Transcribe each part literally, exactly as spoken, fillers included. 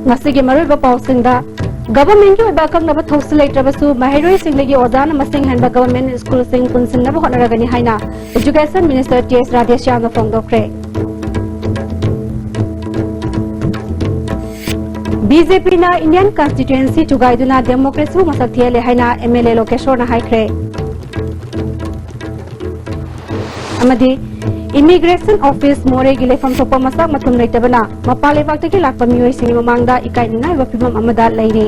ꯃꯁꯤꯒꯤ ꯃꯔꯨꯑꯣꯏꯕ ꯄꯥꯎꯁꯤꯡꯗ, ꯒꯚꯔꯟꯃꯦꯟꯠꯀꯤ ꯑꯣꯏꯕ ꯑꯀꯛꯅꯕ ꯊꯧꯁꯤꯜ ꯂꯩꯇ꯭ꯔꯕꯁꯨ ꯃꯍꯩꯔꯣꯏꯁꯤꯡꯗꯒꯤ ꯑꯣꯖꯥꯅ ꯃꯁꯤꯡ ꯍꯦꯟꯕ ꯒꯚꯔꯟꯃꯦꯟꯠ ꯁ꯭ꯀꯨꯜꯁꯤꯡ ꯄꯨꯟꯁꯤꯟꯅꯕ ꯍꯣꯠꯅꯔꯒꯅꯤ ꯍꯥꯏꯅ ꯏꯖꯨꯀꯦꯁꯟ ꯃꯤꯅꯤꯁꯇꯔ ꯇꯤ ꯑꯦꯁ ꯔꯥꯙꯦꯁ꯭ꯌꯥꯝꯅ ꯐꯣꯡꯗꯣꯛꯈ꯭ꯔꯦ꯫ ꯕꯤ ꯖꯦ ꯄꯤꯅ ꯏꯟꯗꯤꯌꯟ ꯀꯟꯁꯇꯤꯇ꯭ꯌꯨꯑꯦꯟꯁꯤ ꯊꯨꯒꯥꯏꯗꯨꯅ ꯗꯦꯃꯣꯀ꯭ꯔꯦꯁꯤꯕꯨ ꯃꯁꯛ ꯊꯤꯍꯜꯂꯦ ꯍꯥꯏꯅ ꯑꯦꯝ ꯑꯦꯜ ꯑꯦ ꯂꯣꯀꯦꯁꯣꯔꯅ ꯍꯥꯏꯈ꯭ꯔꯦ꯫ ꯑꯃꯗꯤ ꯏꯃꯤꯒ꯭ꯔꯦꯁꯟ ꯑꯣꯐꯤꯁ ꯃꯣꯔꯦꯒꯤ ꯂꯩꯐꯝ ꯊꯣꯛꯄ ꯃꯁꯛ ꯃꯊꯨꯝ ꯂꯩꯇꯕꯅ ꯃꯄꯥꯟ ꯂꯩꯕꯥꯛꯇꯒꯤ ꯂꯥꯛꯄ ꯃꯤꯑꯣꯏꯁꯤꯡꯒꯤ ꯃꯃꯥꯡꯗ ꯏꯀꯥꯏꯅꯤꯡꯉꯥꯏ ꯑꯣꯏꯕ ꯐꯤꯚꯝ ꯑꯃꯗ ꯂꯩꯔꯤ꯫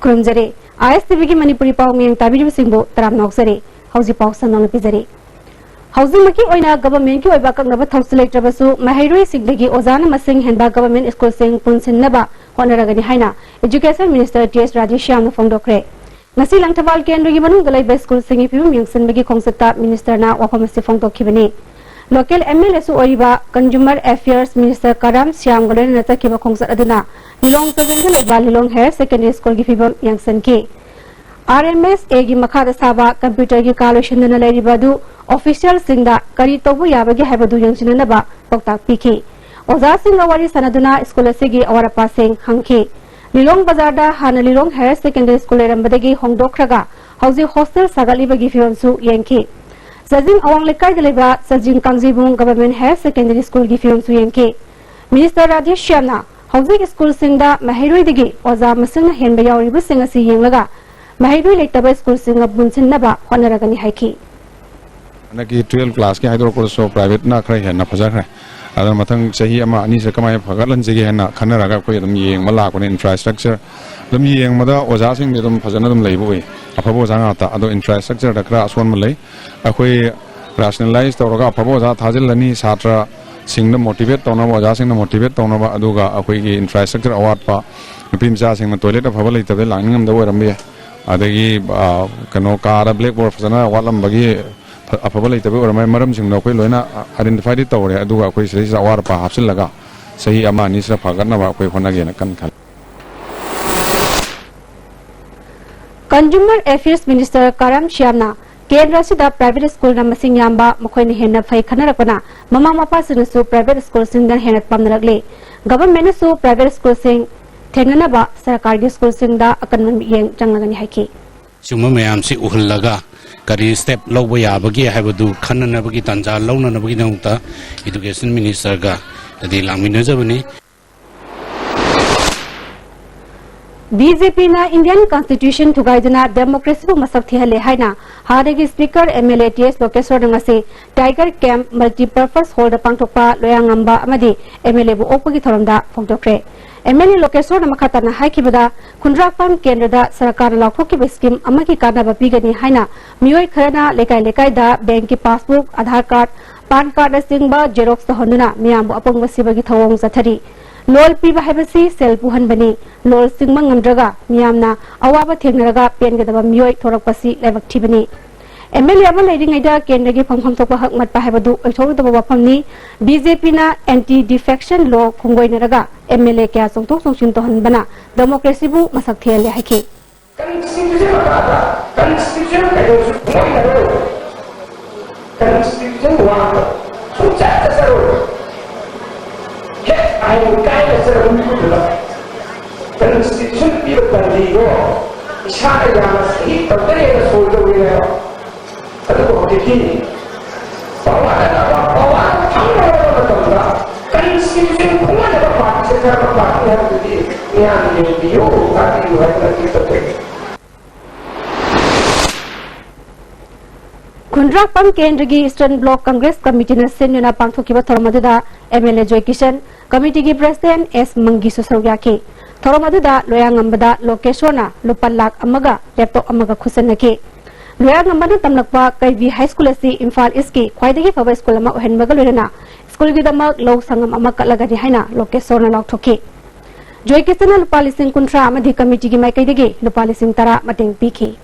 ꯈꯨꯔꯨꯝꯖꯔꯤ꯫ ꯑꯥꯏ ꯑꯦꯁ ꯇꯤ ꯚꯤꯒꯤ ꯃꯅꯤꯄꯨꯔꯤ ꯄꯥꯎ ꯃꯤꯌꯦꯡ ꯇꯥꯕꯤꯔꯤꯕꯁꯤꯡꯕꯨ ꯇꯔꯥꯝꯅ ꯑꯣꯛꯆꯔꯤ꯫ ꯍꯧꯖꯤꯛ ꯄꯥꯎ ꯁꯟꯗꯣꯛꯅ ꯄꯤꯖꯔꯤ꯫ ꯍꯧꯖꯤꯛꯃꯛꯀꯤ ꯑꯣꯏꯅ ꯒꯚꯔꯟꯃꯦꯟꯠꯀꯤ ꯑꯣꯏꯕ ꯑꯀꯛꯅꯕ ꯊꯧꯁꯤꯜ ꯂꯩꯇ꯭ꯔꯕꯁꯨ ꯃꯍꯩꯔꯣꯏꯁꯤꯡꯗꯒꯤ ꯑꯣꯖꯥꯅ ꯃꯁꯤꯡ ꯍꯦꯟꯕ ꯒꯚꯔꯟꯃꯦꯟꯠ ꯁ꯭ꯀꯨꯜꯁꯤꯡ ꯄꯨꯟꯁꯤꯟꯅꯕ ꯍꯣꯠꯅꯔꯒꯅꯤ ꯍꯥꯏꯅ ꯏꯖꯨꯀꯦꯁꯟ ꯃꯤꯅꯤꯁꯇꯔ ꯇꯤ ꯑꯦꯁ ꯔꯥꯙꯦꯁ꯭ꯌꯥꯝꯅ ꯐꯣꯡꯗꯣꯛꯈ꯭ꯔꯦ꯫ ꯉꯁꯤ ꯂꯪꯊꯕꯥꯜ ꯀꯦꯟꯗ꯭ꯔꯒꯤ ꯃꯅꯨꯡꯗ ꯂꯩꯕ ꯁ꯭ꯀꯨꯜꯁꯤꯡꯒꯤ ꯐꯤꯕꯝ ꯌꯦꯡꯁꯤꯟꯕꯒꯤ ꯈꯣꯡꯆꯠꯇ ꯃꯤꯅꯤꯁꯇꯔꯅ ꯋꯥꯐꯝ ꯑꯁꯤ ꯐꯣꯡꯗꯣꯛꯈꯤꯕꯅꯤ꯫ ꯂꯣꯀꯦꯜ ꯑꯦꯝ ꯑꯦꯜ ꯑꯦꯁꯨ ꯑꯣꯏꯔꯤꯕ ꯀꯟꯖꯨꯃꯔ ꯑꯦꯐꯤꯌꯔꯁ ꯃꯤꯅꯤꯁꯇꯔ ꯀꯔꯥꯝ ꯁ꯭ꯌꯥꯝꯒ ꯂꯣꯏꯅꯅ ꯆꯠꯈꯤꯕ ꯈꯣꯡꯆꯠ ꯑꯗꯨꯅ ꯂꯤꯂꯣꯡ ꯆꯥꯖꯤꯡꯗ ꯂꯩꯕ ꯂꯤꯂꯣꯡ ꯍꯥꯌꯔ ꯁꯦꯀꯦꯟꯗꯔꯤ ꯁ꯭ꯀꯨꯜꯒꯤ ꯐꯤꯕꯝ ꯌꯦꯡꯁꯤꯟꯈꯤ꯫ ꯑꯥꯔ ꯑꯦꯝ ꯑꯦꯁ ꯑꯦꯒꯤ ꯃꯈꯥꯗ ꯁꯥꯕ ꯀꯝꯄ꯭ꯌꯨꯇꯔꯒꯤ ꯀꯥ ꯂꯣꯏꯁꯤꯟꯗꯨꯅ ꯂꯩꯔꯤꯕ ꯑꯗꯨ ꯑꯣꯐꯤꯁꯤꯌꯦꯜꯁꯤꯡꯗ ꯀꯔꯤ ꯇꯧꯕ ꯌꯥꯕꯒꯦ ꯍꯥꯏꯕꯗꯨ ꯌꯦꯡꯁꯤꯟꯅꯅꯕ ꯄꯥꯎꯇꯥꯛ ꯄꯤꯈꯤ꯫ ꯑꯣꯖꯥꯁꯤꯡꯒ ꯋꯥꯔꯤ ꯁꯥꯟꯅꯗꯨꯅ ꯁ꯭ꯀꯨꯜ ꯑꯁꯤꯒꯤ ꯑꯋꯥꯠ ꯑꯄꯥꯁꯤꯡ ꯍꯪꯈꯤ꯫ ꯂꯤꯂꯣꯡ ꯕꯖꯥꯔꯗ ꯍꯥꯟꯅ ꯂꯤꯂꯣꯡ ꯍꯥꯌꯔ ꯁꯦꯀꯦꯟꯗꯔꯤ ꯁ꯭ꯀꯨꯜ ꯂꯩꯔꯝꯕꯗꯒꯤ ꯍꯣꯡꯗꯣꯛꯈ꯭ꯔꯒ ꯍꯧꯖꯤꯛ ꯍꯣꯁꯇꯦꯜ ꯁꯥꯒꯠꯂꯤꯕꯒꯤ ꯐꯤꯕꯝꯁꯨ ꯌꯦꯡꯈꯤ꯫ ꯆꯥꯖꯤꯡ ꯑꯋꯥꯡ ꯂꯩꯀꯥꯏꯗ ꯂꯩꯕ ꯆꯥꯖꯤꯡ ꯀꯥꯡꯖꯩꯕꯨꯡ ꯒꯚꯔꯟꯃꯦꯟꯠ ꯍꯥꯌꯔ ꯁꯦꯀꯦꯟꯗꯔꯤ ꯁ꯭ꯀꯨꯜꯒꯤ ꯐꯤꯕꯝꯁꯨ ꯌꯦꯡꯈꯤ꯫ ꯃꯤꯅꯤꯁꯇꯔ ꯔꯥꯙꯦꯁ꯭ꯌꯥꯝꯅ ꯍꯧꯖꯤꯛ ꯁ꯭ꯀꯨꯜꯁꯤꯡꯗ ꯃꯍꯩꯔꯣꯏꯗꯒꯤ ꯑꯣꯖꯥ ꯃꯁꯤꯡꯅ ꯍꯦꯟꯕ ꯌꯥꯎꯔꯤꯕꯁꯤꯡ ꯑꯁꯤ ꯌꯦꯡꯂꯒ ꯃꯍꯩꯔꯣꯏ ꯂꯩꯇꯕ ꯁ꯭ꯀꯨꯜꯁꯤꯡꯒ ꯄꯨꯟꯁꯤꯟꯅꯕ ꯍꯣꯠꯅꯔꯒꯅꯤ ꯍꯥꯏꯈꯤ꯫ ꯍꯟꯗꯛꯀꯤ ꯇꯨꯌꯦꯜꯐ ꯀ꯭ꯂꯥꯁꯀꯤ ꯍꯥꯏꯗꯣꯔꯛꯄꯗꯁꯨ ꯄ꯭ꯔꯥꯏꯚꯦꯠꯅ ꯈꯔ ꯍꯦꯟꯅ ꯐꯖꯈ꯭ꯔꯦ꯫ ꯑꯗꯨꯅ ꯃꯊꯪ ꯆꯍꯤ ꯑꯃ ꯑꯅꯤꯁꯤꯗ ꯀꯃꯥꯏꯅ ꯐꯒꯠꯍꯟꯁꯤꯒꯦ ꯍꯥꯏꯅ ꯈꯟꯅꯔꯒ ꯑꯩꯈꯣꯏ ꯑꯗꯨꯝ ꯌꯦꯡꯕ ꯂꯥꯛꯄꯅꯦ꯫ ꯏꯟꯐ꯭ꯔꯥꯁ꯭ꯇ꯭ꯔꯛꯆꯔ ꯑꯗꯨꯝ ꯌꯦꯡꯕꯗ ꯑꯣꯖꯥꯁꯤꯡꯗꯤ ꯑꯗꯨꯝ ꯐꯖꯅ ꯑꯗꯨꯝ ꯂꯩꯕ ꯎꯏ꯫ ꯑꯐꯕ ꯑꯣꯖꯥ ꯉꯥꯛꯇ꯫ ꯑꯗꯣ ꯏꯟꯐ꯭ꯔꯥꯁ꯭ꯇ꯭ꯔꯛꯆꯔꯗ ꯈꯔ ꯑꯁꯣꯟꯕ ꯂꯩ꯫ ꯑꯩꯈꯣꯏ ꯔꯦꯁꯅꯦꯂꯥꯏꯁ ꯇꯧꯔꯒ ꯑꯐꯕ ꯑꯣꯖꯥ ꯊꯥꯖꯤꯜꯂꯅꯤ꯫ ꯁꯥꯇ꯭ꯔꯁꯤꯡꯗ ꯃꯣꯇꯤꯚꯦꯠ ꯇꯧꯅꯕ, ꯑꯣꯖꯥꯁꯤꯡꯅ ꯃꯣꯇꯤꯚꯦꯠ ꯇꯧꯅꯕ, ꯑꯗꯨꯒ ꯑꯩꯈꯣꯏꯒꯤ ꯏꯟꯐ꯭ꯔꯥꯁ꯭ꯇ꯭ꯔꯛꯆꯔ ꯑꯋꯥꯠꯄ, ꯅꯨꯄꯤ ꯃꯆꯥꯁꯤꯡꯅ ꯇꯣꯏꯂꯦꯠ ꯑꯐꯕ ꯂꯩꯇꯕꯗꯒꯤ ꯂꯥꯛꯅꯤꯡꯉꯝꯗꯕ ꯑꯣꯏꯔꯝꯕ ꯌꯥꯏ꯫ ꯑꯗꯒꯤ, ꯑ, ꯀꯩꯅꯣ, ꯀꯥꯗ ꯕ꯭ꯂꯦꯛꯕꯣꯔꯗ ꯐꯖꯅ ꯋꯥꯠꯂꯝꯕꯒꯤ ꯐ-, ꯑꯐꯕ ꯂꯩꯇꯕꯒꯤ ꯑꯣꯏꯔꯝꯕ ꯌꯥꯏ꯫ ꯃꯔꯝꯁꯤꯡꯗꯣ ꯑꯩꯈꯣꯏ ꯂꯣꯏꯅ ꯑꯥꯏꯗꯦꯟꯇꯤꯐꯥꯏꯗꯤ ꯇꯧꯔꯦ, ꯑꯗꯨꯒ ꯑꯩꯈꯣꯏ ꯁꯤꯗꯩꯁꯤꯗ ꯑꯋꯥꯠ ꯑꯄꯥ ꯍꯥꯞꯆꯤꯜꯂꯒ ꯆꯍꯤ ꯑꯃ ꯑꯅꯤꯁꯤꯗ ꯐꯒꯠꯅꯕ ꯑꯩꯈꯣꯏ ꯍꯣꯠꯅꯒꯦꯅ ꯀꯟꯅ ꯈꯜꯂꯤ꯫ Consumer Affairs Minister ꯀꯔꯝ ꯁ꯭ꯌꯥꯝꯅ ꯀꯦꯟꯗ꯭ꯔ ꯑꯁꯤꯗ private schoolꯅ ꯃꯁꯤꯡ ꯌꯥꯝꯕ, ꯃꯈꯣꯏꯅ ꯍꯦꯟꯅ ꯐꯩ ꯈꯟꯅꯔꯛꯄꯅ ꯃꯃꯥ ꯃꯄꯥꯁꯤꯡꯅꯁꯨ private schoolꯁꯤꯡꯗ ꯍꯦꯟꯅ ꯄꯥꯝꯅꯔꯛꯂꯤ꯫ Governmentꯅꯁꯨ private schoolꯁꯤꯡ ꯊꯦꯡꯅꯅꯕ ꯁꯔꯀꯥꯔꯒꯤ schoolꯁꯤꯡꯗ ꯑꯀꯟꯕ ꯃꯤꯠꯌꯦꯡ ꯆꯪꯂꯒꯅꯤ ꯍꯥꯏꯈꯤ꯫ ꯁꯤꯒꯨꯝꯕ ꯃꯌꯥꯝꯁꯤ ꯎꯍꯜꯂꯒ ꯀꯔꯤ step ꯂꯧꯕ ꯌꯥꯕꯒꯦ ꯍꯥꯏꯕꯗꯨ ꯈꯟꯅꯅꯕꯒꯤ ꯇꯥꯟꯖꯥ ꯂꯧꯅꯅꯕꯒꯤꯗꯃꯛꯇ Education Ministerꯒ ꯑꯗꯤ ꯂꯥꯛꯃꯤꯟꯅꯖꯕꯅꯤ꯫ BJPꯅ Indian Constitution ꯊꯨꯒꯥꯏꯗꯨꯅ democracyꯕꯨ ꯃꯁꯛ ꯊꯤꯍꯜꯂꯦ ꯍꯥꯏꯅ ꯍꯥꯟꯅꯒꯤ Speaker MLA ꯇꯤ ꯑꯦꯁ ꯂꯣꯀꯦꯁ꯭ꯋꯔꯅ ꯉꯁꯤ Tiger Camp Multipurpose Hallꯗ ꯄꯥꯡꯊꯣꯛꯄ ꯂꯣꯌꯥꯉꯝꯕ ꯑꯃꯗꯤ MLAꯕꯨ ꯑꯣꯛꯄꯒꯤ ꯊꯧꯔꯝꯗ ꯐꯣꯡꯗꯣꯛꯈ꯭ꯔꯦ꯫ MLA ꯂꯣꯀꯦꯁ꯭ꯋꯔꯅ ꯃꯈꯥ ꯇꯥꯅ ꯍꯥꯏꯈꯤꯕꯗ, ꯈꯨꯟꯗ꯭ꯔꯥꯛꯄꯝ ꯀꯦꯟꯗ꯭ꯔꯗ ꯁꯔꯀꯥꯔꯅ ꯂꯥꯎꯊꯣꯛꯈꯤꯕ scheme ꯑꯃꯒꯤ ꯀꯥꯟꯅꯕ ꯄꯤꯒꯅꯤ ꯍꯥꯏꯅ ꯃꯤꯑꯣꯏ ꯈꯔꯅ ꯂꯩꯀꯥꯏ ꯂꯩꯀꯥꯏꯗ bankꯀꯤ passbook, Aadhaar card, PAN cardꯅꯆꯤꯡꯕ xerox ꯇꯧꯍꯟꯗꯨꯅ ꯃꯤꯌꯥꯝꯕꯨ ꯑꯄꯪꯕ ꯁꯤꯕꯒꯤ ꯊꯧꯑꯣꯡ ꯆꯠꯊꯔꯤ꯫ ꯂꯣꯜ ꯄꯤꯕ ꯍꯥꯏꯕꯁꯤ ꯁꯦꯜ ꯄꯨꯍꯟꯕꯅꯤ꯫ ꯂꯣꯜ ꯆꯤꯡꯕ ꯉꯝꯗ꯭ꯔꯒ ꯃꯤꯌꯥꯝꯅ ꯑꯋꯥꯕ ꯊꯦꯡꯅꯔꯒ ꯄꯦꯟꯒꯗꯕ ꯃꯤꯑꯣꯏ ꯊꯣꯔꯛꯄꯁꯤ ꯂꯥꯏꯕꯛ ꯊꯤꯕꯅꯤ꯫ MLA ꯑꯃ ꯂꯩꯔꯤꯉꯩꯗ ꯀꯦꯟꯗ꯭ꯔꯒꯤ ꯐꯝꯐꯝ ꯊꯣꯛꯄ ꯍꯛ ꯃꯠꯄ ꯍꯥꯏꯕꯗꯨ ꯑꯣꯏꯊꯣꯛꯂꯣꯏꯗꯕ ꯋꯥꯐꯝꯅꯤ꯫ BJPꯅ Anti Defection Law ꯈꯣꯡꯒꯣꯏꯅꯔꯒ MLA ꯀꯌꯥ ꯆꯣꯡꯊꯣꯛ ꯆꯣꯡꯁꯤꯟ ꯇꯧꯍꯟꯕꯅ democracyꯕꯨ ꯃꯁꯛ ꯊꯤꯍꯜꯂꯦ ꯍꯥꯏꯈꯤ꯫ Constitution ꯃꯈꯥꯗ constitution ꯀꯩꯗꯧꯁꯨ ꯈꯣꯡꯒꯣꯏꯅꯔꯣꯏ꯫ Constitution ꯋꯥꯡꯃ ꯁꯨꯡꯆꯠ ꯆꯠꯆꯔꯣꯏ꯫ ꯍꯦꯛ ꯑꯥꯏꯟ ꯀꯥꯏꯅ ꯆꯠꯂꯕ ꯃꯤꯀꯨꯞꯇꯨꯗ Constitution ꯄꯤꯕ ꯄꯥꯟꯗꯤꯗꯣ ꯏꯁꯥꯅ ꯌꯥꯝꯅ ꯁꯍꯤ ꯇꯧꯖꯔꯦꯅ ꯁꯣꯏ ꯇꯧꯔꯤꯅꯦꯕ꯫ ꯑꯗꯨꯕꯨ ꯍꯧꯖꯤꯛꯇꯤ power ꯄꯋꯥꯔ ꯐꯪꯅꯔꯕ ꯃꯇꯝꯗ Constitution ꯈꯣꯡꯒꯣꯏꯅꯕ partyꯁꯦ ꯀꯔꯝꯕ party ꯍꯥꯏꯕꯗꯨꯗꯤ ꯃꯤꯌꯥꯝꯅ ꯌꯦꯡꯕꯤꯌꯨ, ꯇꯥꯕꯤꯌꯨ ꯍꯥꯏꯗꯅ ꯑꯩ ꯇꯧꯖꯩ꯫ ꯈꯨꯟꯗ꯭ꯔꯥꯛꯄꯝ ꯀꯦꯟꯗ꯭ꯔꯒꯤ Eastern Block Congress Committeeꯅ ꯁꯤꯟꯗꯨꯅ ꯄꯥꯡꯊꯣꯛꯈꯤꯕ ꯊꯧꯔꯝ ꯑꯗꯨꯗ MLA ꯖꯣꯏꯀꯤꯁꯟ, committeeꯒꯤ president ꯑꯦꯁ ꯃꯪꯒꯤꯁꯨ ꯁꯔꯨꯛ ꯌꯥꯈꯤ꯫ ꯊꯧꯔꯝ ꯑꯗꯨꯗ ꯂꯣꯌꯥꯉꯝꯕꯗ ꯂꯣꯀꯦꯁ꯭ꯋꯔꯅ ꯂꯨꯄꯥ ꯂꯥꯈ ꯑꯃꯒ laptop ꯑꯃꯒ ꯈꯨꯠꯁꯤꯟꯅꯈꯤ꯫ ꯂꯣꯌꯥꯉꯝꯕꯅ ꯇꯝꯂꯛꯄ ꯀꯩꯕꯤ High School ꯑꯁꯤ ꯏꯝꯐꯥꯜ Eastꯀꯤ ꯈ꯭ꯋꯥꯏꯗꯒꯤ ꯐꯕ school ꯑꯃ ꯑꯣꯏꯍꯟꯕꯒ ꯂꯣꯏꯅꯅ schoolꯒꯤꯗꯃꯛ ꯂꯧ ꯁꯪꯒꯝ ꯑꯃ ꯀꯠꯂꯒꯅꯤ ꯍꯥꯏꯅ ꯂꯣꯀꯦꯁ꯭ꯋꯔꯅ ꯂꯥꯎꯊꯣꯛꯈꯤ꯫ ꯖꯣꯏꯀꯤꯁꯟꯅ ꯂꯨꯄꯥ ꯂꯤꯁꯤꯡ ꯀꯨꯟꯊ꯭ꯔꯥ ꯑꯃꯗꯤ committeeꯒꯤ ꯃꯥꯏꯀꯩꯗꯒꯤ ꯂꯨꯄꯥ ꯂꯤꯁꯤꯡ ꯇꯔꯥ ꯃꯇꯦꯡ ꯄꯤꯈꯤ꯫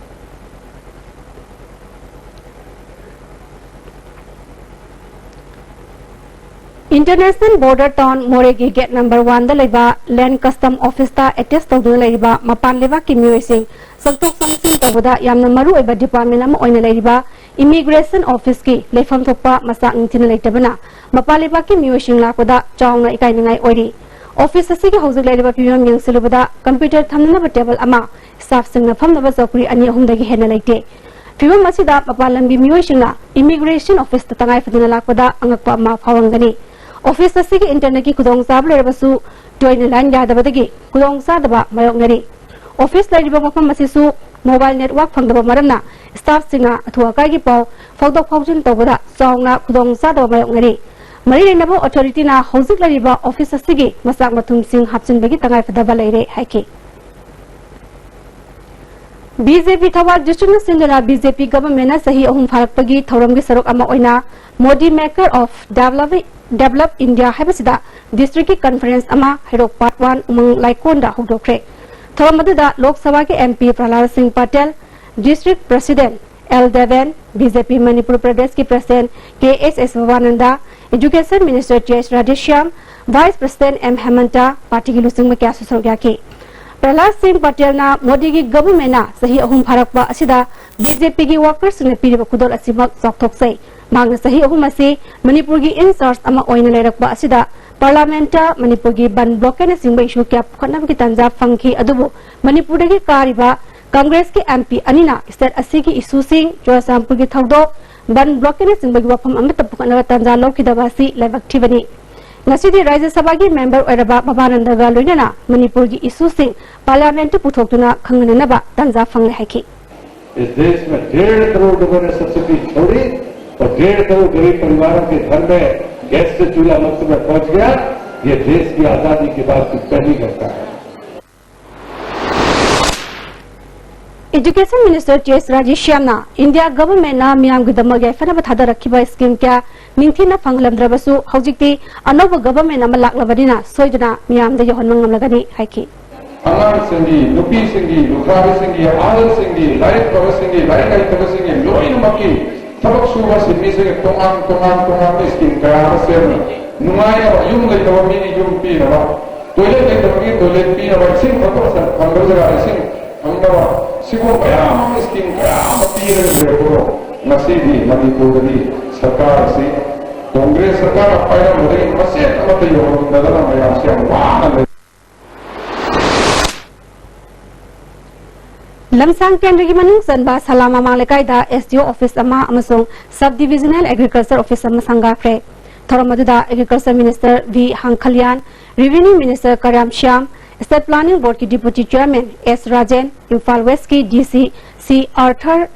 International Border Town ꯃꯣꯔꯦꯒꯤ gate number one ꯗ ꯂꯩꯕ Land Custom Office ꯇ attach ꯇꯧꯗꯨꯅ ꯂꯩꯔꯤꯕ ꯃꯄꯥꯟ ꯂꯩꯕꯥꯛꯀꯤ ꯃꯤꯑꯣꯏꯁꯤꯡ ꯆꯪꯊꯣꯛ ꯆꯪꯁꯤꯟ ꯇꯧꯕꯗ ꯌꯥꯝꯅ ꯃꯔꯨ ꯑꯣꯏꯕ department ꯑꯃ ꯑꯣꯏꯅ ꯂꯩꯔꯤꯕ Immigration Office ꯀꯤ ꯂꯩꯐꯝ ꯊꯣꯛꯄ ꯃꯆꯥꯛ ꯅꯤꯡꯊꯤꯅ ꯂꯩꯇꯕꯅ ꯃꯄꯥꯟ ꯂꯩꯕꯥꯛꯀꯤ ꯃꯤꯑꯣꯏꯁꯤꯡ ꯂꯥꯛꯄꯗ ꯆꯥꯎꯅ ꯏꯀꯥꯏꯅꯤꯡꯉꯥꯏ ꯑꯣꯏꯔꯤ꯫ Office ꯑꯁꯤꯒꯤ ꯍꯧꯖꯤꯛ ꯂꯩꯔꯤꯕ ꯐꯤꯕꯝ ꯌꯦꯡꯁꯤꯜꯂꯨꯕꯗ computer ꯊꯝꯅꯅꯕ table ꯑꯃ, staff ꯁꯤꯡꯅ ꯐꯝꯅꯕ ꯆꯧꯀ꯭ꯔꯤ ꯑꯅꯤ ꯑꯍꯨꯝꯗꯒꯤ ꯍꯦꯟꯅ ꯂꯩꯇꯦ꯫ ꯐꯤꯕꯝ ꯑꯁꯤꯗ ꯃꯄꯥꯟ ꯂꯝꯒꯤ ꯃꯤꯑꯣꯏꯁꯤꯡꯅ Immigration Office ꯇ ꯇꯉꯥꯏ ꯐꯗꯅ ꯂꯥꯛꯄꯗ ꯑꯉꯛꯄ ꯑꯃ ꯐꯥꯎꯔꯝꯒꯅꯤ꯫ Office ꯑꯁꯤꯒꯤ internet ꯀꯤ ꯈꯨꯗꯣꯡꯆꯥꯕ ꯂꯩꯔꯕꯁꯨ ꯇꯣꯏꯅ line ꯌꯥꯗꯕꯗꯒꯤ ꯈꯨꯗꯣꯡꯆꯥꯗꯕ ꯃꯥꯌꯣꯛꯅꯔꯤ꯫ Office ꯂꯩꯔꯤꯕ ꯃꯐꯝ ꯑꯁꯤꯁꯨ mobile network ꯐꯪꯗꯕ ꯃꯔꯝꯅ staff ꯁꯤꯡꯅ ꯑꯊꯨ ꯑꯀꯥꯏꯒꯤ ꯄꯥꯎ ꯐꯥꯎꯗꯣꯛ ꯐꯥꯎꯖꯤꯟ ꯇꯧꯕꯗ ꯆꯥꯎꯅ ꯈꯨꯗꯣꯡꯆꯥꯗꯕ ꯃꯥꯌꯣꯛꯅꯔꯤ꯫ ꯃꯔꯤ ꯂꯩꯅꯕ authority ꯅ ꯍꯧꯖꯤꯛ ꯂꯩꯔꯤꯕ office ꯑꯁꯤꯒꯤ ꯃꯆꯥꯛ ꯃꯊꯨꯝꯁꯤꯡ ꯍꯥꯞꯆꯤꯟꯕꯒꯤ ꯇꯉꯥꯏꯐꯗꯕ ꯂꯩꯔꯦ ꯍꯥꯏꯈꯤ꯫ BJP ꯊꯧꯕꯥꯜ district ꯅ ꯁꯤꯟꯗꯨꯅ BJP government ꯅ ꯆꯍꯤ ꯑꯍꯨꯝ ꯐꯥꯔꯛꯄꯒꯤ ꯊꯧꯔꯝꯒꯤ ꯁꯔꯨꯛ ꯑꯃ ꯑꯣꯏꯅ Modi Maker of Develop-, Develop India ꯍꯥꯏꯕꯁꯤꯗ district ꯀꯤ conference ꯑꯃ ꯍꯩꯔꯣꯛ Part one ꯎꯃꯪ ꯂꯥꯏꯀꯣꯟꯗ ꯍꯧꯗꯣꯛꯈ꯭ꯔꯦ꯫ ꯊꯧꯔꯝ ꯑꯗꯨꯗ ꯂꯣꯛ ꯁꯚꯥꯒꯤ MP Prahlad Singh Patel, district president L Deben, BJP Manipur ꯄ꯭ꯔꯗꯦꯁꯀꯤ president K S S Bhabananda, education minister T S Radheshyam, vice president M Hemanta, party ꯒꯤ ꯂꯨꯆꯤꯡꯕ ꯀꯌꯥꯁꯨ ꯁꯔꯨꯛ ꯌꯥꯈꯤ꯫ ꯄ꯭ꯔꯍꯂꯥꯗ ꯁꯤꯡ ꯄꯇꯦꯜꯅ ꯃꯣꯗꯤꯒꯤ government ꯅ ꯆꯍꯤ ꯑꯍꯨꯝ ꯐꯥꯔꯛꯄ ꯑꯁꯤꯗ BJP ꯒꯤ worker ꯁꯤꯡꯅ ꯄꯤꯔꯤꯕ ꯈꯨꯗꯣꯜ ꯑꯁꯤꯃꯛ ꯆꯥꯎꯊꯣꯛꯆꯩ꯫ ꯃꯍꯥꯛꯅ ꯆꯍꯤ ꯑꯍꯨꯝ ꯑꯁꯤ ꯃꯅꯤꯄꯨꯔꯒꯤ in charge ꯑꯃ ꯑꯣꯏꯅ ꯂꯩꯔꯛꯄ ꯑꯁꯤꯗ parliament ꯇ ꯃꯅꯤꯄꯨꯔꯒꯤ ꯕꯟ blockade ꯅꯆꯤꯡꯕ issue ꯀꯌꯥ ꯄꯨꯈꯠꯅꯕꯒꯤ ꯇꯥꯟꯖꯥ ꯐꯪꯈꯤ, ꯑꯗꯨꯕꯨ ꯃꯅꯤꯄꯨꯔꯗꯒꯤ ꯀꯥꯔꯤꯕ Congress ꯀꯤ MP ꯑꯅꯤꯅ state ꯑꯁꯤꯒꯤ issue ꯁꯤꯡ, ꯆꯨꯔꯥꯆꯥꯟꯄꯨꯔꯒꯤ ꯊꯧꯗꯣꯛ, ꯕꯟ blockade ꯅꯆꯤꯡꯕꯒꯤ ꯋꯥꯐꯝ ꯑꯃꯠꯇ ꯄꯨꯈꯠꯅꯕ ꯇꯥꯟꯖꯥ ꯂꯧꯈꯤꯗꯕ ꯑꯁꯤ ꯂꯥꯏꯕꯛ ꯊꯤꯕꯅꯤ꯫ ꯉꯁꯤꯗꯤ ꯔꯥꯖ꯭ꯌ ꯁꯚꯥꯒꯤ member ꯑꯣꯏꯔꯕ ꯕꯕꯥꯅꯟꯗꯒ ꯂꯣꯏꯅꯅ ꯃꯅꯤꯄꯨꯔꯒꯤ issue ꯁꯤꯡ parliament ꯇ ꯄꯨꯊꯣꯛꯇꯨꯅ ꯈꯪꯍꯟꯅꯅꯕ ꯇꯥꯟꯖꯥ ꯐꯪꯂꯦ ꯍꯥꯏꯈꯤ꯫ इस देश में डेढ़ करोड़ लोगों ने सब्सिडी छोड़ी और डेढ़ करोड़ गरीब परिवारों के घर में गैस से चूल्हा मुफ्त में पहुंच गया। ये देश की आजादी के बाद की पहली घटना है। Education minister ꯇꯤ ꯑꯦꯁ ꯔꯥꯙꯦꯁ꯭ꯌꯥꯝꯅ India government ꯅ ꯃꯤꯌꯥꯝꯒꯤꯗꯃꯛ ꯌꯥꯏꯐꯅꯕ ꯊꯥꯗꯔꯛꯈꯤꯕ scheme ꯀꯌꯥ ꯅꯤꯡꯊꯤꯅ ꯐꯪꯍꯜꯂꯝꯗ꯭ꯔꯕꯁꯨ ꯍꯧꯖꯤꯛꯇꯤ ꯑꯅꯧꯕ government ꯑꯃ ꯂꯥꯛꯂꯕꯅꯤꯅ ꯁꯣꯏꯗꯅ ꯃꯤꯌꯥꯝꯗ ꯌꯧꯍꯟꯕ ꯉꯝꯂꯒꯅꯤ ꯍꯥꯏꯈꯤ꯫ ꯑꯉꯥꯡꯁꯤꯡꯒꯤ, ꯅꯨꯄꯤꯁꯤꯡꯒꯤ, ꯂꯨꯈ꯭ꯔꯥꯕꯤꯁꯤꯡꯒꯤ, ꯑꯍꯜꯁꯤꯡꯒꯤ, ꯂꯥꯏꯔꯤꯛ ꯐꯕꯁꯤꯡꯒꯤ, ꯂꯥꯏꯔꯤꯛ ꯍꯩꯇꯕꯁꯤꯡꯒꯤ ꯂꯣꯏꯅꯃꯛꯀꯤ ꯊꯕꯛ ꯁꯨꯕ ꯁꯤꯟꯃꯤꯁꯤꯡꯒꯤ ꯇꯣꯉꯥꯟ ꯇꯣꯉꯥꯟ ꯇꯣꯉꯥꯟꯕ scheme ꯀꯌꯥ ꯑꯃ ꯁꯦꯝꯃꯤ꯫ ꯅꯨꯡꯉꯥꯏꯅꯕ, ꯌꯨꯝ ꯂꯩꯇꯕ ꯃꯤꯒꯤ ꯌꯨꯝ ꯄꯤꯅꯕ, ꯇꯣꯏꯂꯦꯠ ꯂꯩꯇꯕꯒꯤ ꯇꯣꯏꯂꯦꯠ ꯄꯤꯅꯕ, ꯏꯁꯤꯡ ꯊꯛꯄ ꯐꯪꯗꯕ ꯖꯒꯥꯗ ꯏꯁꯤꯡ ꯐꯪꯅꯕ, ꯁꯤꯒꯨꯝꯕ ꯃꯌꯥꯝ ꯑꯃ ꯁ꯭ꯀꯤꯝ ꯀꯌꯥ ꯑꯃ ꯄꯤꯔꯒ ꯂꯩꯔꯛꯄꯗꯣ, ꯉꯁꯤꯗꯤ ꯃꯅꯤꯄꯨꯔꯗꯗꯤ ꯁꯔꯀꯥꯔ ꯑꯁꯤ ꯀꯣꯡꯒ꯭ꯔꯦꯁ ꯁꯔꯀꯥꯔꯅ ꯄꯥꯏꯔꯝꯕꯗꯒꯤ ꯃꯆꯦꯠ ꯑꯃꯠꯇ ꯌꯧꯍꯟꯗꯗꯅ ꯃꯌꯥꯝꯁꯤ ꯌꯥꯝ ꯋꯥꯅ ꯂꯩ꯫ ꯂꯝꯁꯥꯡ ꯀꯦꯟꯗ꯭ꯔꯒꯤ ꯃꯅꯨꯡ ꯆꯟꯕ ꯁꯂꯥ ꯃꯃꯥꯡ ꯂꯩꯀꯥꯏꯗ S D O office ꯑꯃ ꯑꯃꯁꯨꯡ Sub Divisional Agriculture office ꯑꯃ ꯁꯪꯒꯥꯈ꯭ꯔꯦ꯫ ꯊꯧꯔꯝ ꯑꯗꯨꯗ Agriculture Minister V Hangkhalian, Revenue Minister Karam Shyam, State Planning Boardꯀꯤ Deputy Chairman S Rajen, Imphal Westꯀꯤ D C C Arthur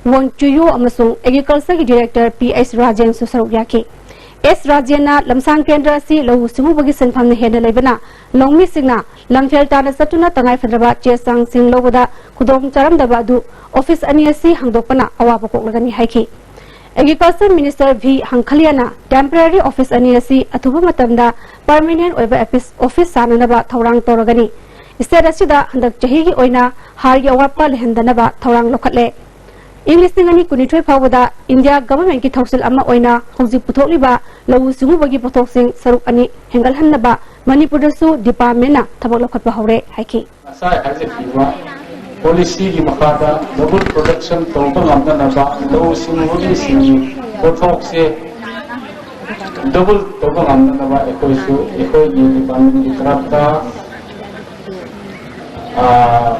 Wongchuyu ꯑꯃꯁꯨꯡ Agricultureꯒꯤ Director P H ꯔꯥꯖꯦꯟꯁꯨ ꯁꯔꯨꯛ ꯌꯥꯈꯤ꯫ S ꯔꯥꯖꯦꯟꯅ ꯂꯝꯁꯥꯡ ꯀꯦꯟꯗ꯭ꯔ ꯑꯁꯤ ꯂꯧꯎ ꯁꯤꯡꯎꯕꯒꯤ ꯁꯤꯟꯐꯝꯅ ꯍꯦꯟꯅ ꯂꯩꯕꯅ ꯂꯧꯃꯤꯁꯤꯡꯅ ꯂꯝꯐꯦꯜ ꯇꯥꯅ ꯆꯠꯇꯨꯅ ꯇꯉꯥꯏꯐꯗ꯭ꯔꯕ ꯆꯦ ꯆꯥꯡꯁꯤꯡ ꯂꯧꯕꯗ ꯈꯨꯗꯣꯡ ꯆꯥꯔꯝꯗꯕ ꯑꯗꯨ office ꯑꯅꯤ ꯑꯁꯤ ꯍꯥꯡꯗꯣꯛꯄꯅ ꯑꯋꯥꯕ ꯀꯣꯛꯂꯒꯅꯤ ꯍꯥꯏꯈꯤ꯫ Agriculture Minister V ꯍꯪꯈꯂꯤꯌꯥꯅ temporary office ꯑꯅꯤ ꯑꯁꯤ ꯑꯊꯨꯕ ꯃꯇꯝꯗ permanent ꯑꯣꯏꯕ office, office ꯁꯥꯅꯅꯕ ꯊꯧꯔꯥꯡ ꯇꯧꯔꯒꯅꯤ꯫ State ꯑꯁꯤꯗ ꯍꯟꯗꯛ ꯆꯍꯤꯒꯤ ꯑꯣꯏꯅ ꯍꯥꯔꯒꯤ ꯑꯋꯥꯠꯄ ꯂꯩꯍꯟꯗꯅꯕ ꯊꯧꯔꯥꯡ ꯂꯧꯈꯠꯂꯦ꯫ ꯏꯪ ꯂꯤꯁꯤꯡ ꯑꯅꯤ ꯀꯨꯟꯅꯤꯊꯣꯏ ꯐꯥꯎꯕꯗ India Governmentꯀꯤ ꯊꯧꯁꯤꯜ ꯑꯃ ꯑꯣꯏꯅ ꯍꯧꯖꯤꯛ ꯄꯨꯊꯣꯛꯂꯤꯕ ꯂꯧꯎ ꯁꯤꯡꯎꯕꯒꯤ ꯄꯣꯠꯊꯣꯛꯁꯤꯡ ꯁꯔꯨꯛ ꯑꯅꯤ ꯍꯦꯟꯒꯠꯍꯟꯅꯕ ꯃꯅꯤꯄꯨꯔꯗꯁꯨ departmentꯅ ꯊꯕꯛ ꯂꯧꯈꯠꯄ ꯍꯧꯔꯦ ꯍꯥꯏꯈꯤ꯫ ꯉꯁꯥꯏ ꯍꯥꯏꯖꯈꯤꯕ policyꯒꯤ ꯃꯈꯥꯗ double production ꯇꯧꯕ ꯉꯝꯅꯅꯕ ꯂꯧꯎ ꯁꯤꯡꯎꯕꯒꯤ ꯁꯤꯡꯒꯤ ꯄꯣꯠꯊꯣꯛꯁꯦ double ꯇꯧꯕ ꯉꯝꯅꯅꯕ ꯑꯩꯈꯣꯏꯁꯨ ꯑꯩꯈꯣꯏꯒꯤ departmentꯀꯤ ꯇꯔꯐꯇ, ꯑꯥ,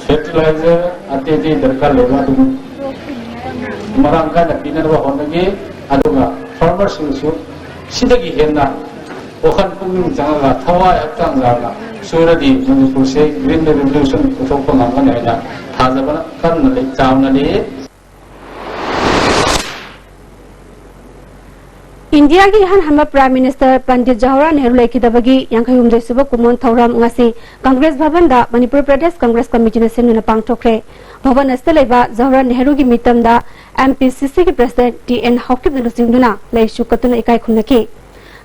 fertilizer ꯑꯇꯩ ꯑꯇꯩ ꯗꯔꯀꯥꯔ ꯂꯩꯕ ꯑꯗꯨꯝ ꯃꯔꯥꯡ ꯀꯥꯏꯅ ꯄꯤꯅꯅꯕ ꯍꯣꯠꯅꯒꯦ꯫ ꯑꯗꯨꯒ farmerꯁꯤꯡꯁꯨ ꯁꯤꯗꯒꯤ ꯍꯦꯟꯅ ꯋꯥꯈꯜ ꯄꯨꯛꯅꯤꯡ ꯆꯪꯉꯒ ꯊꯋꯥꯏ ꯍꯛꯆꯥꯡ ꯌꯥꯎꯅ ꯁꯨꯔꯗꯤ ꯃꯅꯤꯄꯨꯔꯁꯦ green revolution ꯄꯨꯊꯣꯛꯄ ꯉꯝꯒꯅꯤ ꯍꯥꯏꯅ ꯊꯥꯖꯕ ꯀꯟꯅ ꯂꯩ, ꯆꯥꯎꯅ ꯂꯩ꯫ ꯏꯟꯗꯤꯌꯥꯒꯤ ꯏꯍꯥꯟ ꯍꯥꯟꯕ Prime Minister ꯄꯟꯗꯤꯠ ꯖꯋꯥꯍꯔꯂꯥꯜ ꯅꯦꯍꯔꯨ ꯂꯩꯈꯤꯗꯕꯒꯤ ꯌꯥꯡꯈꯩ ꯍꯨꯝꯗꯣꯏ ꯁꯨꯕ ꯀꯨꯝꯑꯣꯟ ꯊꯧꯔꯝ ꯉꯁꯤ ꯀꯪꯒ꯭ꯔꯦꯁ ꯚꯕꯟꯗ ꯃꯅꯤꯄꯨꯔ ꯄ꯭ꯔꯗꯦꯁ ꯀꯪꯒ꯭ꯔꯦꯁ ꯀꯃꯤꯇꯤꯅ ꯁꯤꯟꯗꯨꯅ ꯄꯥꯡꯊꯣꯛꯈ꯭ꯔꯦ꯫ ꯚꯕꯟ ꯑꯁꯤꯗ ꯂꯩꯕ Jawaharlal ꯅꯦꯍꯔꯨꯒꯤ ꯃꯤꯇꯝꯗ M P C Cꯒꯤ President T N ꯍꯥꯎꯀꯤꯞꯅ ꯂꯨꯆꯤꯡꯗꯨꯅ ꯂꯩꯁꯨ ꯀꯠꯇꯨꯅ ꯏꯀꯥꯏ ꯈꯨꯝꯅꯈꯤ꯫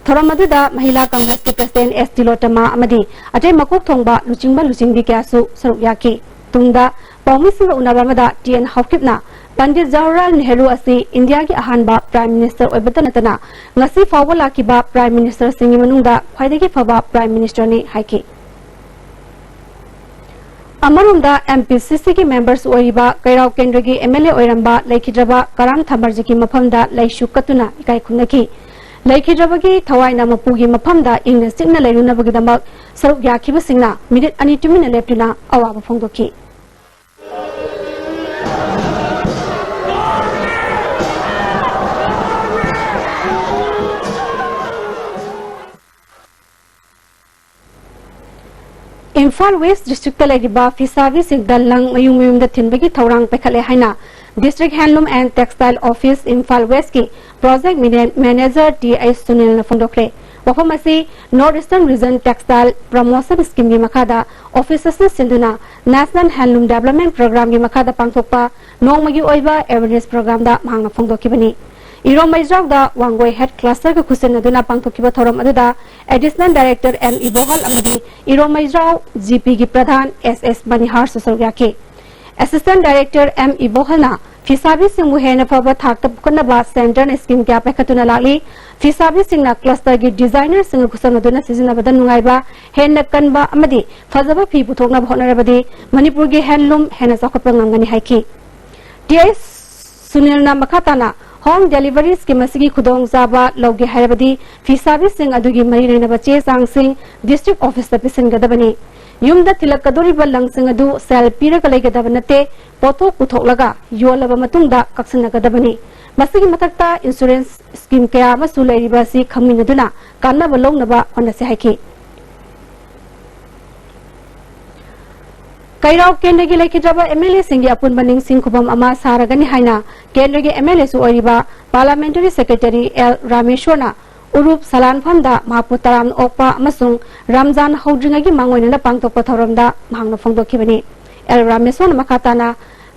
ꯊꯧꯔꯝ ꯑꯗꯨꯗ ꯃꯍꯤꯂꯥ ꯀꯪꯒ꯭ꯔꯦꯁꯀꯤ President S ꯇꯤꯂꯣꯇꯃꯥ ꯑꯃꯗꯤ ꯑꯇꯩ ꯃꯀꯣꯛ ꯊꯣꯡꯕ ꯂꯨꯆꯤꯡꯕ ꯂꯨꯆꯤꯡꯕꯤ ꯀꯌꯥꯁꯨ ꯁꯔꯨꯛ ꯌꯥꯈꯤ꯫ ꯇꯨꯡꯗ ꯄꯥꯎꯃꯤꯁꯤꯡꯒ ꯎꯅꯕ ꯑꯃꯗ T N ꯍꯥꯎꯀꯤꯞꯅ ꯄꯟꯗꯤꯠ ꯖꯋꯥꯍꯔꯂꯥꯜ ꯅꯦꯍꯔꯨ ꯑꯁꯤ ꯏꯟꯗꯤꯌꯥꯒꯤ ꯑꯍꯥꯟꯕ Prime Minister ꯑꯣꯏꯕꯇ ꯅꯠꯇꯅ ꯉꯁꯤ ꯐꯥꯎꯕ ꯂꯥꯛꯈꯤꯕ Prime Ministerꯁꯤꯡꯒꯤ ꯃꯅꯨꯡꯗ ꯈ꯭ꯋꯥꯏꯗꯒꯤ ꯐꯕ Prime Ministerꯅꯤ ꯍꯥꯏꯈꯤ꯫ ꯑꯃꯔꯣꯝꯗ, MPCCꯒꯤ members ꯑꯣꯏꯔꯤꯕ ꯀꯩꯔꯥꯎ ꯀꯦꯟꯗ꯭ꯔꯒꯤ MLA ꯑꯣꯏꯔꯝꯕ ꯂꯩꯈꯤꯗ꯭ꯔꯕ ꯀꯔꯥꯝ ꯊꯥꯃꯔꯖꯤꯒꯤ ꯃꯐꯝꯗ ꯂꯩꯁꯨ ꯀꯠꯇꯨꯅ ꯏꯀꯥꯏ ꯈꯨꯝꯅꯈꯤ꯫ ꯂꯩꯈꯤꯗ꯭ꯔꯕꯒꯤ ꯊꯋꯥꯏꯅ ꯃꯄꯨꯒꯤ ꯃꯐꯝꯗ ꯏꯪꯅ ꯆꯤꯛꯅ ꯂꯩꯔꯨꯅꯕꯒꯤꯗꯃꯛ ꯁꯔꯨꯛ ꯌꯥꯈꯤꯕꯁꯤꯡꯅ ꯃꯤꯅꯤꯠ ꯑꯅꯤ ꯇꯨꯃꯤꯟꯅ ꯂꯦꯞꯇꯨꯅ ꯑꯋꯥꯕ ꯐꯣꯡꯗꯣꯛꯈꯤ꯫ ꯏꯝꯐꯥꯜ West Districtꯇ ꯂꯩꯔꯤꯕ ꯐꯤꯁꯥꯕꯤꯁꯤꯡꯗ ꯂꯪ ꯃꯌꯨꯝ ꯃꯌꯨꯝꯗ ꯊꯤꯟꯕꯒꯤ ꯊꯧꯔꯥꯡ ꯄꯥꯏꯈꯠꯂꯦ ꯍꯥꯏꯅ District Handloom and Textile Office Imphal Westꯀꯤ Project Manager T H ꯁꯨꯅꯤꯜꯅ ꯐꯣꯡꯗꯣꯛꯈ꯭ꯔꯦ꯫ ꯋꯥꯐꯝ ꯑꯁꯤ North Eastern Region Textile Promotion Schemeꯒꯤ ꯃꯈꯥꯗ officersꯅ ꯁꯤꯟꯗꯨꯅ National Handloom Development Programꯒꯤ ꯃꯈꯥꯗ ꯄꯥꯡꯊꯣꯛꯄ ꯅꯣꯡꯃꯒꯤ ꯑꯣꯏꯕ awareness programꯗ ꯃꯍꯥꯛꯅ ꯐꯣꯡꯗꯣꯛꯈꯤꯕꯅꯤ꯫ ꯏꯔꯣꯝ ꯃꯩꯖꯥꯎꯗ ꯋꯥꯡꯒꯣꯏ Head Clusterꯒ ꯈꯨꯠꯁꯟꯅꯗꯨꯅ ꯄꯥꯡꯊꯣꯛꯈꯤꯕ ꯊꯧꯔꯝ ꯑꯗꯨꯗ Additional Director M ꯏꯕꯣꯍꯜ ꯑꯃꯗꯤ ꯏꯔꯣꯝ ꯃꯩꯖꯥꯎ GPꯒꯤ ꯄ꯭ꯔꯙꯥꯟ S S ꯃꯅꯤꯍꯥꯔꯁꯨ ꯁꯔꯨꯛ ꯌꯥꯈꯤ꯫ Assistant Director M ꯏꯕꯣꯍꯜꯅ ꯐꯤꯁꯥꯕꯤꯁꯤꯡꯕꯨ ꯍꯦꯟꯅ ꯐꯕ ꯊꯥꯛꯇ ꯄꯨꯈꯠꯅꯕ centreꯅ scheme ꯀꯌꯥ ꯄꯥꯏꯈꯠꯇꯨꯅ ꯂꯥꯛꯂꯤ꯫ ꯐꯤꯁꯥꯕꯤꯁꯤꯡꯅ clusterꯒꯤ designerꯁꯤꯡꯒ ꯈꯨꯠꯁꯝꯅꯗꯨꯅ ꯁꯤꯖꯤꯟꯅꯕꯗ ꯅꯨꯡꯉꯥꯏꯕ, ꯍꯦꯟꯅ ꯀꯟꯕ ꯑꯃꯗꯤ ꯐꯖꯕ ꯐꯤ ꯄꯨꯊꯣꯛꯅꯕ ꯍꯣꯠꯅꯔꯕꯗꯤ ꯃꯅꯤꯄꯨꯔꯒꯤ handloom ꯍꯦꯟꯅ ꯆꯥꯎꯈꯠꯄ ꯉꯝꯒꯅꯤ ꯍꯥꯏꯈꯤ꯫ T H ꯁꯨꯅꯤꯜꯅ ꯃꯈꯥ ꯇꯥꯅ home delivery scheme ꯑꯁꯤꯒꯤ ꯈꯨꯗꯣꯡꯆꯥꯕ ꯂꯧꯒꯦ ꯍꯥꯏꯔꯕꯗꯤ ꯐꯤꯁꯥꯕꯤꯁꯤꯡ ꯑꯗꯨꯒꯤ ꯃꯔꯤ ꯂꯩꯅꯕ ꯆꯦ ꯆꯥꯡꯁꯤꯡ district officeꯇ ꯄꯤꯁꯤꯟꯒꯗꯕꯅꯤ꯫ ꯌꯨꯝꯗ ꯊꯤꯜꯂꯛꯀꯗꯧꯔꯤꯕ ꯂꯪꯁꯤꯡ ꯑꯗꯨ ꯁꯦꯜ ꯄꯤꯔꯒ ꯂꯩꯒꯗꯕ ꯅꯠꯇꯦ, ꯄꯣꯠꯊꯣꯛ ꯄꯨꯊꯣꯛꯂꯒ ꯌꯣꯜꯂꯕ ꯃꯇꯨꯡꯗ ꯀꯛꯁꯤꯟꯅꯒꯗꯕꯅꯤ꯫ ꯃꯁꯤꯒꯤ ꯃꯊꯛꯇ insurance scheme ꯀꯌꯥ ꯑꯃꯁꯨ ꯂꯩꯔꯤꯕ ꯑꯁꯤ ꯈꯪꯃꯤꯟꯅꯗꯨꯅ ꯀꯥꯟꯅꯕ ꯂꯧꯅꯕ ꯍꯣꯠꯅꯁꯤ ꯍꯥꯏꯈꯤ꯫ ꯀꯩꯔꯥꯎ ꯀꯦꯟꯗ꯭ꯔꯒꯤ ꯂꯩꯈꯤꯗ꯭ꯔꯕ MLAꯁꯤꯡꯒꯤ ꯑꯄꯨꯟꯕ ꯅꯤꯡꯁꯤꯡ ꯈꯨꯕꯝ ꯑꯃ ꯁꯥꯔꯒꯅꯤ ꯍꯥꯏꯅ ꯀꯦꯟꯗ꯭ꯔꯒꯤ MLAꯁꯨ ꯑꯣꯏꯔꯤꯕ Parliamentary Secretary L ꯔꯥꯃꯦꯁ꯭ꯋꯔꯅ ꯎꯔꯨꯞ ꯁꯂꯥꯟꯐꯝꯗ ꯃꯍꯥꯛꯄꯨ ꯇꯔꯥꯝꯅ ꯑꯣꯛꯄ ꯑꯃꯁꯨꯡ ꯔꯝꯖꯥꯟ ꯍꯧꯗ꯭ꯔꯤꯉꯩꯒꯤ ꯃꯥꯡꯑꯣꯏꯅꯅ ꯄꯥꯡꯊꯣꯛꯄ ꯊꯧꯔꯝꯗ ꯃꯍꯥꯛꯅ ꯐꯣꯡꯗꯣꯛꯈꯤꯕꯅꯤ꯫ L ꯔꯥꯃꯦꯁ꯭ꯋꯔꯅ ꯃꯈꯥ ꯇꯥꯅ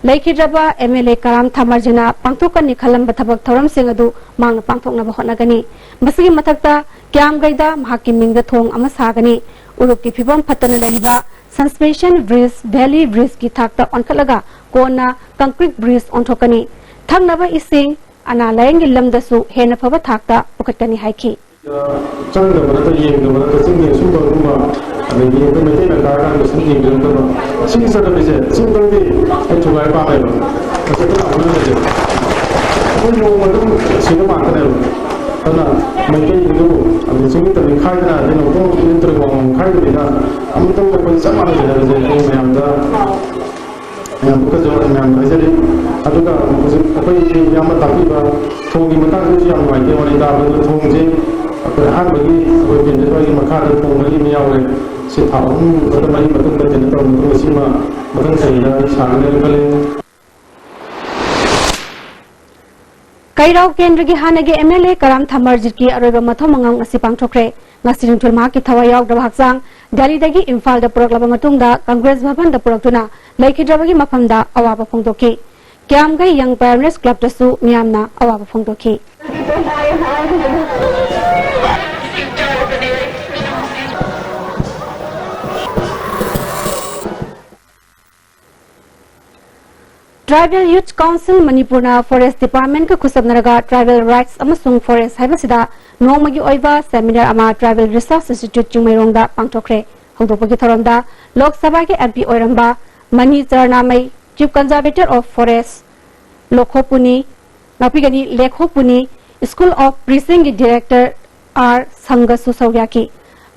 ꯂꯩꯈꯤꯗ꯭ꯔꯕ MLA ꯀꯔꯥꯝ ꯊꯥꯃꯔꯖꯤꯅ ꯄꯥꯡꯊꯣꯛꯀꯅꯤ ꯈꯜꯂꯝꯕ ꯊꯕꯛ ꯊꯧꯔꯝꯁꯤꯡ ꯑꯗꯨ ꯃꯍꯥꯛꯅ ꯄꯥꯡꯊꯣꯛꯅꯕ ꯍꯣꯠꯅꯒꯅꯤ꯫ ꯃꯁꯤꯒꯤ ꯃꯊꯛꯇ ꯀ꯭ꯌꯥꯝꯒꯩꯗ ꯃꯍꯥꯛꯀꯤ ꯃꯤꯡꯗ ꯊꯣꯡ ꯑꯃ ꯁꯥꯒꯅꯤ꯫ ꯎꯔꯨꯞꯀꯤ ꯐꯤꯕꯝ ꯐꯠꯇꯅ ꯂꯩꯔꯤꯕ Suspension Bridge, Valley Bridgeꯀꯤ ꯊꯥꯛꯇ ꯑꯣꯟꯈꯠꯂꯒ ꯀꯣꯟꯅ concrete bridge ꯑꯣꯟꯊꯣꯛꯀꯅꯤ꯫ ꯊꯛꯅꯕ ꯏꯁꯤꯡ, ꯑꯅꯥ ꯂꯥꯌꯦꯡꯒꯤ ꯂꯝꯗꯁꯨ ꯍꯦꯟꯅ ꯐꯕ ꯊꯥꯛꯇ ꯄꯨꯈꯠꯀꯅꯤ ꯍꯥꯏꯈꯤ꯫ ꯆꯪꯗꯕ ꯅꯠꯇ꯭ꯔ ꯌꯦꯡꯗꯕ ꯅꯠꯇ꯭ꯔ ꯆꯤꯡꯗ ꯁꯨꯝꯕꯒꯨꯝꯕ, ꯑꯗꯒꯤ ꯑꯩꯈꯣꯏ ꯃꯩꯇꯩꯅ ꯀꯥꯔꯀꯥꯟꯗ ꯁꯨꯝ ꯌꯦꯡꯕꯤꯔꯛꯇꯕ, ꯁꯤꯒꯤ ꯆꯠꯅꯕꯤꯁꯦ ꯆꯤꯡꯗꯗꯤ ꯑꯩ ꯊꯨꯒꯥꯏ ꯄꯥꯝꯃꯦꯕ꯫ ꯃꯁꯤ ꯑꯩꯈꯣꯏ ꯍꯣꯠꯅꯕꯁꯦ ꯑꯩꯈꯣꯏ ꯅꯣꯡꯃ ꯑꯗꯨꯝ ꯁꯤꯕ ꯉꯥꯛꯇꯅꯦꯕ꯫ ꯑꯗꯨꯅ ꯃꯩꯇꯩ ꯍꯤꯟꯗꯨ ꯑꯗꯩ ꯆꯤꯡꯃꯤꯇ ꯈꯥꯏꯗꯅ ꯑꯗꯩ ꯅꯣꯡꯄꯣꯛ ꯅꯠꯇ꯭ꯔꯒ ꯋꯥꯡꯃ ꯈꯥꯏꯗꯕꯤꯗ ꯑꯃꯇꯪ ꯑꯩꯈꯣꯏ ꯆꯞ ꯃꯥꯟꯅꯖꯩ ꯍꯥꯏꯕꯁꯦ ꯑꯩꯈꯣꯏ ꯃꯌꯥꯝꯗ ꯃꯌꯥꯝ ꯄꯨꯀꯠꯆꯕ ꯃꯌꯥꯝ ꯍꯥꯏꯖꯔꯤ꯫ ꯑꯗꯨꯒ ꯍꯧꯖꯤꯛ ꯑꯩꯈꯣꯏꯒꯤ ꯏꯌꯥꯝꯕ ꯇꯥꯛꯄꯤꯕ ꯊꯣꯡꯒꯤ ꯃꯇꯥꯡꯗꯁꯨ ꯌꯥꯝ ꯅꯨꯡꯉꯥꯏꯇꯦ ꯋꯥꯔꯤ ꯇꯥꯕꯗ꯫ ꯊꯣꯡꯁꯦ ꯑꯩꯈꯣꯏ ꯑꯍꯥꯟꯕꯒꯤ ꯑꯩꯈꯣꯏ ꯄꯦꯟꯗꯦꯁ ꯍꯣꯏꯒꯤ ꯃꯈꯥꯗ ꯊꯣꯡ ꯃꯔꯤ ꯑꯃ ꯌꯥꯎꯔꯦ꯫ ꯁꯤ ꯊꯥ ꯑꯍꯨꯝ ꯅꯠꯇ꯭ꯔ ꯃꯔꯤ ꯃꯇꯨꯡꯗ ꯀꯩꯅꯣ ꯇꯧꯔꯕ ꯃꯇꯨꯡꯗ ꯁꯤꯃ ꯃꯊꯪ ꯆꯍꯤꯗ ꯑꯩ ꯁꯥꯒꯅꯦꯅ ꯈꯜꯂꯤ꯫ ꯀꯩꯔꯥꯎ ꯀꯦꯟꯗ꯭ꯔꯒꯤ ꯍꯥꯟꯅꯒꯤ M L A ꯀꯔꯥꯝ ꯊꯥꯃꯔꯖꯤꯠꯀꯤ ꯑꯔꯣꯏꯕ ꯃꯊꯧ ꯃꯉꯝ ꯉꯁꯤ ꯄꯥꯡꯊꯣꯛꯈ꯭ꯔꯦ꯫ ꯉꯁꯤ ꯅꯨꯡꯊꯤꯜ ꯃꯍꯥꯛꯀꯤ ꯊꯋꯥꯏ ꯌꯥꯎꯗ꯭ꯔꯕ ꯍꯛꯆꯥꯡ ꯗꯦꯜꯂꯤꯗꯒꯤ ꯏꯝꯐꯥꯜꯗ ꯄꯨꯔꯛꯂꯕ ꯃꯇꯨꯡꯗ ꯀꯪꯒ꯭ꯔꯦꯁ ꯚꯕꯟꯗ ꯄꯨꯔꯛꯇꯨꯅ ꯂꯩꯈꯤꯗ꯭ꯔꯕꯒꯤ ꯃꯐꯝꯗ ꯑꯋꯥꯕ ꯐꯣꯡꯗꯣꯛꯈꯤ꯫ ꯀ꯭ꯌꯥꯝꯒꯩ ꯌꯪ ꯄꯥꯏꯑꯣꯅꯤꯌꯔꯁ ꯀ꯭ꯂꯕꯇꯁꯨ ꯃꯤꯌꯥꯝꯅ ꯑꯋꯥꯕ ꯐꯣꯡꯗꯣꯛꯈꯤ꯫ Tribal Youth Council ꯃꯅꯤꯄꯨꯔꯅ Forest Departmentꯀ ꯈꯨꯠꯁꯝꯅꯔꯒ Tribal Rights ꯑꯃꯁꯨꯡ Forest ꯍꯥꯏꯕꯁꯤꯗ ꯅꯣꯡꯃꯒꯤ ꯑꯣꯏꯕ seminar ꯑꯃ Tribal Research Institute ꯆꯤꯡꯃꯩꯔꯣꯡꯗ ꯄꯥꯡꯊꯣꯛꯈ꯭ꯔꯦ꯫ ꯍꯧꯗꯣꯛꯄꯒꯤ ꯊꯧꯔꯝꯗ ꯂꯣꯛ ꯁꯚꯥꯒꯤ M P ꯑꯣꯏꯔꯝꯕ Mani Charanamei, Chief Conservator of Forest, ꯂꯣꯈꯣꯄꯨꯅꯤ, ꯉꯥꯛꯄꯤꯒꯅꯤ, ꯂꯦꯈꯣꯄꯨꯅꯤ School of Preachingꯒꯤ Director R ꯁꯪꯒꯁꯨ ꯁꯔꯨꯛ ꯌꯥꯈꯤ꯫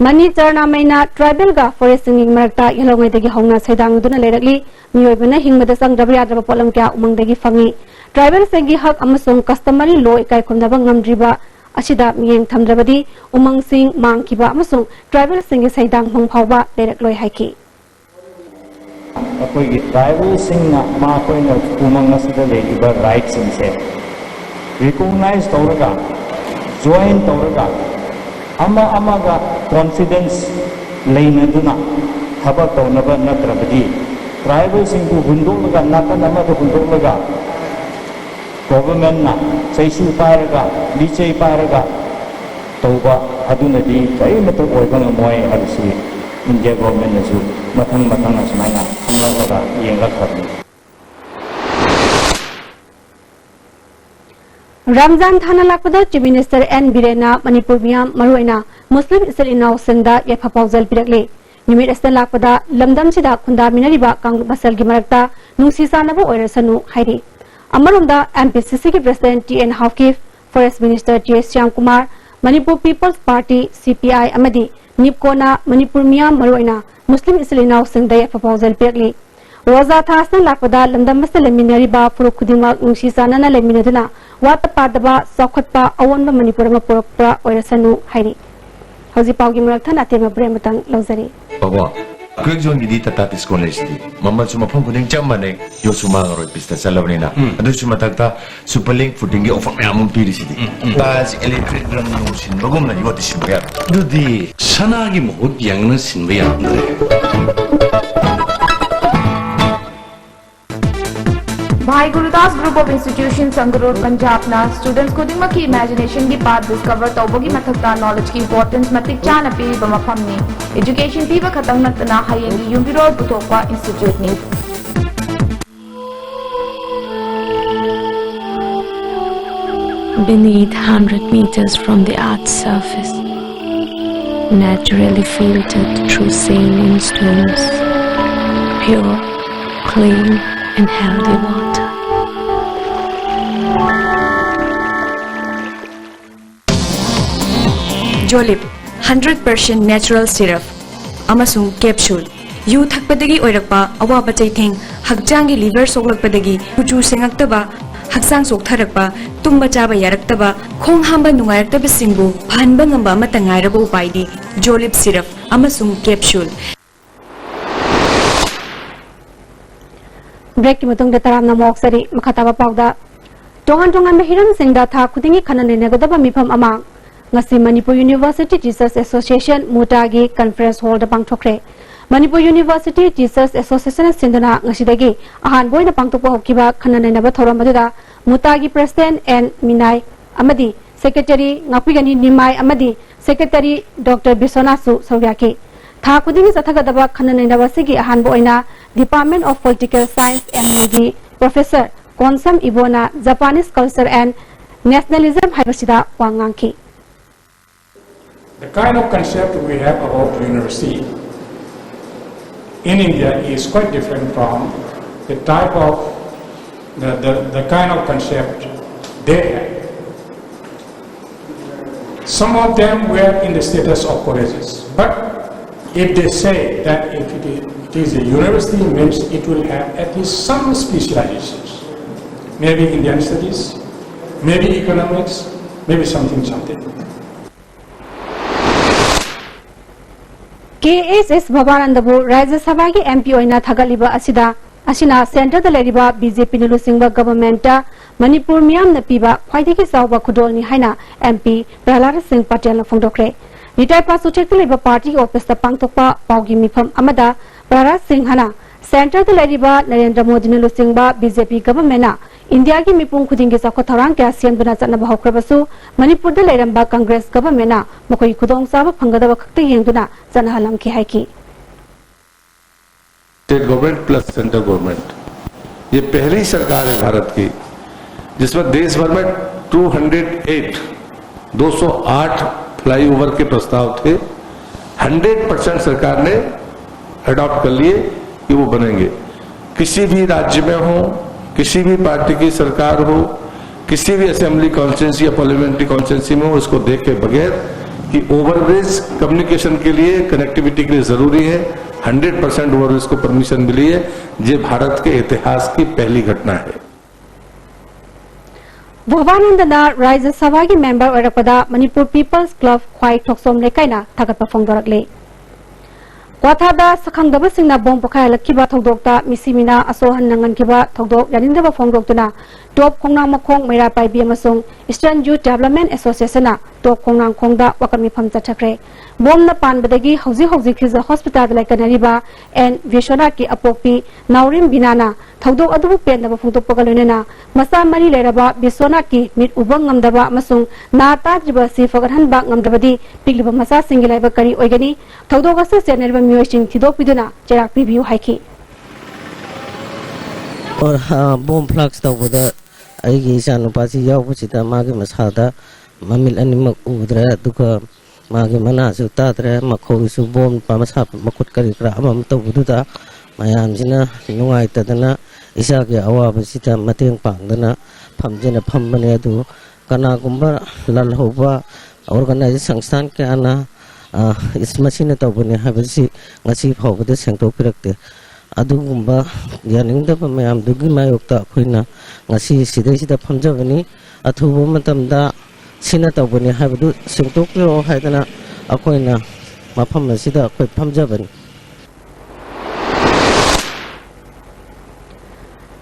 ꯃꯅꯤ ꯆꯔꯅꯥꯃꯩꯅ tribalꯒ forestꯁꯤꯡꯒꯤ ꯃꯔꯛꯇ ꯌꯦꯜꯍꯧꯉꯩꯗꯒꯤ ꯍꯧꯅ ꯁꯩꯗꯥꯡꯗꯨꯅ ꯂꯩꯔꯛꯂꯤ꯫ ꯃꯤꯑꯣꯏꯕꯅ ꯍꯤꯡꯕꯗ ꯆꯪꯗ꯭ꯔꯕ ꯌꯥꯗ꯭ꯔꯕ ꯄꯣꯠꯂꯝ ꯀꯌꯥ ꯎꯃꯪꯗꯒꯤ ꯐꯪꯏ꯫ Tribalꯁꯤꯡꯒꯤ ꯍꯛ ꯑꯃꯁꯨꯡ customary law ꯏꯀꯥꯏ ꯈꯨꯝꯅꯕ ꯉꯝꯗ꯭ꯔꯤꯕ ꯑꯁꯤꯗ ꯃꯤꯠꯌꯦꯡ ꯊꯝꯗ꯭ꯔꯕꯗꯤ ꯎꯃꯪꯁꯤꯡ ꯃꯥꯡꯈꯤꯕ ꯑꯃꯁꯨꯡ tribalꯁꯤꯡꯒꯤ ꯁꯩꯗꯥꯡ ꯃꯪ ꯐꯥꯎꯕ ꯂꯩꯔꯛꯂꯣꯏ ꯍꯥꯏꯈꯤ꯫ ꯑꯩꯈꯣꯏꯒꯤ tribalꯁꯤꯡꯅ ꯃꯈꯣꯏꯅ ꯎꯃꯪ ꯑꯁꯤꯗ ꯂꯩꯔꯤꯕ rightꯁꯤꯡꯁꯦ recognize ꯇꯧꯔꯒ, join ꯇꯧꯔꯒ, ꯑꯃ ꯑꯃꯒ confidence ꯂꯩꯅꯗꯨꯅ ꯊꯕꯛ ꯇꯧꯅꯕ ꯅꯠꯇ꯭ꯔꯕꯗꯤ, tribalꯁꯤꯡꯕꯨ ꯍꯨꯟꯗꯣꯛꯂꯒ, ꯅꯥꯀꯟ ꯑꯃꯗ ꯍꯨꯟꯗꯣꯛꯂꯒ, governmentꯅ ꯆꯩꯁꯨ ꯄꯥꯏꯔꯒ, ꯂꯤꯆꯩ ꯄꯥꯏꯔꯒ ꯇꯧꯕ ꯑꯗꯨꯅꯗꯤ ꯀꯔꯤꯃꯠꯇ ꯑꯣꯏꯕ ꯉꯝꯃꯣꯏ ꯍꯥꯏꯕꯁꯤ India governmentꯅꯁꯨ ꯃꯊꯪ ꯃꯊꯪ ꯑꯁꯨꯃꯥꯏꯅ ꯈꯪꯂꯛꯂꯒ ꯌꯦꯡꯂꯛꯈ꯭ꯔꯕꯅꯤ꯫ ꯔꯝꯖꯥꯟ ꯊꯥꯅ ꯂꯥꯛꯄꯗ Chief Minister N ꯕꯤꯔꯦꯟꯅ ꯃꯅꯤꯄꯨꯔ ꯃꯤꯌꯥꯝ, ꯃꯔꯨꯑꯣꯏꯅ ꯃꯨꯁꯂꯤꯝ ꯏꯆꯤꯜ ꯏꯅꯥꯎꯁꯤꯡꯗ ꯌꯥꯏꯐ ꯄꯥꯎꯖꯦꯜ ꯄꯤꯔꯛꯂꯤ꯫ ꯅꯨꯃꯤꯠ ꯑꯁꯤꯗ ꯂꯥꯛꯄꯗ ꯂꯝꯗꯝꯁꯤꯗ ꯈꯨꯟꯗꯥꯃꯤꯟꯅꯔꯤꯕ ꯀꯥꯡꯂꯨꯞ ꯃꯁꯦꯜꯒꯤ ꯃꯔꯛꯇ ꯅꯨꯡꯁꯤ ꯆꯥꯟꯅꯕ ꯑꯣꯏꯔꯁꯅꯨ ꯍꯥꯏꯔꯤ꯫ ꯑꯃꯔꯣꯝꯗ, M P C C ꯒꯤ President T N Haokip, Forest Minister T S Shyamkumar, Manipur People's Party, C P I, ꯑꯃꯗꯤ NEEPCOꯅ ꯃꯅꯤꯄꯨꯔ ꯃꯤꯌꯥꯝ, ꯃꯔꯨꯑꯣꯏꯅ ꯃꯨꯁꯂꯤꯝ ꯏꯆꯤꯜ ꯏꯅꯥꯎꯁꯤꯡꯗ ꯌꯥꯏꯐ ꯄꯥꯎꯖꯦꯜ ꯄꯤꯔꯛꯂꯤ꯫ ꯔꯣꯖꯥ ꯊꯥ ꯑꯁꯤꯅ ꯂꯥꯛꯄꯗ ꯂꯝꯗꯝ ꯑꯁꯤꯗ ꯂꯩꯃꯤꯟꯅꯔꯤꯕ ꯐꯨꯔꯨꯞ ꯈꯨꯗꯤꯡꯃꯛ ꯅꯨꯡꯁꯤ ꯆꯥꯟꯅꯅ ꯂꯩꯃꯤꯟꯅꯗꯨꯅ ꯋꯥꯠꯇ ꯄꯥꯗꯕ ꯆꯥꯎꯈꯠꯄ ꯑꯑꯣꯟꯕ ꯃꯅꯤꯄꯨꯔ ꯑꯃ ꯄꯨꯔꯛꯄ ꯑꯣꯏꯔꯁꯅꯨ ꯍꯥꯏꯔꯤ꯫ ꯍꯧꯖꯤꯛ ꯄꯥꯎꯒꯤ ꯃꯔꯛ ꯊꯠꯅ ꯑꯇꯦꯟꯕ break ꯑꯃꯇꯪ ꯂꯧꯖꯔꯤ꯫ ꯕꯕꯥ, ꯑꯩꯈꯣꯏ ꯖꯣꯟꯒꯤꯗꯤ Tata Tiscon ꯂꯩꯁꯤꯗꯤ, ꯃꯃꯜꯁꯨ ꯃꯐꯝ ꯈꯨꯗꯤꯡ ꯆꯞ ꯃꯥꯟꯅꯩ, ꯌꯣꯠꯁꯨ ꯃꯥꯡꯉꯔꯣꯏ, ꯄꯤꯁꯇ ꯆꯠꯂꯕꯅꯤꯅ꯫ ꯎꯝ꯫ ꯑꯗꯨꯁꯨ ꯃꯊꯛꯇ Superlink Foodingꯒꯤ offer ꯃꯌꯥꯝ ꯑꯃ ꯄꯤꯔꯤꯁꯤꯗꯤ꯫ ꯎꯝ, ꯎꯝ꯫ Taj Electric ꯗ꯭ꯔꯝ ꯅꯨꯡ ꯁꯤꯟꯕꯒꯨꯝꯅ ꯌꯣꯠꯇꯤ ꯁꯤꯟꯕ ꯌꯥꯔꯣꯏ꯫ ꯑꯗꯨꯗꯤ ꯁꯅꯥꯒꯤ ꯃꯍꯨꯠ ꯌꯦꯡꯅ ꯁꯤꯟꯕ ꯌꯥꯔꯝꯗ꯭ꯔꯦ꯫ Bhai Gurudas Group of Institutions, Sangrur, Punjabꯅ students ꯈꯨꯗꯤꯡꯃꯛꯀꯤ imaginationꯒꯤ path discover ꯇꯧꯕꯒꯤ ꯃꯊꯛꯇ knowledgeꯀꯤ importance ꯃꯇꯤꯛ ꯆꯥꯅ ꯄꯤꯔꯤꯕ ꯃꯐꯝꯅꯤ꯫ Education ꯄꯤꯕ ꯈꯛꯇꯪ ꯅꯠꯇꯅ ꯍꯌꯦꯡꯒꯤ ꯌꯨꯝꯕꯤꯔꯣꯜ ꯄꯨꯊꯣꯛꯄ instituteꯅꯤ꯫ Beneath, hundred meters from the earth's surface, naturally filtered through saline stones, pure, clean, and healthy water. Jolib, hundred percent natural syrup ꯑꯃꯁꯨꯡ capsule꯫ ꯌꯨ ꯊꯛꯄꯗꯒꯤ ꯑꯣꯏꯔꯛꯄ ꯑꯋꯥꯕ ꯆꯩꯊꯦꯡ, ꯍꯛꯆꯥꯡꯒꯤ liver ꯁꯣꯛꯂꯛꯄꯗꯒꯤ ꯀꯨꯆꯨ ꯁꯦꯡꯉꯛꯇꯕ, ꯍꯛꯆꯥꯡ ꯆꯣꯛꯊꯔꯛꯄ, ꯇꯨꯝꯕ ꯆꯥꯕ ꯌꯥꯔꯛꯇꯕ, ꯈꯣꯡ ꯍꯥꯝꯕ ꯅꯨꯡꯉꯥꯏꯔꯛꯇꯕꯁꯤꯡꯕꯨ ꯐꯍꯟꯕ ꯉꯝꯕ ꯑꯃꯠꯇ ꯉꯥꯏꯔꯕ ꯎꯄꯥꯏꯗꯤ Jolib syrup ꯑꯃꯁꯨꯡ capsule꯫ Breakꯀꯤ ꯃꯇꯨꯡꯗ ꯇꯔꯥꯝꯅ ꯑꯃꯨꯛ ꯑꯣꯛꯆꯔꯤ꯫ ꯃꯈꯥ ꯇꯥꯕ ꯄꯥꯎꯗ, ꯇꯣꯉꯥꯟ ꯇꯣꯉꯥꯟꯕ ꯍꯤꯔꯝꯁꯤꯡꯗ ꯊꯥ ꯈꯨꯗꯤꯡꯒꯤ ꯈꯟꯅ ꯅꯩꯅꯒꯗꯕ ꯃꯤꯐꯝ ꯑꯃ ꯉꯁꯤ Manipur University Teachers Association, MUTAꯒꯤ conference hallꯗ ꯄꯥꯡꯊꯣꯛꯈ꯭ꯔꯦ꯫ Manipur University Teachers Associationꯅ ꯁꯤꯟꯗꯨꯅ ꯉꯁꯤꯗꯒꯤ ꯑꯍꯥꯟꯕ ꯑꯣꯏꯅ ꯄꯥꯡꯊꯣꯛꯄ ꯍꯧꯈꯤꯕ ꯈꯟꯅ ꯅꯩꯅꯕ ꯊꯧꯔꯝ ꯑꯗꯨꯗ MUTAꯒꯤ President N ꯃꯤꯅꯥꯏ ꯑꯃꯗꯤ Secretary ꯉꯥꯛꯄꯤꯒꯅꯤ ꯅꯤꯃꯥꯏ ꯑꯃꯗꯤ Secretary Doctor ꯕꯤꯁ꯭ꯋꯅꯥꯊꯁꯨ ꯁꯔꯨꯛ ꯌꯥꯈꯤ꯫ ꯊꯥ ꯈꯨꯗꯤꯡꯒꯤ ꯆꯠꯊꯒꯗꯕ ꯈꯟꯅ ꯅꯩꯅꯕ ꯑꯁꯤꯒꯤ ꯑꯍꯥꯟꯕ ꯑꯣꯏꯅ Department of Political Science, MUꯒꯤ Professor ꯀꯣꯟꯁꯝ ꯏꯕꯣꯅ Japanese Culture and ꯅꯦꯁꯅꯦꯂꯤꯖꯝ ꯍꯥꯏꯕꯁꯤꯗ ꯋꯥ ꯉꯥꯡꯈꯤ꯫ The kind of concept we have about university in India is quite different from the type of the, the, the kind of concept they have. Some of them were in the status of colleges, but if they say that if it is, it is a university, means it will have at least some specializations, maybe Indian studies, maybe economics, maybe something, something. K S ꯑꯦꯁ ꯚꯕꯥꯅꯟꯗꯕꯨ ꯔꯥꯖ꯭ꯌ ꯁꯚꯥꯒꯤ M P ꯑꯣꯏꯅ ꯊꯥꯒꯠꯂꯤꯕ ꯑꯁꯤꯗ, ꯑꯁꯤꯅ ꯁꯦꯟꯇꯔꯗ ꯂꯩꯔꯤꯕ B J ꯄꯤꯅ ꯂꯨꯆꯤꯡꯕ ꯒꯚꯔꯟꯃꯦꯟꯠꯇ ꯃꯅꯤꯄꯨꯔ ꯃꯤꯌꯥꯝꯅ ꯄꯤꯕ ꯈ꯭ꯋꯥꯏꯗꯒꯤ ꯆꯥꯎꯕ ꯈꯨꯗꯣꯜꯅꯤ ꯍꯥꯏꯅ ꯑꯦꯝ ꯄꯤ ꯄ꯭ꯔꯍꯂꯥꯗ ꯁꯤꯡ ꯄꯇꯦꯜꯅ ꯐꯣꯡꯗꯣꯛꯈ꯭ꯔꯦ꯫ ꯂꯤꯇꯥꯏ ꯄꯥꯁꯨꯊꯦꯛꯇ ꯂꯩꯕ ꯄꯥꯔꯇꯤꯒꯤ ꯑꯣꯐꯤꯁꯇ ꯄꯥꯡꯊꯣꯛꯄ ꯄꯥꯎꯒꯤ ꯃꯤꯐꯝ ꯑꯃꯗ ꯄ꯭ꯔꯍꯂꯥꯗ ꯁꯤꯡꯍꯅ ꯁꯦꯟꯇꯔꯗ ꯂꯩꯔꯤꯕ ꯅꯔꯦꯟꯗ꯭ꯔ ꯃꯣꯗꯤꯅ ꯂꯨꯆꯤꯡꯕ ꯕꯤ ꯖꯦ ꯄꯤ ꯒꯚꯔꯟꯃꯦꯟꯠꯅ ꯏꯟꯗꯤꯌꯥꯒꯤ ꯃꯤꯄꯨꯝ ꯈꯨꯗꯤꯡꯒꯤ ꯆꯥꯎꯈꯠ ꯊꯧꯔꯥꯡ ꯀꯌꯥ ꯁꯦꯝꯗꯨꯅ ꯆꯠꯅꯕ ꯍꯧꯈ꯭ꯔꯕꯁꯨ, ꯃꯅꯤꯄꯨꯔꯗ ꯂꯩꯔꯝꯕ ꯀꯪꯒ꯭ꯔꯦꯁ ꯒꯚꯔꯟꯃꯦꯟꯠꯅ ꯃꯈꯣꯏꯒꯤ ꯈꯨꯗꯣꯡꯆꯥꯕ ꯐꯪꯒꯗꯕ ꯈꯛꯇ ꯌꯦꯡꯗꯨꯅ ꯆꯠꯅꯍꯜꯂꯝꯈꯤ ꯍꯥꯏꯈꯤ꯫ State government plus central government, ये पहली सरकार है भारत की जिसमें देश भर में टू हंड्रेड एट, दो सौ आठ फ्लाईओवर के प्रस्ताव थे, हंड्रेड परसेंट सरकार ने अडॉप्ट कर लिए कि वो बनेंगे। किसी भी राज्य में हो, किसी भी पार्टी की सरकार हो, किसी भी असेंबली कॉन्स्टिट्यूंसी या पार्लियामेंट्री कॉन्स्टिट्यूंसी में हो, इसको देखे बगैर कि ओवरब्रिज कम्युनिकेशन के लिए, कनेक्टिविटी के लिए जरूरी है, हंड्रेड परसेंट ओवरब्रिज को परमिशन मिली है। ये भारत के इतिहास की पहली घटना है। ꯚꯕꯥꯅꯟꯗꯅ ꯔꯥꯖ꯭ꯌ ꯁꯚꯥꯒꯤ ꯃꯦꯝꯕꯔ ꯑꯣꯏꯔꯛꯄꯗ ꯃꯅꯤꯄꯨꯔ ꯄꯤꯄꯜꯁ ꯀ꯭ꯂꯕ ꯈ꯭ꯋꯥꯏ ꯊꯣꯛꯆꯣꯝ ꯂꯩꯀꯥꯏꯅ ꯊꯥꯒꯠꯄ ꯐꯣꯡꯗꯣꯔꯛꯂꯤ꯫ ꯀ꯭ꯋꯥꯊꯥꯗ ꯁꯛꯈꯪꯗꯕꯁꯤꯡꯅ ꯕꯣꯝ ꯄꯣꯈꯥꯏꯍꯜꯂꯛꯈꯤꯕ ꯊꯧꯗꯣꯛꯇ ꯃꯤꯁꯤ ꯃꯤꯅꯥ ꯑꯁꯣꯛ ꯑꯍꯟ ꯅꯪꯍꯟꯈꯤꯕ ꯊꯧꯗꯣꯛ ꯌꯥꯅꯤꯡꯗꯕ ꯐꯣꯡꯗꯣꯛꯇꯨꯅ ꯇꯣꯞ ꯈꯣꯡꯅꯥꯡ ꯃꯈꯣꯡ ꯃꯩꯔꯥ ꯄꯥꯏꯕꯤ ꯑꯃꯁꯨꯡ ꯏꯁꯇꯔꯟ ꯌꯨꯠ ꯗꯦꯕꯂꯞꯃꯦꯟ ꯑꯦꯁꯣꯁꯤꯌꯦꯁꯟꯅ ꯇꯣꯞ ꯈꯣꯡꯅꯥꯡ ꯈꯣꯡꯗ ꯋꯥꯀꯠ ꯃꯤꯐꯝ ꯆꯠꯊꯈ꯭ꯔꯦ꯫ ꯕꯣꯝꯅ ꯄꯥꯟꯕꯗꯒꯤ ꯍꯧꯖꯤꯛ ꯍꯧꯖꯤꯛ ꯈꯤꯖ ꯍꯣꯁꯄꯤꯇꯥꯜꯗ ꯂꯩꯀꯠꯅꯔꯤꯕ ꯑꯦꯟ ꯕꯤꯁ꯭ꯋꯅꯥꯊꯀꯤ ꯑꯄꯣꯛꯄꯤ ꯅꯥꯎꯔꯦꯝ ꯕꯤꯅꯥꯅ ꯊꯧꯗꯣꯛ ꯑꯗꯨꯕꯨ ꯄꯦꯟꯗꯕ ꯐꯣꯡꯗꯣꯛꯄꯒ ꯂꯣꯏꯅꯅ ꯃꯆꯥ ꯃꯔꯤ ꯂꯩꯔꯕ ꯕꯤꯁ꯭ꯋꯅꯥꯊꯀꯤ ꯃꯤꯠ ꯎꯕ ꯉꯝꯗꯕ ꯑꯃꯁꯨꯡ ꯅꯥ ꯇꯥꯗ꯭ꯔꯤꯕ ꯑꯁꯤ ꯐꯒꯠꯍꯟꯕ ꯉꯝꯗꯕꯗꯤ ꯄꯤꯛꯂꯤꯕ ꯃꯆꯥꯁꯤꯡꯒꯤ ꯂꯥꯏꯕꯛ ꯀꯔꯤ ꯑꯣꯏꯒꯅꯤ? ꯊꯧꯗꯣꯛ ꯑꯁꯤ ꯆꯦꯟꯅꯔꯤꯕ ꯃꯤꯑꯣꯏꯁꯤꯡ ꯊꯤꯗꯣꯛꯄꯤꯗꯨꯅ ꯆꯩꯔꯥꯛ ꯄꯤꯕꯤꯌꯨ ꯍꯥꯏꯈꯤ꯫ और हाँ, बॉम्ब ब्लास्ट ꯇꯧꯕꯗ ꯑꯩꯒꯤ ꯏꯆꯥ ꯅꯨꯄꯥꯁꯤ ꯌꯥꯎꯕꯁꯤꯗ ꯃꯥꯒꯤ ꯃꯁꯥꯗ ꯃꯃꯤꯠ ꯑꯅꯤꯃꯛ ꯎꯗ꯭ꯔꯦ, ꯑꯗꯨꯒ ꯃꯥꯒꯤ ꯃꯅꯥꯁꯨ ꯇꯥꯗ꯭ꯔꯦ, ꯃꯈꯧꯔꯤꯁꯨ ꯕꯣꯝ, ꯃꯁꯥ ꯃꯈꯨꯠ ꯀꯔꯤ ꯀꯔꯥ ꯑꯃ ꯑꯃ ꯇꯧꯕꯗꯨꯗ ꯃꯌꯥꯝꯁꯤꯅ ꯅꯨꯡꯉꯥꯏꯇꯗꯅ ꯏꯆꯥꯒꯤ ꯑꯋꯥꯕꯁꯤꯗ ꯃꯇꯦꯡ ꯄꯥꯡꯗꯅ ꯐꯝꯖꯅ ꯐꯝꯕꯅꯦ꯫ ꯑꯗꯨ ꯀꯅꯥꯒꯨꯝꯕ ꯂꯥꯜꯍꯧꯕ ꯑꯣꯔꯒꯅꯥꯏꯖꯦꯁꯟ ꯁꯪꯁꯊꯥꯟ ꯀꯌꯥꯅ, ꯑ, ꯏꯁ-, ꯃꯁꯤꯅ ꯇꯧꯕꯅꯤ ꯍꯥꯏꯕꯁꯤ ꯉꯁꯤ ꯐꯥꯎꯕꯗ ꯁꯦꯡꯗꯣꯛꯄꯤꯔꯛꯇꯦ꯫ ꯑꯗꯨꯒꯨꯝꯕ ꯌꯥꯅꯤꯡꯗꯕ ꯃꯌꯥꯝꯗꯨꯒꯤ ꯃꯥꯌꯣꯛꯇ ꯑꯩꯈꯣꯏꯅ ꯉꯁꯤ ꯁꯤꯗꯩꯁꯤꯗ ꯐꯝꯖꯕꯅꯤ꯫ ꯑꯊꯨꯕ ꯃꯇꯝꯗ ꯁꯤꯅ ꯇꯧꯕꯅꯤ ꯍꯥꯏꯕꯗꯨ ꯁꯦꯡꯗꯣꯛꯄꯤꯔꯛꯑꯣ ꯍꯥꯏꯗꯅ ꯑꯩꯈꯣꯏꯅ ꯃꯐꯝ ꯑꯁꯤꯗ ꯑꯩꯈꯣꯏ ꯐꯝꯖꯕꯅꯤ꯫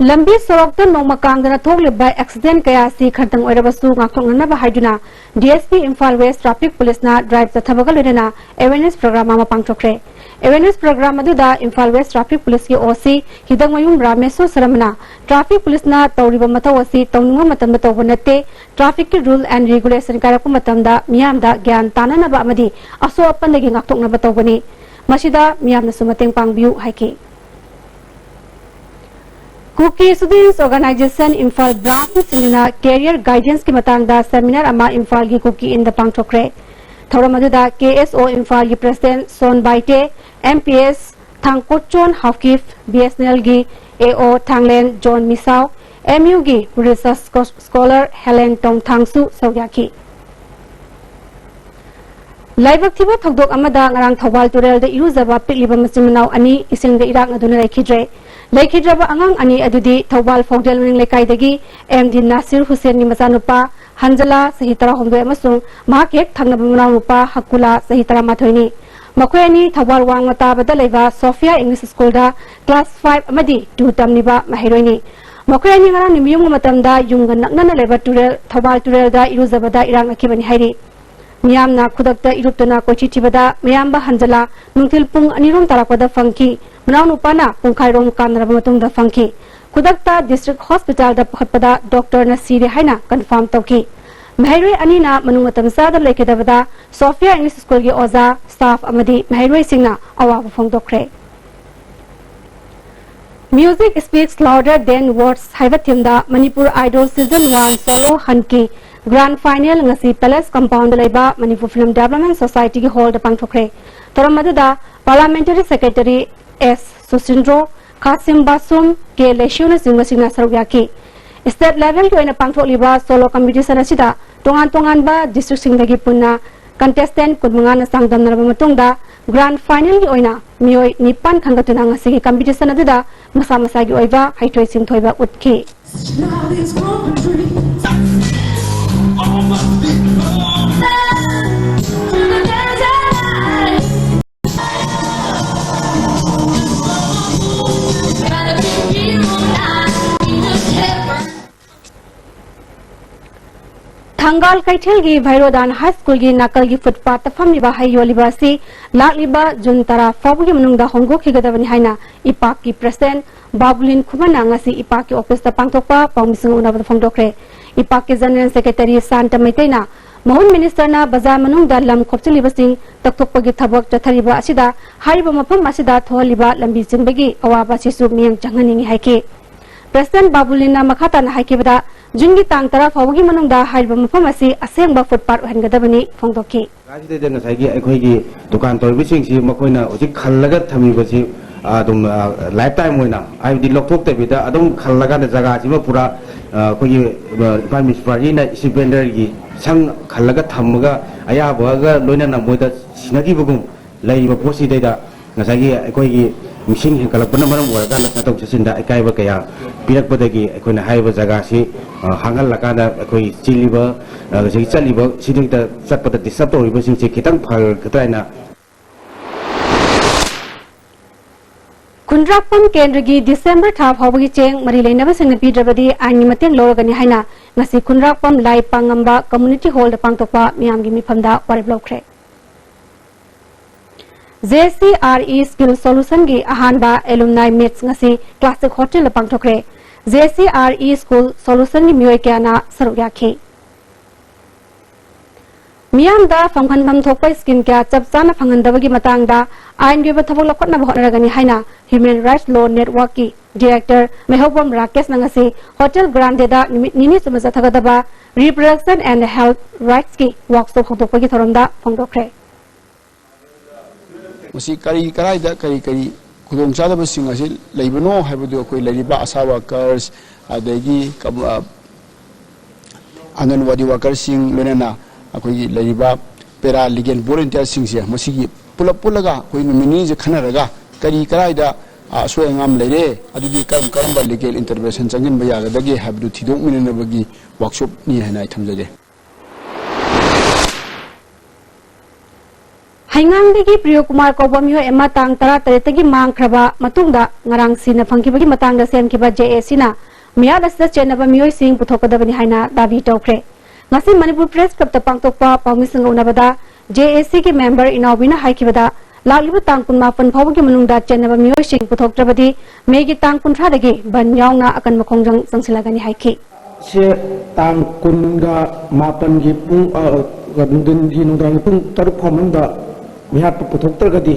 ꯂꯝꯕꯤ ꯁꯣꯔꯣꯛꯇ ꯅꯣꯡꯃ ꯀꯥꯡꯗꯅ ꯊꯣꯛꯂꯤꯕ ꯑꯦꯛꯁꯤꯗꯦꯟ ꯀꯌꯥ ꯑꯁꯤ ꯈꯔꯇꯪ ꯑꯣꯏꯔꯕꯁꯨ ꯉꯥꯛꯊꯣꯛꯅꯅꯕ ꯍꯥꯏꯗꯨꯅ D S P Imphal west traffic ꯄꯨꯂꯤꯁꯅ ꯗ꯭ꯔꯥꯏꯚ ꯆꯠꯊꯕꯒ ꯂꯣꯏꯅꯅ ꯑꯦꯋꯦꯔꯅꯦꯁ ꯄ꯭ꯔꯣꯒ꯭ꯔꯥꯝ ꯑꯃ ꯄꯥꯡꯊꯣꯛꯈ꯭ꯔꯦ꯫ ꯑꯦꯋꯦꯔꯅꯦꯁ ꯄ꯭ꯔꯣꯒ꯭ꯔꯥꯝ ꯑꯗꯨꯗ ꯏꯝꯐꯥꯜ ꯋꯦꯁ ꯇ꯭ꯔꯥꯐꯤꯛ ꯄꯨꯂꯤꯁꯀꯤ ꯑꯣ ꯁꯤ ꯍꯤꯗꯪꯃꯌꯨꯝ ꯔꯥꯃꯦꯁꯣ ꯁꯔꯃꯅ ꯇ꯭ꯔꯥꯐꯤꯛ ꯄꯨꯂꯤꯁꯅ ꯇꯧꯔꯤꯕ ꯃꯊꯧ ꯑꯁꯤ ꯇꯧꯅꯤꯡꯕ ꯃꯇꯝꯗ ꯇꯧꯕ ꯅꯠꯇꯦ, ꯇ꯭ꯔꯥꯐꯤꯛꯀꯤ ꯔꯨꯜ ꯑꯦꯟ ꯔꯤꯒꯨꯂꯦꯁꯟ ꯀꯥꯏꯔꯛꯄ ꯃꯇꯝꯗ ꯃꯤꯌꯥꯝꯗ ꯒ꯭ꯌꯥꯟ ꯇꯥꯅꯅꯕ ꯑꯃꯗꯤ ꯑꯁꯣꯛ ꯑꯄꯟꯗꯒꯤ ꯉꯥꯛꯊꯣꯛꯅꯕ ꯇꯧꯕꯅꯤ꯫ ꯃꯁꯤꯗ ꯃꯤꯌꯥꯝꯅꯁꯨ ꯃꯇꯦꯡ ꯄꯥꯡꯕꯤꯌꯨ ꯍꯥꯏꯈꯤ꯫ ꯀꯨꯀꯤ ꯁ꯭ꯇꯨꯗꯦꯟꯠꯁ ꯑꯣꯔꯒꯅꯥꯏꯖꯦꯁꯟ ꯏꯝꯐꯥꯜ ꯕ꯭ꯔꯥꯟꯆꯅ ꯁꯤꯟꯗꯨꯅ ꯀꯦꯔꯤꯌꯔ ꯒꯥꯏꯗꯦꯟꯁꯀꯤ ꯃꯇꯥꯡꯗ ꯁꯦꯃꯤꯅꯥꯔ ꯑꯃ ꯏꯝꯐꯥꯜꯒꯤ ꯀꯨꯀꯤ ꯏꯟꯗ ꯄꯥꯡꯊꯣꯛꯈ꯭ꯔꯦ꯫ ꯊꯧꯔꯝ ꯑꯗꯨꯗ ꯀꯦ ꯑꯦꯁ ꯑꯣ ꯏꯝꯐꯥꯜꯒꯤ president Son Baite, M P S Thangkotchon Haokip, B S N ꯑꯦꯜꯒꯤ A O Thanglen John Misao, M ꯌꯨꯒꯤ ꯔꯤꯁꯔꯆ ꯁ꯭ꯀꯣ-, ꯁ꯭ꯀꯣꯂꯔ ꯍꯦꯂꯦꯟ ꯇꯣꯡꯊꯥꯡꯁꯨ ꯁꯔꯨꯛ ꯌꯥꯈꯤ꯫ ꯂꯥꯏꯕꯛ ꯊꯤꯕ ꯊꯧꯗꯣꯛ ꯑꯃꯗ ꯉꯔꯥꯡ ꯊꯧꯕꯥꯜ ꯇꯨꯔꯦꯜꯗ ꯏꯔꯨꯖꯕ ꯄꯤꯛꯂꯤꯕ ꯃꯆꯤꯟ ꯃꯅꯥꯎ ꯑꯅꯤ ꯏꯁꯤꯡꯗ ꯏꯔꯥꯛꯅꯗꯨꯅ ꯂꯩꯈꯤꯗ꯭ꯔꯦ꯫ ꯂꯩꯈꯤꯗ꯭ꯔꯕ ꯑꯉꯥꯡ ꯑꯅꯤ ꯑꯗꯨꯗꯤ ꯊꯧꯕꯥꯜ ꯐꯧꯗꯦꯜ ꯃꯅꯤꯡ ꯂꯩꯀꯥꯏꯗꯒꯤ ꯑꯦꯝ ꯗꯤ ꯅꯥꯁꯤꯔ ꯍꯨꯁꯦꯟꯒꯤ ꯃꯆꯥꯅꯨꯄꯥ ꯍꯟꯖꯂꯥ, ꯆꯍꯤ ꯇꯔꯥꯍꯨꯝꯗꯣꯏ, ꯑꯃꯁꯨꯡ ꯃꯍꯥꯛꯀꯤ ꯍꯦꯛ ꯊꯪꯅꯕ ꯃꯅꯥꯎꯅꯨꯄꯥ ꯍꯛꯀꯨꯂꯥ, ꯆꯍꯤ ꯇꯔꯥꯃꯥꯊꯣꯏꯅꯤ꯫ ꯃꯈꯣꯏ ꯑꯅꯤ ꯊꯧꯕꯥꯜ ꯋꯥꯡꯃ ꯇꯥꯕꯗ ꯂꯩꯕ ꯁꯣꯐꯤꯌꯥ ꯏꯪꯂꯤꯁ ꯁ꯭ꯀꯨꯜꯗ ꯀ꯭ꯂꯥꯁ ꯐꯥꯏꯚ ꯑꯃꯗꯤ ꯇꯨ ꯇꯝꯂꯤꯕ ꯃꯍꯩꯔꯣꯏꯅꯤ꯫ ꯃꯈꯣꯏ ꯑꯅꯤ ꯉꯔꯥꯡ ꯅꯨꯃꯤꯠꯌꯨꯡꯕ ꯃꯇꯝꯗ ꯌꯨꯝꯒ ꯅꯛꯅꯅ ꯂꯩꯕ ꯇꯨꯔꯦꯜ, ꯊꯧꯕꯥꯜ ꯇꯨꯔꯦꯜꯗ ꯏꯔꯨꯖꯕꯗ ꯏꯔꯥꯛꯅꯈꯤꯕꯅꯤ ꯍꯥꯏꯔꯤ꯫ ꯃꯤꯌꯥꯝꯅ ꯈꯨꯗꯛꯇ ꯏꯔꯨꯞꯇꯨꯅ ꯀꯣꯏꯊꯤ ꯊꯤꯕꯗ ꯃꯌꯥꯝꯕ ꯍꯟꯖꯂꯥ ꯅꯨꯡꯊꯤꯜ ꯄꯨꯡ ꯑꯅꯤ ꯔꯣꯝ ꯇꯥꯔꯛꯄꯗ ꯐꯪꯈꯤ꯫ ꯃꯅꯥꯎꯅꯨꯄꯥꯅ ꯄꯨꯡꯈꯥꯏꯔꯣꯝ ꯀꯥꯟꯅꯔꯕ ꯃꯇꯨꯡꯗ ꯐꯪꯈꯤ꯫ ꯈꯨꯗꯛꯇ ꯗꯤꯁꯇ꯭ꯔꯤꯛ ꯍꯣꯁꯄꯤꯇꯥꯜꯗ ꯄꯨꯈꯠꯄꯗ ꯗꯣꯛꯇꯔꯅ ꯁꯤꯔꯦ ꯍꯥꯏꯅ ꯀꯟꯐꯥꯔꯝ ꯇꯧꯈꯤ꯫ ꯃꯍꯩꯔꯣꯏ ꯑꯅꯤꯅ ꯃꯅꯨꯡ ꯃꯇꯝ ꯆꯥꯗꯅ ꯂꯩꯈꯤꯗꯕꯗ ꯁꯣꯐꯤꯌꯥ ꯏꯪꯂꯤꯁ ꯁ꯭ꯀꯨꯜꯒꯤ ꯑꯣꯖꯥ, ꯁ꯭ꯇꯥꯐ ꯑꯃꯗꯤ ꯃꯍꯩꯔꯣꯏꯁꯤꯡꯅ ꯑꯋꯥꯕ ꯐꯣꯡꯗꯣꯛꯈ꯭ꯔꯦ꯫ Music Speaks Louder Than Words ꯍꯥꯏꯕ theme ꯗ Manipur Idol Season one Solo Hunt ꯀꯤ grand final ꯉꯁꯤ Palace Compound ꯗ ꯂꯩꯕ Manipur Film Development Society ꯒꯤ hall ꯗ ꯄꯥꯡꯊꯣꯛꯈ꯭ꯔꯦ꯫ ꯊꯧꯔꯝ ꯑꯗꯨꯗ Parliamentary Secretary S ꯁꯨꯁꯤꯟꯗ꯭ꯔꯣ, ꯈꯥꯁꯤꯝ ꯕꯥꯁꯨꯝ, ꯀꯦ ꯂꯩꯁꯤꯎꯅꯆꯤꯡꯕꯁꯤꯡꯅ ꯁꯔꯨꯛ ꯌꯥꯈꯤ꯫ State level ꯒꯤ ꯑꯣꯏꯅ ꯄꯥꯡꯊꯣꯛꯂꯤꯕ solo competition ꯑꯁꯤꯗ ꯇꯣꯉꯥꯟ ꯇꯣꯉꯥꯟꯕ district ꯁꯤꯡꯗꯒꯤ ꯄꯨꯟꯅ contestant ꯀꯨꯟꯃꯉꯥꯅ ꯆꯥꯡꯗꯝꯅꯔꯕ ꯃꯇꯨꯡꯗ grand final ꯒꯤ ꯑꯣꯏꯅ ꯃꯤꯑꯣꯏ ꯅꯤꯄꯥꯟ ꯈꯟꯒꯠꯇꯨꯅ ꯉꯁꯤꯒꯤ competition ꯑꯗꯨꯗ ꯃꯁꯥ ꯃꯁꯥꯒꯤ ꯑꯣꯏꯕ ꯍꯩꯊꯣꯏ ꯁꯤꯡꯊꯣꯏꯕ ꯎꯠꯈꯤ꯫ ꯊꯪꯒꯥꯜ ꯀꯩꯊꯦꯜꯒꯤ ꯚꯩꯔꯣꯗꯥꯟ ꯍꯥꯏ ꯁ꯭ꯀꯨꯜꯒꯤ ꯅꯥꯀꯜꯒꯤ ꯐꯨꯠꯄꯥꯠꯇ ꯐꯝꯂꯤꯕ ꯍꯩ ꯌꯣꯜꯂꯤꯕ ꯑꯁꯤ ꯂꯥꯛꯂꯤꯕ ꯖꯨꯟ ꯇꯔꯥ ꯐꯥꯎꯕꯒꯤ ꯃꯅꯨꯡꯗ ꯍꯣꯡꯗꯣꯛꯈꯤꯒꯗꯕꯅꯤ ꯍꯥꯏꯅ ꯏꯄꯥꯛꯀꯤ ꯄ꯭ꯔꯁꯤꯗꯦꯟꯠ ꯕꯥꯕꯨꯂꯤꯟ ꯈꯨꯃꯟꯅ ꯉꯁꯤ ꯏꯄꯥꯛꯀꯤ ꯑꯣꯐꯤꯁꯇ ꯄꯥꯡꯊꯣꯛꯄ ꯄꯥꯎꯃꯤꯁꯤꯡ ꯎꯅꯕꯗ ꯐꯣꯡꯗꯣꯛꯈ꯭ꯔꯦ꯫ ꯏꯄꯥꯛꯀꯤ ꯖꯦꯅꯔꯦꯜ ꯁꯦꯀ꯭ꯔꯦꯇꯔꯤ ꯁꯥꯟꯇ ꯃꯩꯇꯩꯅ ꯃꯣꯍꯟ ꯃꯤꯅꯤꯁꯇꯔꯅ ꯕꯖꯥꯔ ꯃꯅꯨꯡꯗ ꯂꯝ ꯈꯣꯞꯆꯤꯜꯂꯤꯕꯁꯤꯡ ꯇꯛꯊꯣꯛꯄꯒꯤ ꯊꯕꯛ ꯆꯠꯊꯔꯤꯕ ꯑꯁꯤꯗ ꯍꯥꯏꯔꯤꯕ ꯃꯐꯝ ꯑꯁꯤꯗ ꯊꯣꯛꯍꯜꯂꯤꯕ ꯂꯝꯕꯤ ꯆꯤꯟꯕꯒꯤ ꯑꯋꯥꯕ ꯑꯁꯤꯁꯨ ꯃꯤꯠꯌꯦꯡ ꯆꯪꯍꯟꯅꯤꯡꯏ ꯍꯥꯏꯈꯤ꯫ ꯄ꯭ꯔꯁꯤꯗꯦꯟꯠ ꯕꯥꯕꯨꯂꯤꯟꯅ ꯃꯈꯥ ꯇꯥꯅ ꯍꯥꯏꯈꯤꯕꯗ, ꯖꯨꯟꯒꯤ ꯇꯥꯡ ꯇꯔꯥ ꯐꯥꯎꯕꯒꯤ ꯃꯅꯨꯡꯗ ꯍꯥꯏꯔꯤꯕ ꯃꯐꯝ ꯑꯁꯤ ꯑꯁꯦꯡꯕ ꯐꯨꯠꯄꯥꯠ ꯑꯣꯏꯍꯟꯒꯗꯕꯅꯤ ꯐꯣꯡꯗꯣꯛꯈꯤ꯫ ꯖꯒꯥꯁꯤꯗꯩꯗ ꯉꯁꯥꯏꯒꯤ ꯑꯩꯈꯣꯏꯒꯤ ꯗꯨꯀꯥꯟ ꯇꯧꯔꯤꯕꯁꯤꯡꯁꯤ ꯃꯈꯣꯏꯅ ꯍꯧꯖꯤꯛ ꯈꯜꯂꯒ ꯊꯝꯃꯤꯕꯁꯤ, ꯑ, ꯑꯗꯨꯝ, ꯑ, ꯂꯥꯏꯐ ꯇꯥꯏꯝ ꯑꯣꯏꯅ, ꯍꯥꯏꯕꯗꯤ ꯂꯧꯊꯣꯛꯇꯕꯤꯗ ꯑꯗꯨꯝ ꯈꯜꯂꯀꯥꯟꯗ ꯖꯒꯥꯁꯤꯃ ꯄꯨꯔꯥ, ꯑ, ꯑꯩꯈꯣꯏꯒꯤ, ꯑ, ꯏꯝꯐꯥꯜ ꯃ꯭ꯌꯨꯅꯤꯁꯤꯄꯥꯂꯤꯇꯤꯅ ꯏꯁꯇ꯭ꯔꯤꯠ ꯚꯦꯟꯗꯔꯒꯤ ꯁꯪ ꯈꯜꯂꯒ ꯊꯝꯃꯒ ꯑꯌꯥꯕꯒ ꯂꯣꯏꯅꯅ ꯃꯣꯏꯗ ꯁꯤꯟꯅꯈꯤꯕꯒꯨꯝ ꯂꯩꯔꯤꯕ ꯄꯣꯠꯁꯤꯗꯩꯗ ꯉꯁꯥꯏꯒꯤ ꯑꯩꯈꯣꯏꯒꯤ ꯃꯤꯁꯤꯡ ꯍꯦꯟꯒꯠꯂꯛꯄꯅ ꯃꯔꯝ ꯑꯣꯏꯔꯀꯥꯟꯗ ꯆꯠꯊꯣꯛ ꯆꯠꯁꯤꯟꯗ ꯑꯀꯥꯏꯕ ꯀꯌꯥ ꯄꯤꯔꯛꯄꯗꯒꯤ ꯑꯩꯈꯣꯏꯅ ꯍꯥꯏꯔꯤꯕ ꯖꯒꯥꯁꯤ, ꯑ, ꯍꯥꯡꯍꯜꯂꯀꯥꯟꯗ ꯑꯩꯈꯣꯏ ꯆꯦꯜꯂꯤꯕ, ꯑ, ꯉꯁꯥꯏꯒꯤ ꯆꯠꯂꯤꯕ ꯁꯤꯗꯩꯗ ꯆꯠꯄꯗ ꯗꯤꯁꯇꯔꯕ ꯇꯧꯔꯤꯕꯁꯤꯡꯁꯦ ꯈꯤꯇꯪ ꯐꯒꯗ꯭ꯔꯥ ꯍꯥꯏꯅ꯫ ꯈꯨꯟꯗ꯭ꯔꯥꯛꯄꯝ ꯀꯦꯟꯗ꯭ꯔꯒꯤ ꯗꯤꯁꯦꯝꯕꯔ ꯊꯥ ꯐꯥꯎꯕꯒꯤ ꯆꯦꯡ ꯃꯔꯤ ꯂꯩꯅꯕꯁꯤꯡꯅ ꯄꯤꯗ꯭ꯔꯕꯗꯤ ꯑꯥꯏꯟꯒꯤ ꯃꯇꯦꯡ ꯂꯧꯔꯒꯅꯤ ꯍꯥꯏꯅ ꯉꯁꯤ ꯈꯨꯟꯗ꯭ꯔꯥꯛꯄꯝ ꯂꯥꯏ ꯄꯥꯡꯉꯝꯕ ꯀꯝꯃ꯭ꯌꯨꯅꯤꯇꯤ ꯍꯣꯜꯗ ꯄꯥꯡꯊꯣꯛꯄ ꯃꯤꯌꯥꯝꯒꯤ ꯃꯤꯐꯝꯗ ꯋꯥꯔꯦꯞ ꯂꯧꯈ꯭ꯔꯦ꯫ J C R E skill ꯁꯣꯂꯨꯁꯟꯒꯤ ꯑꯍꯥꯟꯕ ꯑꯦꯂꯨꯝꯅꯥꯏ ꯃꯤꯠꯁ ꯉꯁꯤ ꯀ꯭ꯂꯥꯁꯤꯛ ꯍꯣꯇꯦꯜꯗ ꯄꯥꯡꯊꯣꯛꯈ꯭ꯔꯦ꯫ J C R E skill ꯁꯣꯂꯨꯁꯟꯒꯤ ꯃꯤꯑꯣꯏ ꯀꯌꯥꯅ ꯁꯔꯨꯛ ꯌꯥꯈꯤ꯫ ꯃꯤꯌꯥꯝꯗ ꯐꯪꯍꯟꯐꯝ ꯊꯣꯛꯄ ꯁ꯭ꯀꯤꯝ ꯀꯌꯥ ꯆꯞ ꯆꯥꯅ ꯐꯪꯍꯟꯗꯕꯒꯤ ꯃꯇꯥꯡꯗ ꯑꯥꯏꯟꯒꯤ ꯑꯣꯏꯕ ꯊꯕꯛ ꯂꯧꯈꯠꯅꯕ ꯍꯣꯠꯅꯔꯒꯅꯤ ꯍꯥꯏꯅ ꯍ꯭ꯌꯨꯃꯦꯟ ꯔꯥꯏꯠꯁ ꯂꯣ ꯅꯦꯠꯋꯥꯔꯛꯀꯤ Director ꯃꯩꯍꯧꯕꯝ ꯔꯥꯀꯦꯁꯅ ꯉꯁꯤ Hotel Grandeꯗ ꯅꯨꯃꯤꯠ ꯅꯤꯅꯤ ꯆꯨꯞꯅ ꯆꯠꯊꯒꯗꯕ Reproduction and Health Rightsꯀꯤ workshop ꯍꯧꯗꯣꯛꯄꯒꯤ ꯊꯧꯔꯝꯗ ꯐꯣꯡꯗꯣꯛꯈ꯭ꯔꯦ꯫ ꯃꯁꯤ ꯀꯔꯤ, ꯀꯔꯥꯏꯗ ꯀꯔꯤ ꯀꯔꯤ ꯈꯨꯗꯣꯡꯆꯥꯗꯕꯁꯤꯡ ꯑꯁꯤ ꯂꯩꯕꯅꯣ ꯍꯥꯏꯕꯗꯨ ꯑꯩꯈꯣꯏ ꯂꯩꯔꯤꯕ ASHA workers, ꯑꯗꯒꯤ ꯀꯝ-, ꯑ, ꯑꯪꯒꯟꯋꯥꯗꯤ workerꯁꯤꯡ, ꯂꯣꯏꯅꯅ ꯑꯩꯈꯣꯏꯒꯤ ꯂꯩꯔꯤꯕ paralegal volunteerꯁꯤꯡꯁꯦ, ꯃꯁꯤꯒꯤ ꯄꯨꯂꯞ ꯄꯨꯜꯂꯒ ꯑꯩꯈꯣꯏ ꯅꯨꯃꯤꯠ ꯅꯤꯅꯤꯁꯦ ꯈꯟꯅꯔꯒ ꯀꯔꯤ ꯀꯔꯥꯏꯗ, ꯑ, ꯑꯁꯣꯏ ꯑꯉꯥꯝ ꯂꯩꯔꯦ, ꯑꯗꯨꯗꯤ ꯀꯔꯝ ꯀꯔꯝꯕ legal intervention ꯆꯪꯁꯤꯟꯕ ꯌꯥꯒꯗꯒꯦ ꯍꯥꯏꯕꯗꯨ ꯊꯤꯗꯣꯛꯃꯤꯟꯅꯅꯕꯒꯤ workshopꯅꯤ ꯍꯥꯏꯅ ꯑꯩ ꯊꯝꯖꯒꯦ꯫ ꯍꯩꯉꯥꯡꯗꯒꯤ ꯄ꯭ꯔꯤꯌꯣꯀꯨꯃꯥꯔ ꯀꯧꯕ ꯃꯤꯑꯣꯏ ꯑꯃ ꯇꯥꯡ ꯇꯔꯥꯇꯔꯦꯠꯇꯒꯤ ꯃꯥꯡꯈ꯭ꯔꯕ ꯃꯇꯨꯡꯗ ꯉꯔꯥꯡ ꯁꯤꯅ ꯐꯪꯈꯤꯕꯒꯤ ꯃꯇꯥꯡꯗ ꯁꯦꯝꯈꯤꯕ JACꯅ ꯃꯤꯍꯥꯠ ꯑꯁꯤꯗ ꯆꯦꯟꯅꯕ ꯃꯤꯑꯣꯏꯁꯤꯡ ꯄꯨꯊꯣꯛꯀꯗꯕꯅꯤ ꯍꯥꯏꯅ ꯗꯥꯕꯤ ꯇꯧꯈ꯭ꯔꯦ꯫ ꯉꯁꯤ ꯃꯅꯤꯄꯨꯔ Press Clubꯇ ꯄꯥꯡꯊꯣꯛꯄ ꯄꯥꯎꯃꯤꯁꯤꯡꯒ ꯎꯅꯕꯗ JACꯒꯤ member ꯏꯅꯥꯎꯕꯤꯅ ꯍꯥꯏꯈꯤꯕꯗ, ꯂꯥꯛꯂꯤꯕ ꯇꯥꯡ ꯀꯨꯟꯃꯥꯄꯟ ꯐꯥꯎꯕꯒꯤ ꯃꯅꯨꯡꯗ ꯆꯦꯟꯅꯕ ꯃꯤꯑꯣꯏꯁꯤꯡ ꯄꯨꯊꯣꯛꯇ꯭ꯔꯕꯗꯤ ꯃꯦꯒꯤ ꯇꯥꯡ ꯀꯨꯟꯊ꯭ꯔꯥꯗꯒꯤ ꯕꯟ ꯌꯥꯎꯅ ꯑꯀꯟꯕ ꯈꯣꯡꯖꯪ ꯆꯪꯁꯤꯜꯂꯒꯅꯤ ꯍꯥꯏꯈꯤ꯫ ꯁꯦ ꯇꯥꯡ ꯀꯨꯟꯒ ꯃꯥꯄꯟꯒꯤ ꯄꯨꯡ, ꯑ, ꯅꯨꯡꯊꯤꯟꯒꯤ, ꯅꯨꯡꯗꯥꯡꯒꯤ ꯄꯨꯡ ꯇꯔꯨꯛ ꯐꯥꯎ ꯃꯅꯨꯡꯗ ꯃꯤꯍꯥꯠꯄ ꯄꯨꯊꯣꯛꯇ꯭ꯔꯒꯗꯤ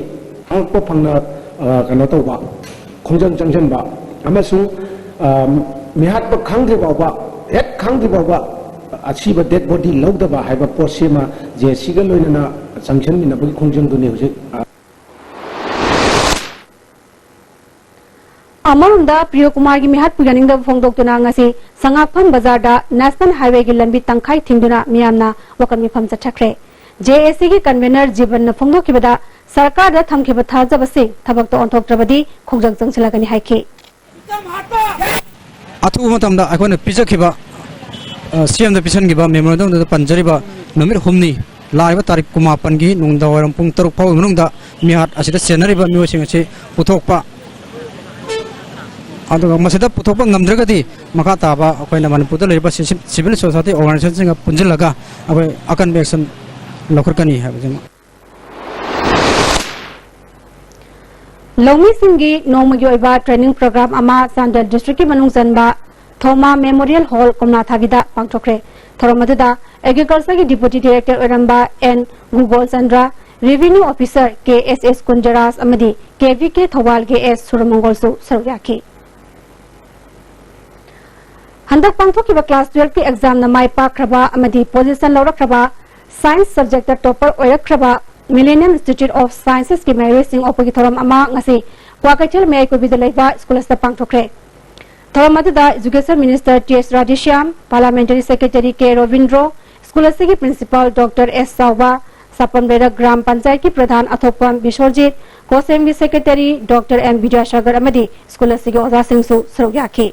ꯑꯉꯛꯄ ꯐꯪꯅ, ꯑ, ꯀꯩꯅꯣ ꯇꯧꯕ, ꯈꯣꯡꯖꯪ ꯆꯪꯁꯤꯟꯕ ꯑꯃꯁꯨꯡ, ꯑ, ꯃꯤꯍꯥꯠꯄ ꯈꯪꯗ꯭ꯔꯤ ꯐꯥꯎꯕ, ꯍꯦꯛ ꯈꯪꯗ꯭ꯔꯤ ꯐꯥꯎꯕ ꯑꯁꯤꯕ dead body ꯂꯧꯗꯕ ꯍꯥꯏꯕ ꯄꯣꯠꯁꯤꯃ JACꯒ ꯂꯣꯏꯅꯅ ꯆꯪꯁꯤꯟꯃꯤꯟꯅꯕꯒꯤ ꯈꯣꯡꯖꯪꯗꯨꯅꯤ ꯍꯧꯖꯤꯛ, ꯑ, ꯑꯃꯔꯣꯝꯗ, ꯄ꯭ꯔꯤꯌꯣꯀꯨꯃꯥꯔꯒꯤ ꯃꯤꯍꯥꯠꯄꯨ ꯌꯥꯅꯤꯡꯗꯕ ꯐꯣꯡꯗꯣꯛꯇꯨꯅ ꯉꯁꯤ ꯁꯉꯥꯛꯐꯝ ꯕꯖꯥꯔꯗ National Highwayꯒꯤ ꯂꯝꯕꯤ ꯇꯪꯈꯥꯏ ꯊꯤꯡꯗꯨꯅ ꯃꯤꯌꯥꯝꯅ ꯋꯥꯀꯠ ꯃꯤꯐꯝ ꯆꯠꯊꯈ꯭ꯔꯦ꯫ JACꯒꯤ convener ꯖꯤꯕꯟꯅ ꯐꯣꯡꯗꯣꯛꯈꯤꯕꯗ, ꯁꯔꯀꯥꯔꯗ ꯊꯝꯈꯤꯕ ꯊꯥꯖꯕꯁꯤꯡ ꯊꯕꯛꯇ ꯑꯣꯟꯊꯣꯛꯇ꯭ꯔꯕꯗꯤ ꯈꯣꯡꯖꯪ ꯆꯪꯁꯤꯜꯂꯛꯀꯅꯤ ꯍꯥꯏꯈꯤ꯫ ꯑꯊꯨꯕ ꯃꯇꯝꯗ ꯑꯩꯈꯣꯏꯅ ꯄꯤꯖꯈꯤꯕ, ꯑ, CMꯗ ꯄꯤꯁꯤꯟꯈꯤꯕ memorandumꯗꯨꯗ ꯄꯟꯖꯔꯤꯕ ꯅꯨꯃꯤꯠ ꯍꯨꯝꯅꯤ, ꯂꯥꯛꯂꯤꯕ ꯇꯥꯔꯤꯛ ꯀꯨꯟꯃꯥꯄꯟꯒꯤ ꯅꯨꯡꯗꯥꯡꯋꯥꯏꯔꯝ ꯄꯨꯡ ꯇꯔꯨꯛ ꯐꯥꯎꯒꯤ ꯃꯅꯨꯡꯗ ꯃꯤꯍꯥꯠ ꯑꯁꯤꯗ ꯆꯦꯟꯅꯔꯤꯕ ꯃꯤꯑꯣꯏꯁꯤꯡ ꯑꯁꯤ ꯄꯨꯊꯣꯛꯄ, ꯑꯗꯨꯒ ꯃꯁꯤꯗ ꯄꯨꯊꯣꯛꯄ ꯉꯝꯗ꯭ꯔꯒꯗꯤ ꯃꯈꯥ ꯇꯥꯕ ꯑꯩꯈꯣꯏꯅ ꯃꯅꯤꯄꯨꯔꯗ ꯂꯩꯔꯤꯕ ꯁꯤ-, civil society organizationꯁꯤꯡꯒ ꯄꯨꯟꯁꯤꯜꯂꯒ ꯑꯩꯈꯣꯏ ꯑꯀꯟꯕ action ꯂꯧꯈꯠꯀꯅꯤ ꯍꯥꯏꯕꯁꯤꯃ꯫ ꯂꯧꯃꯤꯁꯤꯡꯒꯤ ꯅꯣꯡꯃꯒꯤ ꯑꯣꯏꯕ training program ꯑꯃ ꯆꯥꯟꯗꯦꯜ districtꯀꯤ ꯃꯅꯨꯡ ꯆꯟꯕ ꯊꯣꯃꯥ Memorial Hall ꯀꯣꯝꯂꯥꯊꯥꯕꯤꯗ ꯄꯥꯡꯊꯣꯛꯈ꯭ꯔꯦ꯫ ꯊꯧꯔꯝ ꯑꯗꯨꯗ Agricultureꯒꯤ Deputy Director ꯑꯣꯏꯔꯝꯕ N ꯒꯨꯒꯣꯜ Chandra, Revenue Officer K S S ꯀꯨꯟꯖꯔꯥꯖ ꯑꯃꯗꯤ K V K ꯊꯧꯕꯥꯜꯒꯤ S ꯁꯨꯔꯃꯪꯒꯣꯜꯁꯨ ꯁꯔꯨꯛ ꯌꯥꯈꯤ꯫ ꯍꯟꯗꯛ ꯄꯥꯡꯊꯣꯛꯈꯤꯕ class twelve ꯀꯤ exam ꯅ ꯃꯥꯏ ꯄꯥꯛꯈ꯭ꯔꯕ ꯑꯃꯗꯤ position ꯂꯧꯔꯛꯈ꯭ꯔꯕ science subject ꯇ topper ꯑꯣꯏꯔꯛꯈ꯭ꯔꯕ Millennium Institute of Sciences ꯀꯤ ꯃꯍꯩꯔꯣꯏꯁꯤꯡ ꯑꯣꯛꯄꯒꯤ ꯊꯧꯔꯝ ꯑꯃ ꯉꯁꯤ ꯀ꯭ꯋꯥꯀꯩꯊꯦꯜ ꯃꯌꯥꯏ ꯀꯣꯏꯕꯤꯗ ꯂꯩꯕ school ꯑꯁꯤꯗ ꯄꯥꯡꯊꯣꯛꯈ꯭ꯔꯦ꯫ ꯊꯧꯔꯝ ꯑꯗꯨꯗ Education Minister T S Radheshyam, Parliamentary Secretary K Robindro, school ꯑꯁꯤꯒꯤ principal Doctor S ꯆꯥꯎꯕ, ꯁꯥꯄꯝ ꯂꯩꯔꯛ ꯒ꯭ꯔꯥꯝ ꯄꯟꯆꯥꯌꯠꯀꯤ ꯄ꯭ꯔꯙꯥꯟ ꯑꯊꯣꯛꯄꯝ ꯕꯤꯁ꯭ꯋꯔꯖꯤꯠ, ꯀꯣ ꯁꯦꯝꯒꯤ secretary Doctor M ꯕꯤꯗ꯭ꯌꯥꯁꯥꯒꯔ ꯑꯃꯗꯤ school ꯑꯁꯤꯒꯤ ꯑꯣꯖꯥꯁꯤꯡꯁꯨ ꯁꯔꯨꯛ ꯌꯥꯈꯤ꯫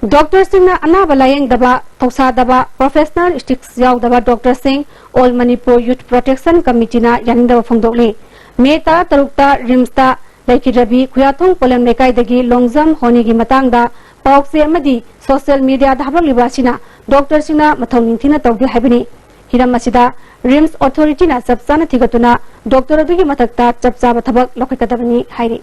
ꯗꯣꯛꯇꯔꯁꯤꯡꯅ ꯑꯅꯥꯕ ꯂꯥꯌꯦꯡꯗꯕ, ꯊꯧꯁꯥꯗꯕ, professional ethics ꯌꯥꯎꯗꯕ ꯗꯣꯛꯇꯔꯁꯤꯡ All Manipur Youth Protection Committee ꯅ ꯌꯥꯅꯤꯡꯗꯕ ꯐꯣꯡꯗꯣꯛꯂꯤ꯫ ꯃꯦ ꯇꯔꯥꯇꯔꯨꯛꯇ RIMS ꯇ ꯂꯩꯈꯤꯗ꯭ꯔꯕꯤ ꯈꯨꯌꯥꯊꯣꯡ ꯄꯣꯂꯦꯝ ꯂꯩꯀꯥꯏꯗꯒꯤ ꯂꯣꯡꯖꯝ ꯍꯣꯅꯤꯒꯤ ꯃꯇꯥꯡꯗ ꯄꯥꯎꯆꯦ ꯑꯃꯗꯤ social media ꯗ ꯍꯥꯞꯂꯛꯂꯤꯕ ꯑꯁꯤꯅ ꯗꯣꯛꯇꯔꯁꯤꯡꯅ ꯃꯊꯧ ꯅꯤꯡꯊꯤꯅ ꯇꯧꯗꯦ ꯍꯥꯏꯕꯅꯤ꯫ ꯍꯤꯔꯝ ꯑꯁꯤꯗ RIMS authority ꯅ ꯆꯞ ꯆꯥꯅ ꯊꯤꯒꯠꯇꯨꯅ ꯗꯣꯛꯇꯔ ꯑꯗꯨꯒꯤ ꯃꯊꯛꯇ ꯆꯞ ꯆꯥꯕ ꯊꯕꯛ ꯂꯧꯈꯠꯀꯗꯕꯅꯤ ꯍꯥꯏꯔꯤ꯫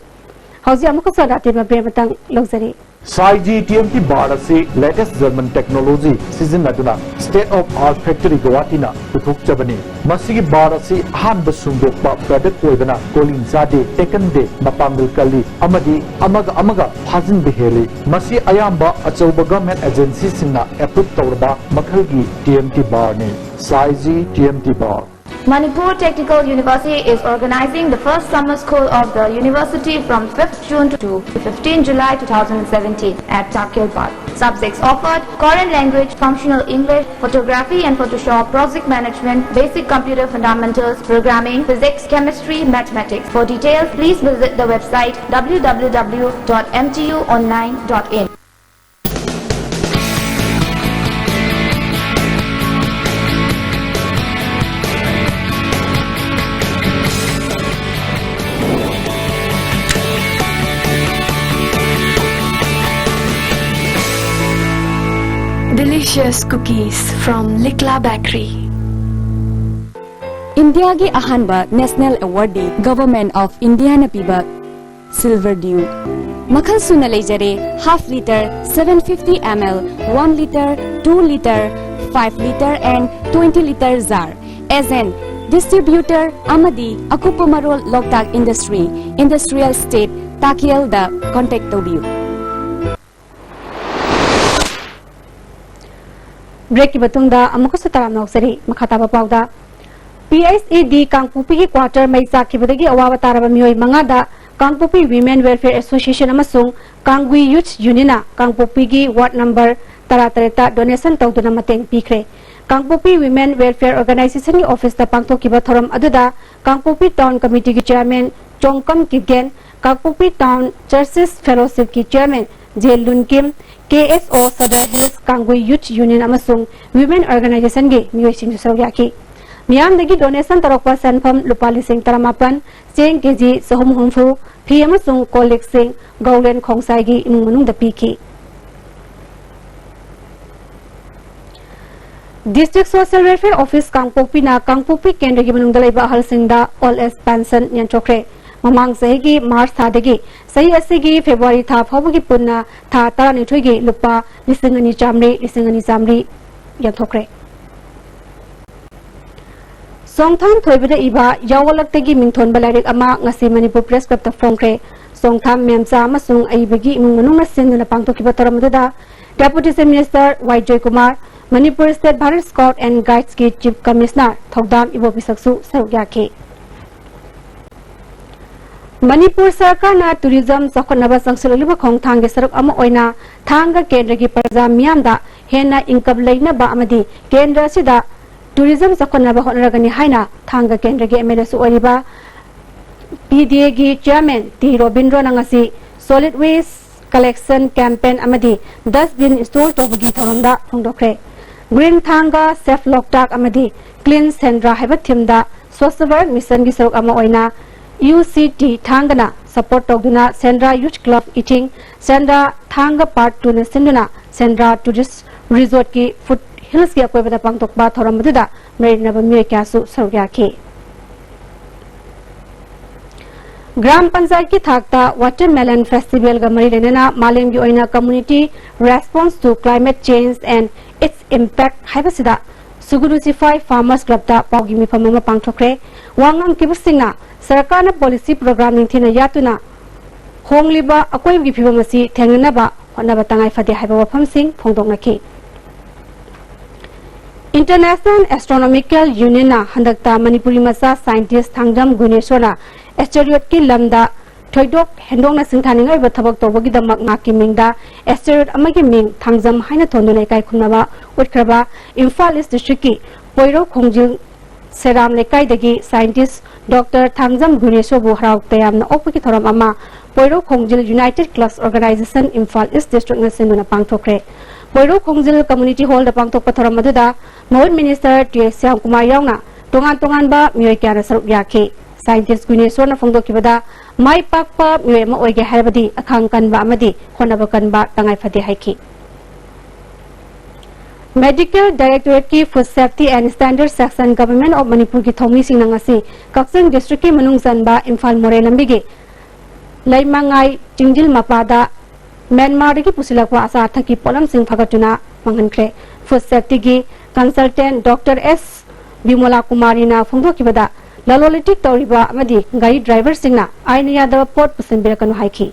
ꯍꯧꯖꯤꯛ ꯑꯃꯨꯛꯀꯁꯨ ꯑꯔꯥꯇꯦꯟꯕ break ꯃꯇꯥꯡ ꯂꯧꯖꯔꯤ꯫ ꯁꯥꯏꯖꯤ TMT bar ꯑꯁꯤ latest German technology ꯁꯤꯖꯤꯟꯅꯗꯨꯅ state of art factory ꯒꯨꯋꯥꯍꯥꯇꯤꯅ ꯄꯨꯊꯣꯛꯆꯕꯅꯤ꯫ ꯃꯁꯤꯒꯤ bar ꯑꯁꯤ ꯑꯍꯥꯟꯕ ꯁꯨꯡꯗꯣꯛꯄ product ꯑꯣꯏꯕꯅ ꯀꯣꯂꯤꯡ ꯆꯥꯗꯦ, ꯇꯦꯛꯀꯟꯗꯦ, ꯃꯄꯥꯡꯒꯜ ꯀꯜꯂꯤ ꯑꯃꯗꯤ ꯑꯃꯒ ꯑꯃꯒ ꯐꯥꯖꯤꯟꯕ ꯍꯦꯜꯂꯤ꯫ ꯃꯁꯤ ꯑꯌꯥꯝꯕ ꯑꯆꯧꯕ government agency ꯁꯤꯡꯅ approve ꯇꯧꯔꯕ ꯃꯈꯜꯒꯤ TMT bar ꯅꯤ꯫ ꯁꯥꯏꯖꯤ TMT bar꯫ Manipur Technical University is organizing the first summer school of the university from fifth June to fifteenth July two thousand seventeen at Takil Park. Subjects offered: Korean language, functional English, photography and Photoshop, project management, basic computer fundamentals, programming, physics, chemistry, mathematics. For details, please visit the website www.mtuonline.in. Delicious cookies from Likla Bakery. ꯏꯟꯗꯤꯌꯥꯒꯤ ꯑꯍꯥꯟꯕ national award D Government of India ꯅ ꯄꯤꯕ Silver Dew꯫ ꯃꯈꯜ ꯁꯨꯅ ꯂꯩꯖꯔꯦ: half litre, seven fifty ml, one litre, two litre, five litre and twenty litre jar꯫ Agent, distributor ꯑꯃꯗꯤ ꯑꯀꯨꯞꯄ ꯃꯔꯣꯜ ꯂꯣꯛꯇꯥꯛ Industry, Industrial Estate, ꯇꯥꯀꯤꯌꯦꯜꯗ contact ꯇꯧꯕꯤꯌꯨ꯫ Breakꯀꯤ ꯃꯇꯨꯡꯗ ꯑꯃꯨꯛꯀꯁꯨ ꯇꯔꯥꯝꯅ ꯑꯣꯛꯆꯔꯤ꯫ ꯃꯈꯥ ꯇꯥꯕ ꯄꯥꯎꯗ, ꯄꯤ ꯑꯩꯆ ꯏ ꯗꯤ ꯀꯥꯡꯄꯣꯛꯄꯤꯒꯤ quarter ꯃꯩ ꯆꯥꯛꯈꯤꯕꯗꯒꯤ ꯑꯋꯥꯕ ꯇꯥꯔꯕ ꯃꯤꯑꯣꯏ ꯃꯉꯥꯗ ꯀꯥꯡꯄꯣꯛꯄꯤ Women Welfare Association ꯑꯃꯁꯨꯡ ꯀꯥꯡꯒꯨꯏ Youth Unionꯅ ꯀꯥꯡꯄꯣꯛꯄꯤꯒꯤ ward number ꯇꯔꯥꯇꯔꯦꯠꯇ donation ꯇꯧꯗꯨꯅ ꯃꯇꯦꯡ ꯄꯤꯈ꯭ꯔꯦ꯫ ꯀꯥꯡꯄꯣꯛꯄꯤ Women Welfare Organizationꯒꯤ officeꯇ ꯄꯥꯡꯊꯣꯛꯈꯤꯕ ꯊꯧꯔꯝ ꯑꯗꯨꯗ ꯀꯥꯡꯄꯣꯛꯄꯤ Town Committeeꯒꯤ chairman ꯆꯣꯡꯀꯝ ꯀꯤꯞꯒꯦꯟ, ꯀꯥꯡꯄꯣꯛꯄꯤ Town Churches Fellowshipꯀꯤ chairman ꯖꯦ ꯂꯨꯟꯀꯤꯝ, ꯀꯦ ꯑꯦꯁ ꯑꯣ Sadar Hills ꯀꯥꯡꯒꯨꯏ Youth Union ꯑꯃꯁꯨꯡ Women Organizationꯒꯤ ꯃꯤꯑꯣꯏꯁꯤꯡꯁꯨ ꯁꯔꯨꯛ ꯌꯥꯈꯤ꯫ ꯃꯤꯌꯥꯝꯗꯒꯤ donation ꯇꯧꯔꯛꯄ ꯁꯦꯟꯐꯝ ꯂꯨꯄꯥ ꯂꯤꯁꯤꯡ ꯇꯔꯥꯃꯥꯄꯟ, ꯆꯦꯡ ꯀꯦꯖꯤ ꯆꯍꯨꯝ ꯍꯨꯝꯐꯨ, ꯐꯤ ꯑꯃꯁꯨꯡ ꯀꯣꯜ ꯂꯤꯛꯁꯤꯡ ꯒꯧꯂꯦꯟ ꯈꯣꯡꯁꯥꯏꯒꯤ ꯏꯃꯨꯡ ꯃꯅꯨꯡꯗ ꯄꯤꯈꯤ꯫ District Social Welfare Office ꯀꯥꯡꯄꯣꯛꯄꯤꯅ ꯀꯥꯡꯄꯣꯛꯄꯤ ꯀꯦꯟꯗ꯭ꯔꯒꯤ ꯃꯅꯨꯡꯗ ꯂꯩꯕ ꯑꯍꯜꯁꯤꯡꯗ old age pension ꯌꯦꯟꯊꯣꯛꯈ꯭ꯔꯦ꯫ ꯃꯃꯥꯡ ꯆꯍꯤꯒꯤ March ꯊꯥꯗꯒꯤ ꯆꯍꯤ ꯑꯁꯤꯒꯤ February ꯊꯥ ꯐꯥꯎꯕꯒꯤ ꯄꯨꯟꯅ ꯊꯥ ꯇꯔꯥꯅꯤꯊꯣꯏꯒꯤ ꯂꯨꯄꯥ ꯂꯤꯁꯤꯡ ꯑꯅꯤ ꯆꯥꯃꯔꯤ, ꯂꯤꯁꯤꯡ ꯑꯅꯤ ꯆꯥꯃꯔꯤ ꯌꯦꯟꯊꯣꯛꯈ꯭ꯔꯦ꯫ ꯆꯣꯡꯊꯥꯝ ꯊꯣꯏꯕꯗ ꯏꯕ ꯌꯥꯑꯣꯜꯂꯛꯇꯒꯤ ꯃꯤꯡꯊꯣꯟꯕ ꯂꯥꯏꯔꯤꯛ ꯑꯃ ꯉꯁꯤ ꯃꯅꯤꯄꯨꯔ Press Clubꯇ ꯐꯣꯡꯈ꯭ꯔꯦ꯫ ꯆꯣꯡꯊꯥꯝ ꯃꯦꯝꯆꯥ ꯑꯃꯁꯨꯡ ꯑꯏꯕꯒꯤ ꯏꯃꯨꯡ ꯃꯅꯨꯡꯅ ꯁꯤꯟꯗꯨꯅ ꯄꯥꯡꯊꯣꯛꯈꯤꯕ ꯊꯧꯔꯝ ꯑꯗꯨꯗ Deputy Chief Minister Y Joykumar, Manipur State Bharat Scout and Guidesꯀꯤ Chief Commissioner ꯊꯧꯗꯥꯝ ꯏꯕꯣꯕꯤꯁꯛꯁꯨ ꯁꯔꯨꯛ ꯌꯥꯈꯤ꯫ ꯃꯅꯤꯄꯨꯔ ꯁꯔꯀꯥꯔꯅ tourism ꯆꯥꯎꯈꯠꯅꯕ ꯆꯪꯁꯤꯜꯂꯛꯂꯤꯕ ꯈꯣꯡꯊꯥꯡꯒꯤ ꯁꯔꯨꯛ ꯑꯃ ꯑꯣꯏꯅ ꯊꯥꯡꯒ ꯀꯦꯟꯗ꯭ꯔꯒꯤ ꯄ꯭ꯔꯖꯥ ꯃꯤꯌꯥꯝꯗ ꯍꯦꯟꯅ income ꯂꯩꯅꯕ ꯑꯃꯗꯤ ꯀꯦꯟꯗ꯭ꯔ ꯑꯁꯤꯗ tourism ꯆꯥꯎꯈꯠꯅꯕ ꯍꯣꯠꯅꯔꯒꯅꯤ ꯍꯥꯏꯅ ꯊꯥꯡꯒ ꯀꯦꯟꯗ꯭ꯔꯒꯤ MLAꯁꯨ ꯑꯣꯏꯔꯤꯕ PDAꯒꯤ chairman ꯇꯤ ꯔꯣꯕꯤꯟꯗ꯭ꯔꯣꯅ ꯉꯁꯤ solid waste collection campaign ꯑꯃꯗꯤ dustbin install ꯇꯧꯕꯒꯤ ꯊꯧꯔꯝꯗ ꯐꯣꯡꯗꯣꯛꯈ꯭ꯔꯦ꯫ Green ꯊꯥꯡꯒ, Safe ꯂꯣꯛꯇꯥꯛ ꯑꯃꯗꯤ Clean ꯁꯦꯟꯗ꯭ꯔꯥ ꯍꯥꯏꯕ themeꯗ Swachh Bharat Missionꯒꯤ ꯁꯔꯨꯛ ꯑꯃ ꯑꯣꯏꯅ UCT ꯊꯥꯡꯒꯅ support ꯇꯧꯗꯨꯅ Sendra Youth Club Eating, Sendra Thanga Part Twoꯅ ꯁꯤꯟꯗꯨꯅ Sendra Tourist Resortꯀꯤ foothillsꯀꯤ ꯑꯀꯣꯏꯕꯗ ꯄꯥꯡꯊꯣꯛꯄ ꯊꯧꯔꯝ ꯑꯗꯨꯗ ꯃꯔꯤ ꯂꯩꯅꯕ ꯃꯤꯑꯣꯏ ꯀꯌꯥꯁꯨ ꯁꯔꯨꯛ ꯌꯥꯈꯤ꯫ ꯒ꯭ꯔꯥꯝ ꯄꯟꯆꯥꯌꯠꯀꯤ ꯊꯥꯛꯇ Watermelon Festivalꯒ ꯃꯔꯤ ꯂꯩꯅꯅ ꯃꯥꯂꯦꯝꯒꯤ ꯑꯣꯏꯅ Community Response to Climate Change and Its Impact ꯍꯥꯏꯕꯁꯤꯗ ꯁꯨꯒꯨꯅꯨ ꯁꯤꯐꯥꯏ Farmers Clubꯇ ꯄꯥꯎꯒꯤ ꯃꯤꯐꯝ ꯑꯃ ꯄꯥꯡꯊꯣꯛꯈ꯭ꯔꯦ꯫ ꯋꯥ ꯉꯥꯡꯈꯤꯕꯁꯤꯡꯅ ꯁꯔꯀꯥꯔꯅ policy program ꯅꯤꯡꯊꯤꯅ ꯌꯥꯠꯇꯨꯅ ꯍꯣꯡꯂꯤꯕ ꯑꯀꯣꯏꯕꯒꯤ ꯐꯤꯕꯝ ꯑꯁꯤ ꯊꯦꯡꯅꯅꯕ ꯍꯣꯠꯅꯕ ꯇꯉꯥꯏ ꯐꯗꯦ ꯍꯥꯏꯕ ꯋꯥꯐꯝꯁꯤꯡ ꯐꯣꯡꯗꯣꯛꯅꯈꯤ꯫ International Astronomical Union ꯅ ꯍꯟꯗꯛꯇ ꯃꯅꯤꯄꯨꯔꯤ ꯃꯆꯥ scientist ꯊꯥꯡꯖꯝ ꯒꯨꯅꯦꯁꯣꯔꯅ asteroid ꯀꯤ ꯂꯝꯗ ꯊꯣꯏꯗꯣꯛ ꯍꯦꯟꯗꯣꯛꯅ ꯁꯤꯡꯊꯥꯅꯤꯡꯉꯥꯏ ꯑꯣꯏꯕ ꯊꯕꯛ ꯇꯧꯕꯒꯤꯗꯃꯛ ꯃꯍꯥꯛꯀꯤ ꯃꯤꯡꯗ asteroid ꯑꯃꯒꯤ ꯃꯤꯡ ꯊꯥꯡꯖꯝ ꯍꯥꯏꯅ ꯊꯣꯟꯗꯨꯅ ꯏꯀꯥꯏ ꯈꯨꯝꯅꯕ ꯎꯠꯈ꯭ꯔꯕ ꯏꯝꯐꯥꯜ East District ꯀꯤ ꯄꯣꯏꯔꯧ ꯈꯣꯡꯖꯤꯜ ꯁꯦꯔꯥꯝ ꯂꯩꯀꯥꯏꯗꯒꯤ scientist Doctor ꯊꯥꯡꯖꯝ ꯒꯨꯅꯦꯁꯣꯔꯕꯨ ꯍꯔꯥꯎ ꯇꯌꯥꯝꯅ ꯑꯣꯛꯄꯒꯤ ꯊꯧꯔꯝ ꯑꯃ ꯄꯣꯏꯔꯧ ꯈꯣꯡꯖꯤꯜ United Clubs Organisation Imphal East District ꯅ ꯁꯤꯟꯗꯨꯅ ꯄꯥꯡꯊꯣꯛꯈ꯭ꯔꯦ꯫ ꯄꯣꯏꯔꯧ ꯈꯣꯡꯖꯤꯜ Community Hall ꯗ ꯄꯥꯡꯊꯣꯛꯄ ꯊꯧꯔꯝ ꯑꯗꯨꯗ ꯃꯍꯨꯠ Minister ꯇꯤ ꯑꯦꯁ ꯁ꯭ꯌꯥꯝꯀꯨꯃꯥꯔ ꯌꯥꯎꯅ ꯇꯣꯉꯥꯟ ꯇꯣꯉꯥꯟꯕ ꯃꯤꯑꯣꯏ ꯀꯌꯥꯅ ꯁꯔꯨꯛ ꯌꯥꯈꯤ꯫ Scientist ꯒꯨꯅꯦꯁꯣꯔꯅ ꯐꯣꯡꯗꯣꯛꯈꯤꯕꯗ, ꯃꯥꯏ ꯄꯥꯛꯄ ꯃꯤꯑꯣꯏ ꯑꯃ ꯑꯣꯏꯒꯦ ꯍꯥꯏꯔꯕꯗꯤ ꯑꯈꯥꯡ ꯀꯟꯕ ꯑꯃꯗꯤ ꯍꯣꯠꯅꯕ ꯀꯟꯕ ꯇꯉꯥꯏ ꯐꯗꯦ ꯍꯥꯏꯈꯤ꯫ Medical Directorate ꯀꯤ Food Safety and Standard Section Government of ꯃꯅꯤꯄꯨꯔꯒꯤ ꯊꯧꯃꯤꯁꯤꯡꯅ ꯉꯁꯤ ꯀꯛꯆꯤꯡ District ꯀꯤ ꯃꯅꯨꯡ ꯆꯟꯕ ꯏꯝꯐꯥꯜ ꯃꯣꯔꯦ ꯂꯝꯕꯤꯒꯤ ꯂꯩꯃꯉꯥꯏ ꯆꯤꯡꯖꯤꯜ ꯃꯄꯥꯗ ꯃ꯭ꯌꯥꯟꯃꯥꯔꯗꯒꯤ ꯄꯨꯁꯤꯜꯂꯛꯄ ꯑꯆꯥ ꯑꯊꯛꯀꯤ ꯄꯣꯠꯂꯝꯁꯤꯡ ꯐꯒꯠꯇꯨꯅ ꯃꯥꯡꯍꯟꯈ꯭ꯔꯦ꯫ Food Safety ꯒꯤ consultant Doctor ꯑꯦꯁ ꯕꯤꯃꯣꯂꯥ ꯀꯨꯃꯥꯔꯤꯅ ꯐꯣꯡꯗꯣꯛꯈꯤꯕꯗ, ꯂꯂꯣꯟ ꯏꯇꯤꯛ ꯇꯧꯔꯤꯕ ꯑꯃꯗꯤ ꯒꯥꯔꯤ driver ꯁꯤꯡꯅ ꯑꯥꯏꯟꯅ ꯌꯥꯗꯕ ꯄꯣꯠ ꯄꯨꯁꯤꯟꯕꯤꯔꯛꯀꯅꯨ ꯍꯥꯏꯈꯤ꯫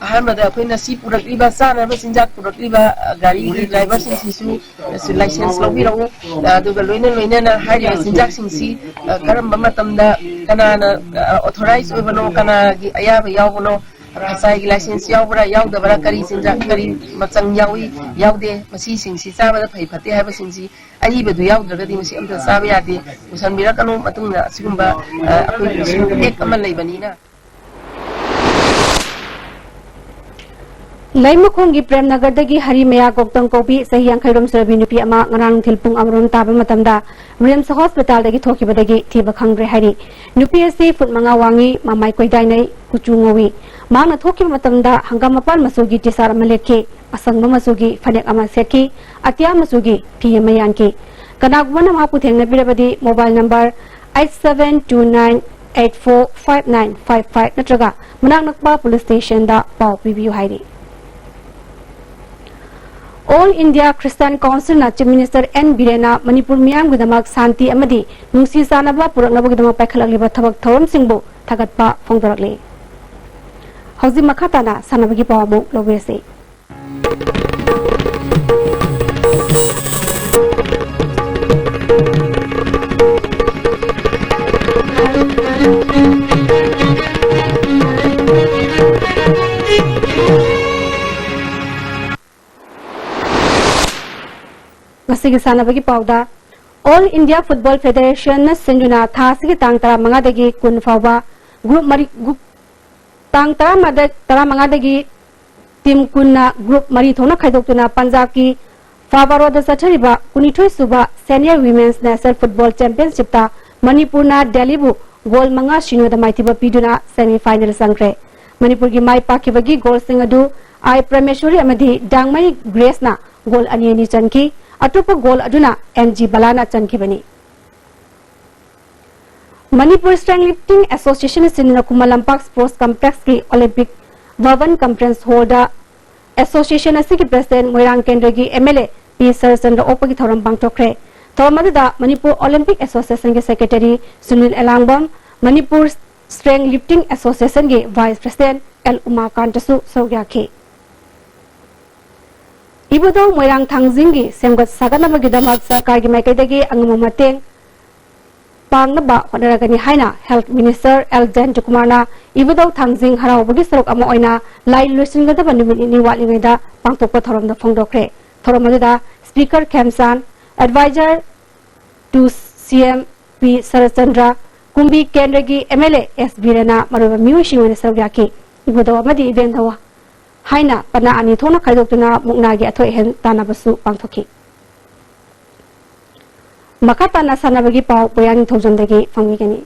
ꯑꯍꯥꯟꯕꯗ ꯑꯩꯈꯣꯏꯅ ꯁꯤ ꯄꯨꯔꯛꯂꯤꯕ, ꯆꯥꯅꯕ ꯆꯤꯟꯖꯥꯛ ꯄꯨꯔꯛꯂꯤꯕ, ꯑ, ꯒꯥꯔꯤꯒꯤ driver ꯁꯤꯡꯁꯤꯁꯨ, ꯑ, license ꯂꯧꯕꯤꯔꯛꯎ꯫ ꯑ, ꯑꯗꯨꯒ ꯂꯣꯏꯅ ꯂꯣꯏꯅꯅ ꯍꯥꯏꯔꯤꯕ ꯆꯤꯟꯖꯥꯛꯁꯤꯡꯁꯤ, ꯑ, ꯀꯔꯝꯕ ꯃꯇꯝꯗ ꯀꯅꯥꯅ, ꯑ, authorize ꯑꯣꯏꯕꯅꯣ, ꯀꯅꯥꯒꯤ ꯑꯌꯥꯕ ꯌꯥꯎꯕꯅꯣ, ꯉꯁꯥꯏꯒꯤ license ꯌꯥꯎꯕ꯭ꯔꯥ, ꯌꯥꯎꯗꯕ꯭ꯔꯥ, ꯀꯔꯤ ꯆꯤꯟꯖꯥꯛ, ꯀꯔꯤ ꯃꯆꯪ ꯌꯥꯎꯏ, ꯌꯥꯎꯗꯦ, ꯃꯁꯤꯁꯤꯡꯁꯤ ꯆꯥꯕꯗ ꯐꯩ ꯐꯠꯇꯦ ꯍꯥꯏꯕꯁꯤꯡꯁꯤ, ꯑꯏꯕꯗꯨ ꯌꯥꯎꯗ꯭ꯔꯒꯗꯤ ꯃꯁꯤ ꯑꯝꯇ ꯆꯥꯕ ꯌꯥꯗꯦ꯫ ꯄꯨꯁꯟꯕꯤꯔꯛꯀꯅꯨ, ꯃꯇꯨꯡꯗ ꯑꯁꯤꯒꯨꯝꯕ, ꯑ, ꯑꯩꯈꯣꯏꯒꯤꯁꯨ act ꯑꯃ ꯂꯩꯕꯅꯤꯅ꯫ ꯂꯩꯃꯈꯣꯡꯒꯤ ꯄ꯭ꯔꯦꯝꯅꯒꯔꯗꯒꯤ ꯍꯔꯤꯃꯌꯥ ꯒꯧꯇꯝ ꯀꯧꯕꯤ ꯆꯍꯤ ꯌꯥꯡꯈꯩꯔꯣꯝ ꯁꯨꯔꯕꯤ ꯅꯨꯄꯤ ꯑꯃ ꯉꯔꯥꯡ ꯅꯨꯡꯊꯤꯜ ꯄꯨꯡ ꯑꯃꯔꯣꯝ ꯇꯥꯕ ꯃꯇꯝꯗ ꯔꯤꯝꯁ ꯍꯣꯁꯄꯤꯇꯥꯜꯗꯒꯤ ꯊꯣꯛꯈꯤꯕꯗꯒꯤ ꯊꯤꯕ ꯈꯪꯗ꯭ꯔꯦ ꯍꯥꯏꯔꯤ꯫ ꯅꯨꯄꯤ ꯑꯁꯤ ꯐꯨꯠ ꯃꯉꯥ ꯋꯥꯡꯏ, ꯃꯃꯥꯏ ꯀꯣꯏꯗꯥꯏꯅꯩ, ꯀꯨꯆꯨ ꯉꯧꯏ꯫ ꯃꯍꯥꯛꯅ ꯊꯣꯛꯈꯤꯕ ꯃꯇꯝꯗ ꯍꯪꯒꯥꯝ ꯃꯄꯥꯟ ꯃꯆꯨꯒꯤ ꯇꯤ ꯁꯥꯔꯠ ꯑꯃ ꯂꯤꯠꯈꯤ, ꯑꯁꯪꯕ ꯃꯆꯨꯒꯤ ꯐꯅꯦꯛ ꯑꯃ ꯁꯦꯠꯈꯤ, ꯑꯇꯤꯌꯥ ꯃꯆꯨꯒꯤ ꯐꯤ ꯑꯃ ꯌꯥꯟꯈꯤ꯫ ꯀꯅꯥꯒꯨꯝꯕꯅ ꯃꯍꯥꯛꯄꯨ ꯊꯦꯡꯅꯕꯤꯔꯕꯗꯤ mobile number eight seven two nine eight four five nine five five ꯅꯠꯇ꯭ꯔꯒ ꯃꯅꯥꯛ ꯅꯛꯄ ꯄꯨꯂꯤꯁ ꯁ꯭ꯇꯦꯁꯟꯗ ꯄꯥꯎ ꯄꯤꯕꯤꯌꯨ ꯍꯥꯏꯔꯤ꯫ All India Christian Council ꯅ Chief Minister ꯑꯦꯟ ꯕꯤꯔꯦꯟꯅ ꯃꯅꯤꯄꯨꯔ ꯃꯤꯌꯥꯝꯒꯤꯗꯃꯛ ꯁꯥꯟꯇꯤ ꯑꯃꯗꯤ ꯅꯨꯡꯁꯤ ꯆꯥꯟꯅꯕ ꯄꯨꯔꯛꯅꯕꯒꯤꯗꯃꯛ ꯄꯥꯏꯈꯠꯂꯛꯂꯤꯕ ꯊꯕꯛ ꯊꯧꯔꯝꯁꯤꯡꯕꯨ ꯊꯥꯒꯠꯄ ꯐꯣꯡꯗꯣꯔꯛꯂꯤ꯫ ꯍꯧꯖꯤꯛ ꯃꯈꯥ ꯇꯥꯅ ꯁꯥꯟꯅꯕꯒꯤ ꯄꯥꯎ ꯑꯃꯨꯛ ꯂꯧꯕꯤꯔꯁꯤ꯫ ꯃꯁꯤꯒꯤ ꯁꯥꯟꯅꯕꯒꯤ ꯄꯥꯎꯗ, All India Football Federation ꯅ ꯁꯤꯟꯗꯨꯅ ꯊꯥ ꯑꯁꯤꯒꯤ ꯇꯥꯡ ꯇꯔꯥꯃꯉꯥꯗꯒꯤ ꯀꯨꯟ ꯐꯥꯎꯕ group ꯃꯔꯤ, group, ꯇꯥꯡ ꯇꯔꯥꯃꯉꯥꯗ, ꯇꯔꯥꯃꯉꯥꯗꯒꯤ team ꯀꯨꯟꯅ group ꯃꯔꯤ ꯊꯣꯛꯅ ꯈꯥꯏꯗꯣꯛꯇꯨꯅ ꯄꯟꯖꯥꯕꯀꯤ ꯐꯥꯕꯥꯔꯣꯗ ꯆꯠꯊꯔꯤꯕ ꯀꯨꯟꯅꯤꯊꯣꯏ ꯁꯨꯕ Senior Women's National Football Championship ꯇ ꯃꯅꯤꯄꯨꯔꯅ ꯗꯦꯜꯂꯤꯕꯨ goal ꯃꯉꯥ ꯁꯤꯅꯣꯗ ꯃꯥꯏꯊꯤꯕ ꯄꯤꯗꯨꯅ semi final ꯆꯪꯈ꯭ꯔꯦ꯫ ꯃꯅꯤꯄꯨꯔꯒꯤ ꯃꯥꯏ ꯄꯥꯛꯈꯤꯕꯒꯤ goal ꯁꯤꯡ ꯑꯗꯨ ꯑꯥꯏ ꯄ꯭ꯔꯃꯦꯁꯣꯔꯤ ꯑꯃꯗꯤ ꯗꯥꯡꯃꯩ ꯒ꯭ꯔꯦꯁꯅ goal ꯑꯅꯤ ꯑꯅꯤ ꯆꯟꯈꯤ꯫ ꯑꯇꯣꯞꯄ goal ꯑꯗꯨꯅ ꯑꯦꯝ ꯖꯤ ꯕꯂꯥꯅ ꯆꯟꯈꯤꯕꯅꯤ꯫ ꯃꯅꯤꯄꯨꯔ Strength Lifting Association ꯁꯤꯟꯗꯨꯅ ꯈꯨꯃꯟ ꯂꯝꯄꯥꯛ Sports Complex ꯀꯤ Olympic Bhavan Conference Hall ꯗ association ꯑꯁꯤꯒꯤ president ꯃꯣꯏꯔꯥꯡ ꯀꯦꯟꯗ꯭ꯔꯒꯤ ꯑꯦꯝ ꯑꯦꯜ ꯑꯦ ꯄꯤ ꯁꯔꯠꯆꯟꯗ꯭ꯔ ꯑꯣꯛꯄꯒꯤ ꯊꯧꯔꯝ ꯄꯥꯡꯊꯣꯛꯈ꯭ꯔꯦ꯫ ꯊꯧꯔꯝ ꯑꯗꯨꯗ ꯃꯅꯤꯄꯨꯔ Olympic Association ꯒꯤ secretary Sunil Elangbam, Manipur Strength Lifting Association ꯒꯤ vice president ꯑꯦꯜ ꯎꯃꯥꯀꯥꯟꯇꯁꯨ ꯁꯔꯨꯛ ꯌꯥꯈꯤ꯫ ꯏꯕꯨꯙꯧ ꯃꯣꯏꯔꯥꯡ ꯊꯥꯡꯖꯤꯡꯒꯤ ꯁꯦꯝꯒꯠ ꯁꯥꯒꯠꯅꯕꯒꯤꯗꯃꯛ ꯁꯔꯀꯥꯔꯒꯤ ꯃꯥꯏꯀꯩꯗꯒꯤ ꯑꯉꯝꯕ ꯃꯇꯦꯡ ꯄꯥꯡꯅꯕ ꯍꯣꯠꯅꯔꯒꯅꯤ ꯍꯥꯏꯅ Health Minister ꯑꯦꯜ ꯖꯌꯟꯇꯀꯨꯃꯥꯔꯅ ꯏꯕꯨꯙꯧ ꯊꯥꯡꯖꯤꯡ ꯍꯔꯥꯎꯕꯒꯤ ꯁꯔꯨꯛ ꯑꯃ ꯑꯣꯏꯅ ꯂꯥꯏ ꯂꯣꯏꯁꯤꯟꯒꯗꯕ ꯅꯨꯃꯤꯠ ꯅꯤꯅꯤ ꯋꯥꯠꯂꯤꯉꯩꯗ ꯄꯥꯡꯊꯣꯛꯄ ꯊꯧꯔꯝꯗ ꯐꯣꯡꯗꯣꯛꯈ꯭ꯔꯦ꯫ ꯊꯧꯔꯝ ꯑꯗꯨꯗ Speaker ꯈꯦꯝꯆꯥꯟ, Advisor to ꯁꯤ ꯑꯦꯝ ꯄꯤ ꯁꯔꯠꯆꯟꯗ꯭ꯔ, ꯀꯨꯝꯕꯤ ꯀꯦꯟꯗ꯭ꯔꯒꯤ ꯑꯦꯝ ꯑꯦꯜ ꯑꯦ ꯑꯦꯁ ꯕꯤꯔꯦꯟꯅ ꯃꯔꯨꯑꯣꯏꯕ ꯃꯤꯑꯣꯏꯁꯤꯡ ꯑꯣꯏꯅ ꯁꯔꯨꯛ ꯌꯥꯈꯤ꯫ ꯏꯕꯨꯙꯧ ꯑꯃꯗꯤ ꯏꯕꯦꯟꯙꯧ ꯍꯥꯏꯅ ꯄꯅꯥ ꯑꯅꯤ ꯊꯣꯛꯅ ꯈꯥꯏꯗꯣꯛꯇꯨꯅ ꯃꯨꯛꯅꯥꯒꯤ ꯑꯊꯣꯏ ꯑꯍꯦꯟ ꯇꯥꯟꯅꯕꯁꯨ ꯄꯥꯡꯊꯣꯛꯈꯤ꯫ ꯃꯈꯥ ꯇꯥꯅ ꯁꯥꯟꯅꯕꯒꯤ ꯄꯥꯎ ꯄꯣꯌꯥ ꯅꯤꯡꯊꯧꯖꯝꯗꯒꯤ ꯐꯪꯕꯤꯒꯅꯤ꯫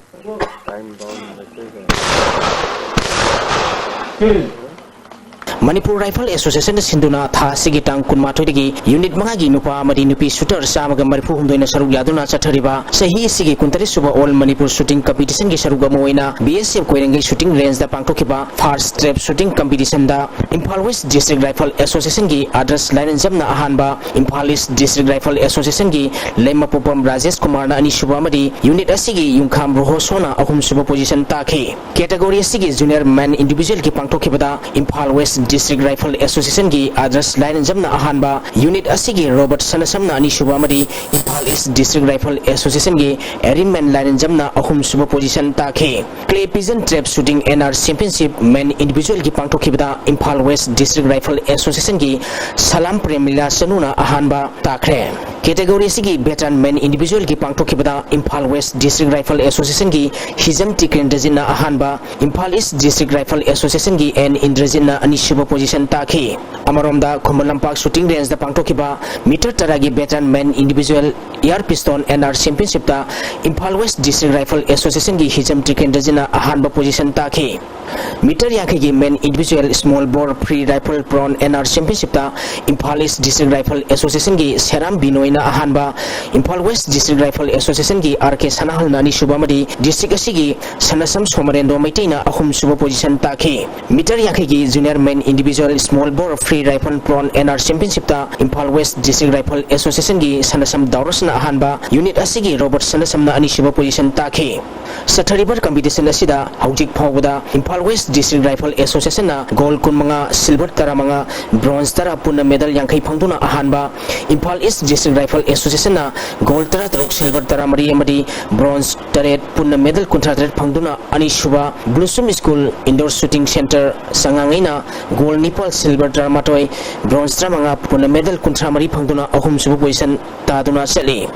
ꯃꯅꯤꯄꯨꯔ ꯔꯥꯏꯐꯜ ꯑꯦꯁꯣꯁꯤꯌꯦꯁꯟꯅ ꯁꯤꯟꯗꯨꯅ ꯊꯥ ꯑꯁꯤꯒꯤ ꯇꯥꯡ ꯀꯨꯟꯃꯥꯊꯣꯏꯗꯒꯤ unit ꯃꯉꯥꯒꯤ ꯅꯨꯄꯥ ꯑꯃꯗꯤ ꯅꯨꯄꯤ shooter ꯆꯥꯝꯃꯒ ꯃꯔꯤꯐꯨ ꯍꯨꯝꯗꯣꯏꯅ ꯁꯔꯨꯛ ꯌꯥꯗꯨꯅ ꯆꯠꯊꯔꯤꯕ ꯆꯍꯤ ꯑꯁꯤꯒꯤ ꯀꯨꯟꯇꯔꯦꯠ ꯁꯨꯕ All Manipur Shooting Competition ꯒꯤ ꯁꯔꯨꯛ ꯑꯃ ꯑꯣꯏꯅ ꯕꯤ ꯑꯦꯁ ꯑꯦꯐ ꯀꯣꯏꯔꯦꯡꯒꯩ shooting range ꯗ ꯄꯥꯡꯊꯣꯛꯈꯤꯕ first trap shooting competition ꯗ Imphal West District Rifle Association ꯒꯤ ꯑꯥꯗꯔꯁ ꯂꯥꯏꯔꯦꯟꯖꯝꯅ ꯑꯍꯥꯟꯕ, Imphal East District Rifle Association ꯒꯤ ꯂꯩꯃꯄꯣꯛꯄꯝ ꯔꯥꯖꯦꯁ ꯀꯨꯃꯥꯔꯅ ꯑꯅꯤꯁꯨꯕ ꯑꯃꯗꯤ unit ꯑꯁꯤꯒꯤ ꯌꯨꯝꯈꯥꯝ ꯔꯣꯍꯣꯁꯣꯅ ꯑꯍꯨꯝꯁꯨꯕ position ꯇꯥꯈꯤ꯫ Category ꯑꯁꯤꯒꯤ junior man individual ꯒꯤ ꯄꯥꯡꯊꯣꯛꯈꯤꯕꯗ Imphal West District Rifle Association ꯒꯤ ꯑꯥꯗꯔꯁ ꯂꯥꯏꯔꯦꯟꯖꯝꯅ ꯑꯍꯥꯟꯕ, unit ꯑꯁꯤꯒꯤ ꯔꯣꯕꯔꯠ ꯁꯅꯥꯁꯝꯅ ꯑꯅꯤꯁꯨꯕ ꯑꯃꯗꯤ Imphal East District Rifle Association ꯒꯤ ꯑꯦꯔꯤꯃꯦꯟ ꯂꯥꯏꯔꯦꯟꯖꯝꯅ ꯑꯍꯨꯝꯁꯨꯕ position ꯇꯥꯈꯤ꯫ Clay Pigeon Trap Shooting N R Championship man individual ꯒꯤ ꯄꯥꯡꯊꯣꯛꯈꯤꯕꯗ Imphal West District Rifle Association ꯒꯤ ꯁꯂꯥꯝ ꯄ꯭ꯔꯦꯝꯂꯤꯂꯥ ꯆꯅꯨꯅ ꯑꯍꯥꯟꯕ ꯇꯥꯈ꯭ꯔꯦ꯫ Category ꯑꯁꯤꯒꯤ veteran men individualꯒꯤ ꯄꯥꯡꯊꯣꯛꯈꯤꯕꯗ Imphal West District Rifle Associationꯒꯤ Hijam ꯇꯤꯀꯦꯟꯗ꯭ꯔꯖꯤꯠꯅ ꯑꯍꯥꯟꯕ, ꯏꯝꯐꯥꯜ East District Rifle Associationꯒꯤ ꯑꯦꯟ ꯏꯟꯗ꯭ꯔꯖꯤꯠꯅ ꯑꯅꯤꯁꯨꯕ position ꯇꯥꯈꯤ꯫ ꯑꯃꯔꯣꯝꯗ ꯈꯨꯃꯟ ꯂꯝꯄꯥꯛ shooting rangeꯗ ꯄꯥꯡꯊꯣꯛꯈꯤꯕ meter ꯇꯔꯥꯒꯤ veteran men individual air pistol NR championshipꯇ Imphal West District Rifle Associationꯒꯤ Hijam ꯇꯤꯀꯦꯟꯗ꯭ꯔꯖꯤꯠꯅ ꯑꯍꯥꯟꯕ position ꯇꯥꯈꯤ꯫ Meter ꯌꯥꯡꯈꯩꯒꯤ men individual small bore free rifle prone NR championshipꯇ Imphal East District Rifle Associationꯒꯤ Seram ꯕꯤꯅꯣꯏꯅ ꯑꯍꯥꯟꯕ, ꯏꯝꯐꯥꯜ West District Rifle Associationꯒꯤ ꯑꯥꯔ ꯀꯦ ꯁꯅꯥꯍꯜꯅ ꯑꯅꯤꯁꯨꯕ ꯑꯃꯗꯤ district ꯑꯁꯤꯒꯤ ꯁꯅꯁꯝ ꯁꯣꯃꯔꯦꯟꯗ꯭ꯔꯣ ꯃꯩꯇꯩꯅ ꯑꯍꯨꯝꯁꯨꯕ position ꯇꯥꯈꯤ꯫ Meter ꯌꯥꯡꯈꯩꯒꯤ junior men individual small bore free rifle prone NR championshipꯇ Imphal West District Rifle Associationꯒꯤ ꯁꯅꯁꯝ ꯗꯥꯎꯔꯁꯅ ꯑꯍꯥꯟꯕ, unit ꯑꯁꯤꯒꯤ ꯔꯣꯕꯔꯠ ꯁꯅꯁꯝꯅ ꯑꯅꯤꯁꯨꯕ position ꯇꯥꯈꯤ꯫ ꯆꯠꯊꯔꯤꯕ competition ꯑꯁꯤꯗ ꯍꯧꯖꯤꯛ ꯐꯥꯎꯕꯗ Imphal West District Rifle Associationꯅ gold ꯀꯨꯟꯃꯉꯥ, silver ꯇꯔꯥꯃꯉꯥ, bronze ꯇꯔꯥ ꯄꯨꯟꯅ medal ꯌꯥꯡꯈꯩ ꯐꯪꯗꯨꯅ ꯑꯍꯥꯟꯕ, Imphal East District Rifle Associationꯅ gold ꯇꯔꯥꯇꯔꯨꯛ, silver ꯇꯔꯥꯃꯔꯤ ꯑꯃꯗꯤ bronze ꯇꯔꯦꯠ ꯄꯨꯟꯅ medal ꯀꯨꯟꯊ꯭ꯔꯥ ꯇꯔꯦꯠ ꯐꯪꯗꯨꯅ ꯑꯅꯤꯁꯨꯕ, Blossom School Indoor Shooting Centre ꯆꯉꯥꯡꯉꯩꯅ gold ꯅꯤꯄꯥꯜ, silver ꯇꯔꯥꯃꯥꯊꯣꯏ, bronze ꯇꯔꯥꯃꯉꯥ ꯄꯨꯟꯅ medal ꯀꯨꯟꯊ꯭ꯔꯥ ꯃꯔꯤ ꯐꯪꯗꯨꯅ ꯑꯍꯨꯝꯁꯨꯕ position ꯇꯥꯗꯨꯅ ꯆꯠꯂꯤ꯫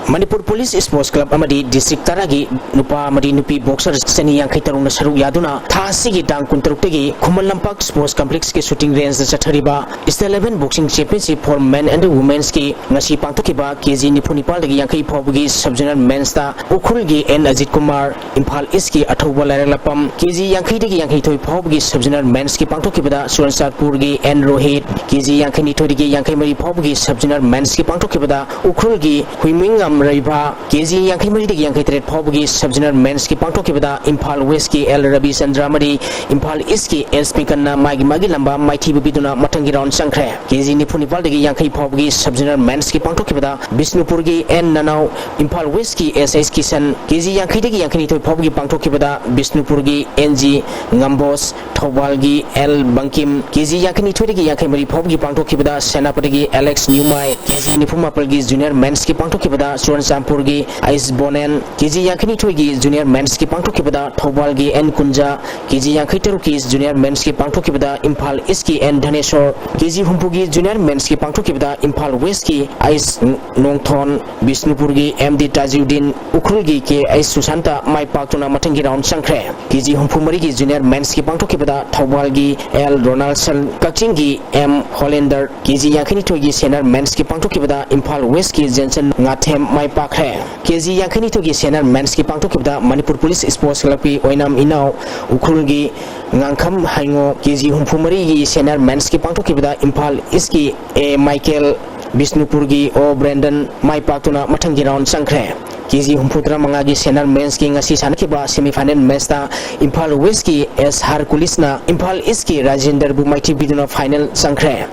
ꯃꯅꯤꯄꯨꯔ Police Sports Club ꯑꯃꯗꯤ district ꯇꯔꯥꯒꯤ ꯅꯨꯄꯥ ꯑꯃꯗꯤ ꯅꯨꯄꯤ boxer ꯆꯅꯤ ꯌꯥꯡꯈꯩ ꯇꯔꯨꯛꯅ ꯁꯔꯨꯛ ꯌꯥꯗꯨꯅ ꯊꯥ ꯑꯁꯤꯒꯤ ꯇꯥꯡ ꯀꯨꯟꯇꯔꯨꯛꯇꯒꯤ ꯈꯨꯃꯟ ꯂꯝꯄꯥꯛ Sports Complexꯀꯤ shooting rangeꯗ ꯆꯠꯊꯔꯤꯕ State Level Boxing Championship for Men and Womenꯀꯤ ꯉꯁꯤ ꯄꯥꯡꯊꯣꯛꯈꯤꯕ ꯀꯦ ꯖꯤ ꯅꯤꯐꯨ ꯅꯤꯄꯥꯜꯗꯒꯤ ꯌꯥꯡꯈꯩ ꯐꯥꯎꯕꯒꯤ sub-zonal mensꯇ ꯎꯈ꯭ꯔꯨꯜꯒꯤ ꯑꯦꯟ ꯑꯖꯤꯠ ꯀꯨꯃꯥꯔ, ꯏꯝꯐꯥꯜ Eastꯀꯤ ꯑꯊꯧꯕ ꯂꯥꯏꯔꯦꯂꯥꯄꯝ, ꯀꯦ ꯖꯤ ꯌꯥꯡꯈꯩꯗꯒꯤ ꯌꯥꯡꯈꯩꯅꯤꯊꯣꯏ ꯐꯥꯎꯕꯒꯤ sub-zonal mensꯀꯤ ꯄꯥꯡꯊꯣꯛꯈꯤꯕꯗ ꯆꯨꯔꯆꯥꯟꯄꯨꯔꯒꯤ ꯑꯦꯟ ꯔꯣꯍꯤꯠ, ꯀꯦ ꯖꯤ ꯌꯥꯡꯈꯩꯅꯤꯊꯣꯏꯗꯒꯤ ꯌꯥꯡꯈꯩ ꯃꯔꯤ ꯐꯥꯎꯕꯒꯤ sub-zonal mensꯀꯤ ꯄꯥꯡꯊꯣꯛꯈꯤꯕꯗ ꯎꯈ꯭ꯔꯨꯜꯒꯤ ꯍꯨꯏꯃꯤꯡꯉꯝ ꯔꯩꯚꯥ, ꯀꯦ ꯖꯤ ꯌꯥꯡꯈꯩ ꯃꯔꯤꯗꯒꯤ ꯌꯥꯡꯈꯩ ꯇꯔꯦꯠ ꯐꯥꯎꯕꯒꯤ sub-zonal mensꯀꯤ ꯄꯥꯡꯊꯣꯛꯈꯤꯕꯗ ꯏꯝꯐꯥꯜ Westꯀꯤ ꯑꯦꯜ ꯔꯕꯤꯆꯟꯗ꯭ꯔ ꯑꯃꯗꯤ ꯏꯝꯐꯥꯜ Eastꯀꯤ ꯑꯦꯁ ꯄꯤꯡꯀꯟꯅ ꯃꯥꯒꯤ ꯃꯥꯒꯤ ꯂꯝꯕꯥ ꯃꯥꯏꯊꯤꯕ ꯄꯤꯗꯨꯅ ꯃꯊꯪꯒꯤ round ꯆꯪꯈ꯭ꯔꯦ꯫ ꯀꯦ ꯖꯤ ꯅꯤꯐꯨ ꯅꯤꯄꯥꯜꯗꯒꯤ ꯌꯥꯡꯈꯩ ꯐꯥꯎꯕꯒꯤ sub-zonal mensꯀꯤ ꯄꯥꯡꯊꯣꯛꯈꯤꯕꯗ ꯕꯤꯁꯅꯨꯄꯨꯔꯒꯤ ꯑꯦꯟ ꯅꯅꯥꯎ, ꯏꯝꯐꯥꯜ Westꯀꯤ S H Kishan, K G ꯌꯥꯡꯈꯩꯗꯒꯤ ꯌꯥꯡꯈꯩꯅꯤꯊꯣꯏ ꯐꯥꯎꯕꯒꯤ ꯄꯥꯡꯊꯣꯛꯈꯤꯕꯗ ꯕꯤꯁꯅꯨꯄꯨꯔꯒꯤ ꯑꯦꯟ ꯖꯤ ꯉꯝꯕꯣꯁ, ꯊꯧꯕꯥꯜꯒꯤ ꯑꯦꯜ ꯕꯪꯀꯤꯝ, ꯀꯦ ꯖꯤ ꯌꯥꯡꯈꯩꯅꯤꯊꯣꯏꯗꯒꯤ ꯌꯥꯡꯈꯩ ꯃꯔꯤ ꯐꯥꯎꯕꯒꯤ ꯄꯥꯡꯊꯣꯛꯈꯤꯕꯗ ꯁꯦꯅꯥꯄꯇꯤꯒꯤ ꯑꯦꯂꯦꯛꯁ ꯅ꯭ꯌꯨꯃꯥꯏ, ꯀꯦ ꯖꯤ ꯅꯤꯐꯨ ꯃꯥꯄꯜꯒꯤ junior mensꯀꯤ ꯄꯥꯡꯊꯣꯛꯈꯤꯕꯗ ꯆꯨꯔꯆꯥꯟꯄꯨꯔꯒꯤ ꯑꯩꯁ ꯕꯣꯅꯦꯟ, ꯀꯦ ꯖꯤ ꯌꯥꯡꯈꯩꯅꯤꯊꯣꯏꯒꯤ ꯖꯨꯅꯤꯌꯔ ꯃꯦꯟꯁꯀꯤ ꯄꯥꯡꯊꯣꯛꯈꯤꯕꯗ ꯊꯧꯕꯥꯜꯒꯤ ꯑꯦꯟ ꯀꯨꯟꯖꯥ, ꯀꯦ ꯖꯤ ꯌꯥꯡꯈꯩꯇꯔꯨꯛꯀꯤ ꯖꯨꯅꯤꯌꯔ ꯃꯦꯟꯁꯀꯤ ꯄꯥꯡꯊꯣꯛꯈꯤꯕꯗ ꯏꯝꯐꯥꯜ ꯏꯁꯀꯤ ꯑꯦꯟ ꯙꯅꯦꯁꯣꯔ, ꯀꯦ ꯖꯤ ꯍꯨꯝꯐꯨꯒꯤ ꯖꯨꯅꯤꯌꯔ ꯃꯦꯟꯁꯀꯤ ꯄꯥꯡꯊꯣꯛꯈꯤꯕꯗ ꯏꯝꯐꯥꯜ ꯋꯦꯁꯀꯤ ꯑꯩꯁ ꯅꯣꯡꯊꯣꯟ, ꯕꯤꯁꯅꯨꯄꯨꯔꯒꯤ ꯑꯦꯝ ꯗꯤ ꯇꯥꯖꯨꯗꯤꯟ, ꯎꯈ꯭ꯔꯨꯜꯒꯤ ꯀꯦ ꯑꯩꯁ ꯁꯨꯁꯥꯟꯇ ꯃꯥꯏ ꯄꯥꯛꯇꯨꯅ ꯃꯊꯪꯒꯤ ꯔꯥꯎꯟ ꯆꯪꯈ꯭ꯔꯦ꯫ ꯀꯦ ꯖꯤ ꯍꯨꯝꯐꯨ ꯃꯔꯤꯒꯤ ꯖꯨꯅꯤꯌꯔ ꯃꯦꯟꯁꯀꯤ ꯄꯥꯡꯊꯣꯛꯈꯤꯕꯗ ꯊꯧꯕꯥꯜꯒꯤ ꯑꯦꯜ ꯔꯣꯅꯥꯜꯁꯟ, ꯀꯛꯆꯤꯡꯒꯤ ꯑꯦꯝ ꯍꯣꯂꯦꯟꯗꯔ, ꯀꯦ ꯖꯤ ꯌꯥꯡꯈꯩꯅꯤꯊꯣꯏꯒꯤ ꯁꯦꯅꯤꯌꯔ ꯃꯦꯟꯁꯀꯤ ꯄꯥꯡꯊꯣꯛꯈꯤꯕꯗ ꯏꯝꯐꯥꯜ ꯋꯦꯁꯀꯤ ꯖꯦꯟꯁꯟ ꯉꯥꯊꯦꯝ ꯃꯥꯏ ꯄꯥꯛꯈ꯭ꯔꯦ꯫ ꯀꯦ ꯖꯤ ꯌꯥꯡꯈꯩꯅꯤꯊꯣꯏꯒꯤ ꯁꯦꯅꯤꯌꯔ ꯃꯦꯟꯁꯀꯤ ꯄꯥꯡꯊꯣꯛꯈꯤꯕꯗ ꯃꯅꯤꯄꯨꯔ ꯄꯨꯂꯤꯁ ꯁ꯭ꯄꯣꯔꯠꯁ ꯀ꯭ꯂꯕꯀꯤ ꯑꯣꯏꯅꯥꯝ ꯏꯅꯥꯎ, ꯎꯈ꯭ꯔꯨꯜꯒꯤ ꯉꯥꯡꯈꯝ ꯍꯩꯉꯣ, ꯀꯦ ꯖꯤ ꯍꯨꯝꯐꯨ ꯃꯔꯤꯒꯤ ꯁꯦꯅꯤꯌꯔ ꯃꯦꯟꯁꯀꯤ ꯄꯥꯡꯊꯣꯛꯈꯤꯕꯗ ꯏꯝꯐꯥꯜ ꯏꯁꯀꯤ ꯑꯦ ꯃꯥꯏꯀꯦꯜ, ꯕꯤꯁꯅꯨꯄꯨꯔꯒꯤ ꯑꯣ ꯕ꯭ꯔꯦꯟꯗꯟ ꯃꯥꯏ ꯄꯥꯛꯇꯨꯅ ꯃꯊꯪꯒꯤ ꯔꯥꯎꯟ ꯆꯪꯈ꯭ꯔꯦ꯫ ꯀꯦ ꯖꯤ ꯍꯨꯝꯐꯨꯇꯔꯥ ꯃꯉꯥꯒꯤ ꯁꯦꯅꯤꯌꯔ ꯃꯦꯟꯁꯀꯤ ꯉꯁꯤ ꯁꯥꯟꯅꯈꯤꯕ ꯁꯦꯃꯤꯐꯥꯏꯅꯦꯜ ꯃꯦꯆꯇ ꯏꯝꯐꯥꯜ ꯋꯦꯁꯀꯤ ꯑꯦꯁ ꯍꯔꯀꯨꯂꯤꯁꯅ ꯏꯝꯐꯥꯜ ꯏꯁꯀꯤ ꯔꯥꯖꯦꯟꯗꯔꯕꯨ ꯃꯥꯏꯊꯤꯕꯤꯗꯨꯅ ꯐꯥꯏꯅꯦꯜ ꯆꯪꯈ꯭ꯔꯦ꯫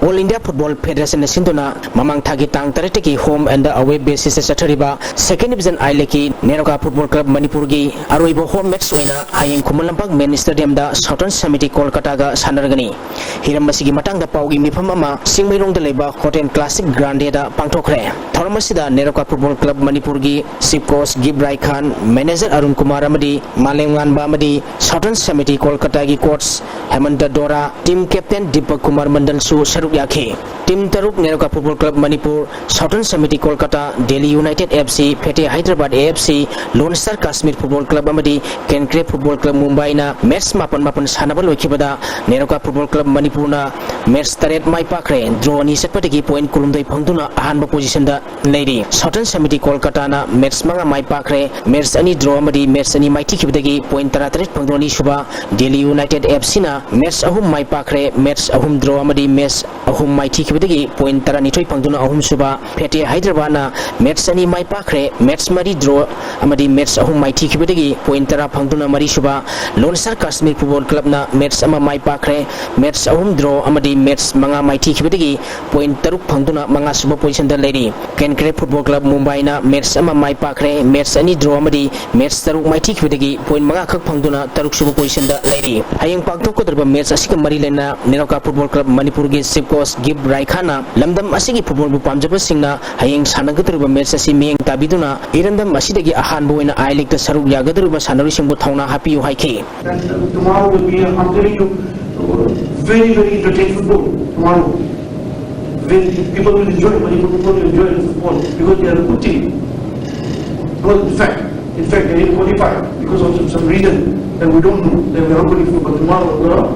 ꯑꯣꯜ ꯏꯟꯗꯤꯌꯥ ꯐꯨꯠꯕꯣꯜ ꯐꯦꯗꯔꯦꯁꯟꯅ ꯁꯤꯟꯗꯨꯅ ꯃꯃꯥꯡ ꯊꯥꯒꯤ ꯇꯥꯡ ꯇꯔꯦꯠꯇꯒꯤ home and away basis ꯆꯠꯊꯔꯤꯕ second division I League ꯀꯤ ꯅꯦꯔꯣꯀꯥ ꯐꯨꯠꯕꯣꯜ ꯀ꯭ꯂꯕ ꯃꯅꯤꯄꯨꯔꯒꯤ ꯑꯔꯣꯏꯕ home match ꯑꯣꯏꯅ ꯍꯌꯦꯡ ꯈꯨꯃꯟ ꯂꯝꯄꯥꯛ ꯃꯦꯟ ꯁ꯭ꯇꯦꯗꯤꯌꯝꯗ ꯁꯥꯎꯊꯔꯟ ꯁꯃꯤꯇꯤ ꯀꯣꯜꯀꯇꯥꯒ ꯁꯥꯟꯅꯔꯒꯅꯤ꯫ ꯍꯤꯔꯝ ꯑꯁꯤꯒꯤ ꯃꯇꯥꯡꯗ ꯄꯥꯎꯒꯤ ꯃꯤꯐꯝ ꯑꯃ ꯆꯤꯡꯃꯩꯔꯣꯡꯗ ꯂꯩꯕ ꯍꯣꯇꯦꯜ ꯀ꯭ꯂꯥꯁꯤꯛ ꯒ꯭ꯔꯥꯟꯗꯦꯗ ꯄꯥꯡꯊꯣꯛꯈ꯭ꯔꯦ꯫ ꯊꯧꯔꯝ ꯑꯁꯤꯗ ꯅꯦꯔꯣꯀꯥ ꯐꯨꯠꯕꯣꯜ ꯀ꯭ꯂꯕ ꯃꯅꯤꯄꯨꯔꯒꯤ chief coach Gift Raikhan, manager Arun Kumar ꯑꯃꯗꯤ ꯃꯥꯂꯦꯝꯉꯥꯟꯕ ꯑꯃꯗꯤ ꯁꯥꯎꯊꯔꯟ ꯁꯃꯤꯇꯤ ꯀꯣꯜꯀꯇꯥꯒꯤ coach Hemanta Dora, team captain Dipak Kumar ꯃꯟꯗꯜꯁꯨ ꯁꯔꯨꯛ ꯌꯥꯈꯤ꯫ ꯇꯤꯝ ꯇꯔꯨꯛ Neroca football club Manipur, southern Samiti Kolkata, Delhi united F C, Fateh Hyderabad A F C, lone star Kashmir football club ꯑꯃꯗꯤ ꯀꯦꯟꯀ꯭ꯔꯦ ꯐꯨꯠꯕꯣꯜ ꯀ꯭ꯂꯕ ꯃꯨꯝꯕꯥꯏꯅ ꯃꯦꯆ ꯃꯥꯄꯟ ꯃꯥꯄꯟ ꯁꯥꯟꯅꯕ ꯂꯣꯏꯈꯤꯕꯗ ꯅꯦꯔꯣꯀꯥ ꯐꯨꯠꯕꯣꯜ ꯀ꯭ꯂꯕ ꯃꯅꯤꯄꯨꯔꯅ ꯃꯦꯆ ꯇꯔꯦꯠ ꯃꯥꯏ ꯄꯥꯛꯈ꯭ꯔꯦ꯫ ꯗ꯭ꯔꯣ ꯑꯅꯤ ꯆꯠꯄꯗꯒꯤ ꯄꯣꯏꯟꯠ ꯀꯨꯟꯍꯨꯝꯗꯣꯏ ꯐꯪꯗꯨꯅ ꯑꯍꯥꯟꯕ ꯄꯣꯖꯤꯁꯟꯗ ꯂꯩꯔꯤ꯫ ꯁꯥꯎꯊꯔꯟ ꯁꯃꯤꯇꯤ ꯀꯣꯜꯀꯇꯥꯅ ꯃꯦꯆ ꯃꯉꯥ ꯃꯥꯏ ꯄꯥꯛꯈ꯭ꯔꯦ꯫ ꯃꯦꯆ ꯑꯅꯤ ꯗ꯭ꯔꯣ ꯑꯃꯗꯤ ꯃꯦꯆ ꯑꯅꯤ ꯃꯥꯏꯊꯤꯈꯤꯕꯗꯒꯤ ꯄꯣꯏꯟꯠ ꯇꯔꯥꯇꯔꯦꯠ ꯐꯪꯗꯨꯅ ꯑꯅꯤꯁꯨꯕ, ꯗꯦꯜꯂꯤ ꯌꯨꯅꯥꯏꯇꯦꯗ ꯑꯦꯐ ꯁꯤꯅ ꯃꯦꯆ ꯑꯍꯨꯝ ꯃꯥꯏ ꯄꯥꯛꯈ꯭ꯔꯦ꯫ ꯃꯦꯆ ꯑꯍꯨꯝ ꯗ꯭ꯔꯣ ꯑꯃꯗꯤ ꯃꯦꯆ ꯑꯍꯨꯝ ꯃꯥꯏꯊꯤꯈꯤꯕꯗꯒꯤ ꯄꯣꯏꯟ ꯇꯔꯥꯅꯤꯊꯣꯏ ꯐꯪꯗꯨꯅ ꯑꯍꯨꯝꯁꯨꯕ, ꯐꯦꯇꯦ ꯍꯥꯏꯗ꯭ꯔꯕꯥꯗꯅ ꯃꯦꯠꯁ ꯑꯅꯤ ꯃꯥꯏ ꯄꯥꯛꯈ꯭ꯔꯦ, ꯃꯦꯠꯁ ꯃꯔꯤ ꯗ꯭ꯔꯣ ꯑꯃꯗꯤ ꯃꯦꯠꯁ ꯑꯍꯨꯝ ꯃꯥꯏꯊꯤꯈꯤꯕꯗꯒꯤ ꯄꯣꯏꯟ ꯇꯔꯥ ꯐꯪꯗꯨꯅ ꯃꯔꯤꯁꯨꯕ, ꯂꯣꯟꯁꯔ ꯀꯥꯁꯃꯤꯔ ꯐꯨꯠꯕꯣꯜ ꯀ꯭ꯂꯕꯅ ꯃꯦꯠꯁ ꯑꯃ ꯃꯥꯏ ꯄꯥꯛꯈ꯭ꯔꯦ, ꯃꯦꯠꯁ ꯑꯍꯨꯝ ꯗ꯭ꯔꯣ ꯑꯃꯗꯤ ꯃꯦꯠꯁ ꯃꯉꯥ ꯃꯥꯏꯊꯤꯈꯤꯕꯗꯒꯤ ꯄꯣꯏꯟ ꯇꯔꯨꯛ ꯐꯪꯗꯨꯅ ꯃꯉꯥꯁꯨꯕ ꯄꯣꯖꯤꯁꯟꯗ ꯂꯩꯔꯤ꯫ ꯀꯦꯟꯀ꯭ꯔꯦ ꯐꯨꯠꯕꯣꯜ ꯀ꯭ꯂꯕ ꯃꯨꯝꯕꯥꯏꯅ ꯃꯦꯠꯁ ꯑꯃ ꯃꯥꯏ ꯄꯥꯛꯈ꯭ꯔꯦ, ꯃꯦꯠꯁ ꯑꯅꯤ ꯗ꯭ꯔꯣ ꯑꯃꯗꯤ ꯃꯦꯠꯁ ꯇꯔꯨꯛ ꯃꯥꯏꯊꯤꯈꯤꯕꯗꯒꯤ ꯄꯣꯏꯟ ꯃꯉꯥꯈꯛ ꯐꯪꯗꯨꯅ ꯇꯔꯨꯛꯁꯨꯕ ꯄꯣꯖꯤꯁꯟꯗ ꯂꯩꯔꯤ꯫ ꯍꯌꯦꯡ ꯄꯥꯡꯊꯣꯛꯀꯗꯧꯔꯤꯕ ꯃꯦꯠꯁ ꯑꯁꯤꯒ ꯃꯔꯤ ꯂꯩꯅꯅ ꯅꯦꯔꯣꯀꯥ ꯐꯨꯠꯕꯣꯜ ꯀ꯭ꯂꯕ ꯃꯅꯤꯄꯨꯔꯒꯤ ꯆꯤꯐ ꯀꯣꯆ ꯒꯤꯞ ꯔꯥꯏꯈꯥꯅ ꯂꯝꯗꯝ ꯑꯁꯤꯒꯤ ꯐꯨꯠꯕꯣꯜꯕꯨ ꯄꯥꯝꯖꯕꯁꯤꯡꯅ ꯍꯌꯦꯡ ꯁꯥꯟꯅꯒꯗꯧꯔꯤꯕ ꯃꯦꯠꯁ ꯑꯁꯤ ꯃꯤꯠꯌꯦꯡ ꯇꯥꯕꯤꯗꯨꯅ ꯏꯔꯝꯗꯝ ꯑꯁꯤꯗꯒꯤ ꯑꯍꯥꯟꯕ ꯑꯣꯏꯅ ꯑꯥꯏ ꯂꯤꯒꯇ ꯁꯔꯨꯛ ꯌꯥꯒꯗꯧꯔꯤꯕ ꯁꯥꯟꯅꯔꯣꯏꯁꯤꯡꯕꯨ ꯊꯧꯅꯥ ꯍꯥꯞꯄꯤꯌꯨ ꯍꯥꯏꯈꯤ꯫ And, uh, tomorrow will be, I'm telling you, uh, very, very entertaining football tomorrow. Very, people will enjoy, Manipur people will enjoy the football because they are a good team. Well, in fact, in fact, they didn't qualify because of some, some reason that we don't know. They were not qualified, but tomorrow, uh,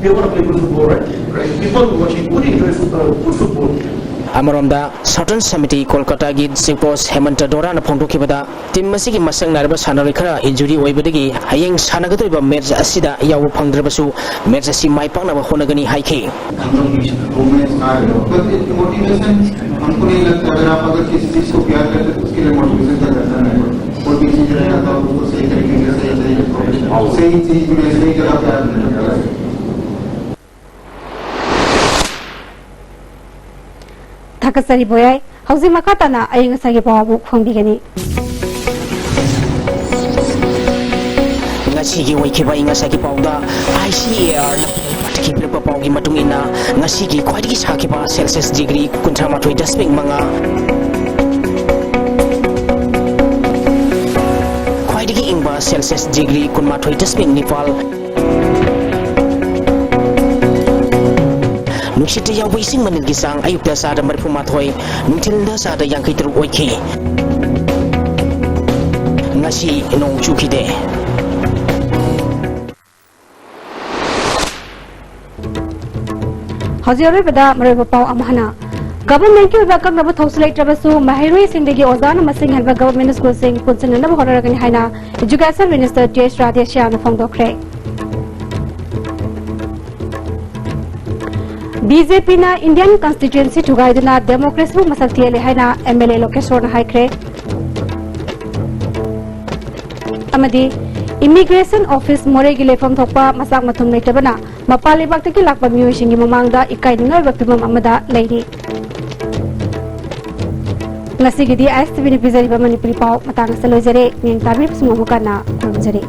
they want to play good football, right? Right. People watching would enjoy football, good football. ꯑꯃꯔꯣꯝꯗ ꯁꯥꯎꯊꯔꯟ Samiti ꯀꯣꯜꯀꯇꯥꯒꯤ chief coach ꯍꯦꯃꯟꯇ ꯗꯣꯔꯥꯅ ꯐꯣꯡꯗꯣꯛꯈꯤꯕꯗ, team ꯑꯁꯤꯒꯤ ꯃꯁꯛ ꯅꯥꯏꯔꯕ ꯁꯥꯟꯅꯔꯣꯏ ꯈꯔ injury ꯑꯣꯏꯕꯗꯒꯤ ꯍꯌꯦꯡ ꯁꯥꯟꯅꯒꯗꯧꯔꯤꯕ match ꯑꯁꯤꯗ ꯌꯥꯎꯕ ꯐꯪꯗ꯭ꯔꯕꯁꯨ match ꯑꯁꯤ ꯃꯥꯏ ꯄꯥꯛꯅꯕ ꯍꯣꯠꯅꯒꯅꯤ ꯍꯥꯏꯈꯤ꯫ हम लोग मोमेंट्स आ रहे हो, पर मोटिवेशन हमको नहीं लगता, अगर आप अगर किसी चीज को प्यार करते हैं तो उसके लिए मोटिवेशन का करना नहीं पड़ता। कोई भी चीज रहना तो उसको सही तरीके से, सही तरीके से, सही चीज में, सही जगह पे आप ꯊꯥꯒꯠꯆꯔꯤ ꯕꯣꯌꯥꯏ꯫ ꯍꯧꯖꯤꯛ ꯃꯈꯥ ꯇꯥꯅ ꯑꯏꯪ ꯑꯁꯥꯒꯤ ꯄꯥꯎ ꯑꯃꯨꯛ ꯐꯣꯡꯕꯤꯒꯅꯤ꯫ ꯉꯁꯤꯒꯤ ꯑꯣꯏꯈꯤꯕ ꯑꯏꯪ ꯑꯁꯥꯒꯤ ꯄꯥꯎꯗ ICARꯅ ꯄꯤꯔꯛꯄ ꯄꯥꯎꯒꯤ ꯃꯇꯨꯡ ꯏꯟꯅ, ꯉꯁꯤꯒꯤ ꯈ꯭ꯋꯥꯏꯗꯒꯤ ꯁꯥꯈꯤꯕ ꯁꯦꯜꯁꯤꯌꯁ ꯗꯤꯒ꯭ꯔꯤ ꯀꯨꯟꯊ꯭ꯔꯥ ꯃꯥꯊꯣꯏ ꯗꯁꯃꯤꯛ ꯃꯉꯥ, ꯈ꯭ꯋꯥꯏꯗꯒꯤ ꯏꯪꯕ ꯁꯦꯜꯁꯤꯌꯁ ꯗꯤꯒ꯭ꯔꯤ ꯀꯨꯟꯃꯥꯊꯣꯏ ꯗꯁꯃꯤꯛ ꯅꯤꯄꯥꯜ, ꯅꯨꯡꯁꯤꯠꯇ ꯌꯥꯎꯕ ꯏꯁꯤꯡ ꯃꯅꯤꯜꯒꯤ ꯆꯥꯡ ꯑꯌꯨꯛꯇ ꯆꯥꯗ ꯃꯔꯤꯐꯨ ꯃꯥꯊꯣꯏ, ꯅꯨꯡꯊꯤꯜꯗ ꯆꯥꯗ ꯌꯥꯡꯈꯩ ꯇꯔꯨꯛ ꯑꯣꯏꯈꯤ꯫ ꯉꯁꯤ ꯅꯣꯡ ꯆꯨꯈꯤꯗꯦ꯫ ꯍꯧꯖꯤꯛ ꯑꯔꯣꯏꯕꯗ ꯃꯔꯨꯑꯣꯏꯕ ꯄꯥꯎ ꯑꯃ ꯍꯟꯅ꯫ ꯒꯚꯔꯟꯃꯦꯟꯠꯀꯤ ꯑꯣꯏꯕ ꯑꯀꯛꯅꯕ ꯊꯧꯁꯤꯜ ꯂꯩꯇ꯭ꯔꯕꯁꯨ, ꯃꯍꯩꯔꯣꯏꯁꯤꯡꯗꯒꯤ ꯑꯣꯖꯥꯅ ꯃꯁꯤꯡ ꯍꯦꯟꯕ ꯒꯚꯔꯟꯃꯦꯟꯠ ꯁ꯭ꯀꯨꯜꯁꯤꯡ ꯄꯨꯟꯁꯤꯟꯅꯅꯕ ꯍꯣꯠꯅꯔꯒꯅꯤ ꯍꯥꯏꯅ ꯏꯖꯨꯀꯦꯁꯟ ꯃꯤꯅꯤꯁꯇꯔ ꯇꯤ ꯑꯩꯆ ꯔꯥꯙꯦꯁ꯭ꯌꯥꯝꯅ ꯐꯣꯡꯗꯣꯛꯈ꯭ꯔꯦ꯫ ꯕꯤ ꯖꯦ ꯄꯤꯅ Indian Constituency ꯊꯨꯒꯥꯏꯗꯨꯅ democracyꯕꯨ ꯃꯁꯛ ꯊꯤꯍꯜꯂꯦ ꯍꯥꯏꯅ M L A ꯂꯣꯀꯦꯁꯣꯔꯅ ꯍꯥꯏꯈ꯭ꯔꯦ꯫ ꯑꯃꯗꯤ Immigration Office ꯃꯣꯔꯦꯒꯤ ꯂꯩꯐꯝ ꯊꯣꯛꯄ ꯃꯆꯥꯛ ꯃꯊꯨꯝ ꯂꯩꯇꯕꯅ ꯃꯄꯥꯟ ꯂꯩꯕꯥꯛꯇꯒꯤ ꯂꯥꯛꯄ ꯃꯤꯑꯣꯏꯁꯤꯡꯒꯤ ꯃꯃꯥꯡꯗ ꯏꯀꯥꯏ ꯅꯤꯡꯉꯥꯏ ꯑꯣꯏꯕ ꯐꯤꯚꯝ ꯑꯃꯗ ꯂꯩꯔꯤ꯫ ꯉꯁꯤꯒꯤꯗꯤ I S T Vꯅ ꯄꯤꯖꯔꯤꯕ ꯃꯅꯤꯄꯨꯔꯤ ꯄꯥꯎ ꯃꯇꯥꯡ ꯑꯁꯤꯗ ꯂꯣꯏꯖꯔꯦ꯫ ꯃꯤꯠꯌꯦꯡ ꯇꯥꯕꯤꯔꯤꯕꯁꯤꯡ ꯑꯃꯨꯛ ꯍꯟꯅ ꯈꯨꯔꯨꯝꯖꯔꯤ꯫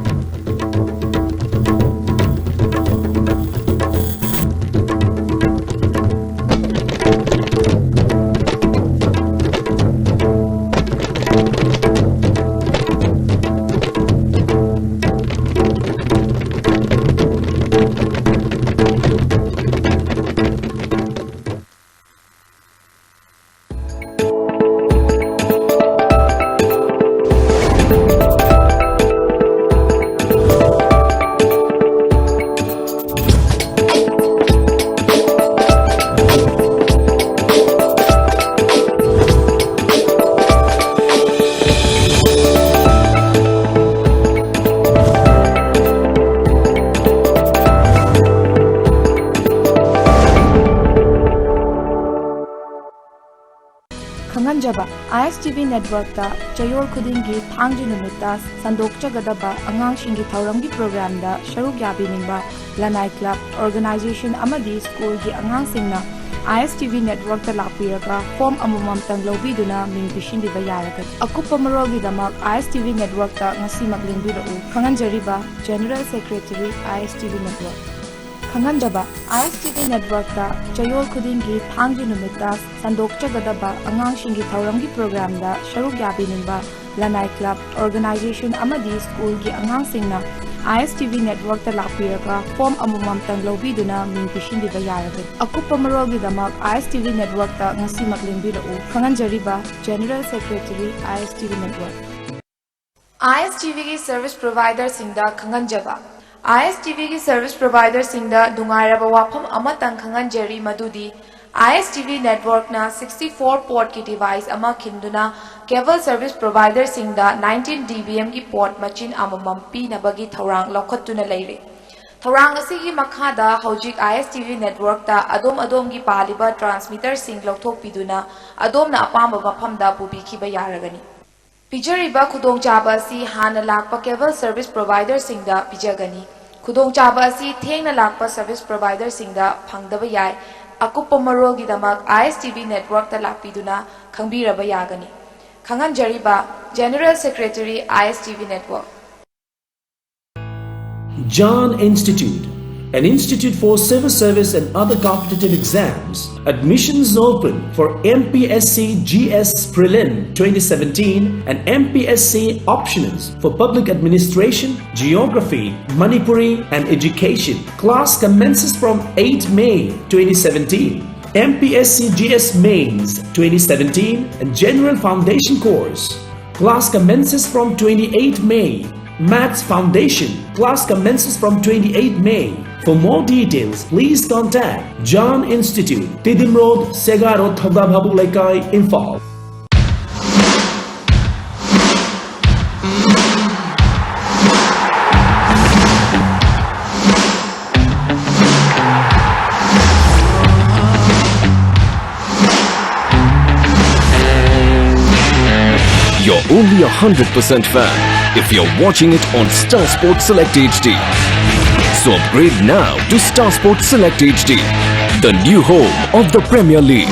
ꯈꯪꯍꯟꯖꯕ, I S T V Networkꯇ ꯆꯌꯣꯜ ꯈꯨꯗꯤꯡꯒꯤ ꯊꯥꯡꯖ ꯅꯨꯃꯤꯠꯇ ꯁꯟꯗꯣꯛꯆꯒꯗꯕ ꯑꯉꯥꯡꯁꯤꯡꯒꯤ ꯊꯧꯔꯝꯒꯤ programꯗ ꯁꯔꯨꯛ ꯌꯥꯕꯤꯅꯤꯡꯕ ꯂꯅꯥꯏ club, organization ꯑꯃꯗꯤ schoolꯒꯤ ꯑꯉꯥꯡꯁꯤꯡꯅ I S T V Networkꯇ ꯂꯥꯛꯄꯤꯔꯒ form ꯑꯃꯃꯝꯇꯪ ꯂꯧꯕꯤꯗꯨꯅ ꯃꯤꯡ ꯄꯤꯁꯤꯟꯕꯤꯕ ꯌꯥꯔꯒꯅꯤ꯫ ꯑꯀꯨꯞꯄ ꯃꯔꯣꯜꯒꯤꯗꯃꯛ I S T V Networkꯇ ꯉꯁꯤꯃꯛ ꯂꯦꯡꯕꯤꯔꯛꯎ꯫ ꯈꯪꯍꯟꯖꯔꯤꯕ, General Secretary, I S T V Network꯫ ꯈꯪꯍꯟꯖꯕ, I S T V Networkꯇ ꯆꯌꯣꯜ ꯈꯨꯗꯤꯡꯒꯤ ꯊꯥꯡꯖ ꯅꯨꯃꯤꯠꯇ ꯁꯟꯗꯣꯛꯆꯒꯗꯕ ꯑꯉꯥꯡꯁꯤꯡꯒꯤ ꯊꯧꯔꯝꯒꯤ programꯗ ꯁꯔꯨꯛ ꯌꯥꯕꯤꯅꯤꯡꯕ ꯂꯅꯥꯏ club, organization ꯑꯃꯗꯤ schoolꯒꯤ ꯑꯉꯥꯡꯁꯤꯡꯅ I S T V Networkꯇ ꯂꯥꯛꯄꯤꯔꯒ form ꯑꯃꯃꯝꯇꯪ ꯂꯧꯕꯤꯗꯨꯅ ꯃꯤꯡ ꯄꯤꯁꯤꯟꯕꯤꯕ ꯌꯥꯔꯒꯅꯤ꯫ ꯑꯀꯨꯞꯄ ꯃꯔꯣꯜꯒꯤꯗꯃꯛ I S T V Networkꯇ ꯉꯁꯤꯃꯛ ꯂꯦꯡꯕꯤꯔꯛꯎ꯫ ꯈꯪꯍꯟꯖꯔꯤꯕ, General Secretary, I S T V Network꯫ I S T Vꯒꯤ service providerꯁꯤꯡꯗ ꯈꯪꯍꯟꯖꯕ꯫ I S T Vꯒꯤ service providerꯁꯤꯡꯗ ꯅꯨꯡꯉꯥꯏꯔꯕ ꯋꯥꯐꯝ ꯑꯃꯇꯪ ꯈꯪꯍꯟꯖꯔꯤ, ꯃꯗꯨꯗꯤ I S T V Networkꯅ sixty-four portꯀꯤ device ꯑꯃ ꯈꯤꯟꯗꯨꯅ cable service providerꯁꯤꯡꯗ nineteen D B Mꯒꯤ port ꯃꯆꯤꯟ ꯑꯃꯃꯝ ꯄꯤꯅꯕꯒꯤ ꯊꯧꯔꯥꯡ ꯂꯧꯈꯠꯇꯨꯅ ꯂꯩꯔꯦ꯫ ꯊꯧꯔꯥꯡ ꯑꯁꯤꯒꯤ ꯃꯈꯥꯗ ꯍꯧꯖꯤꯛ ISTV networkꯇ ꯑꯗꯣꯝ ꯑꯗꯣꯝꯒꯤ ꯄꯥꯜꯂꯤꯕ transmitterꯁꯤꯡ ꯂꯧꯊꯣꯛꯄꯤꯗꯨꯅ ꯑꯗꯣꯝꯅ ꯑꯄꯥꯝꯕ ꯃꯐꯝꯗ ꯄꯨꯕꯤꯈꯤꯕ ꯌꯥꯔꯒꯅꯤ꯫ ꯄꯤꯖꯔꯤꯕ ꯈꯨꯗꯣꯡꯆꯥꯕ ꯑꯁꯤ ꯍꯥꯟꯅ ꯂꯥꯛꯄ cable service providerꯁꯤꯡꯗ ꯄꯤꯖꯒꯅꯤ꯫ ꯈꯨꯗꯣꯡꯆꯥꯕ ꯑꯁꯤ ꯊꯦꯡꯅ ꯂꯥꯛꯄ service providerꯁꯤꯡꯗ ꯐꯪꯗꯕ ꯌꯥꯏ꯫ ꯑꯀꯨꯞꯄ ꯃꯔꯣꯜꯒꯤꯗꯃꯛ ISTV networkꯇ ꯂꯥꯛꯄꯤꯗꯨꯅ ꯈꯪꯕꯤꯔꯕ ꯌꯥꯒꯅꯤ꯫ ꯈꯪꯍꯟꯖꯔꯤꯕ, General Secretary, ISTV network꯫ John Institute, an institute for civil service and other competitive exams. Admissions open for MPSC GS Prelim twenty seventeen and MPSC Optionals for Public Administration, Geography, Manipuri, and Education. Class commences from eighth May twenty seventeen. MPSC GS Mains twenty seventeen and General Foundation Course. Class commences from twenty-eighth May. Maths Foundation. Class commences from twenty-eighth May. For more details, please contact John Institute, Tiddim Road, Sega Road, Thadabhabu Laikai, Imphal. You're only a hundred percent fan if you're watching it on Star Sports Select H D. So upgrade now to Star Sports Select H D, the new home of the Premier League.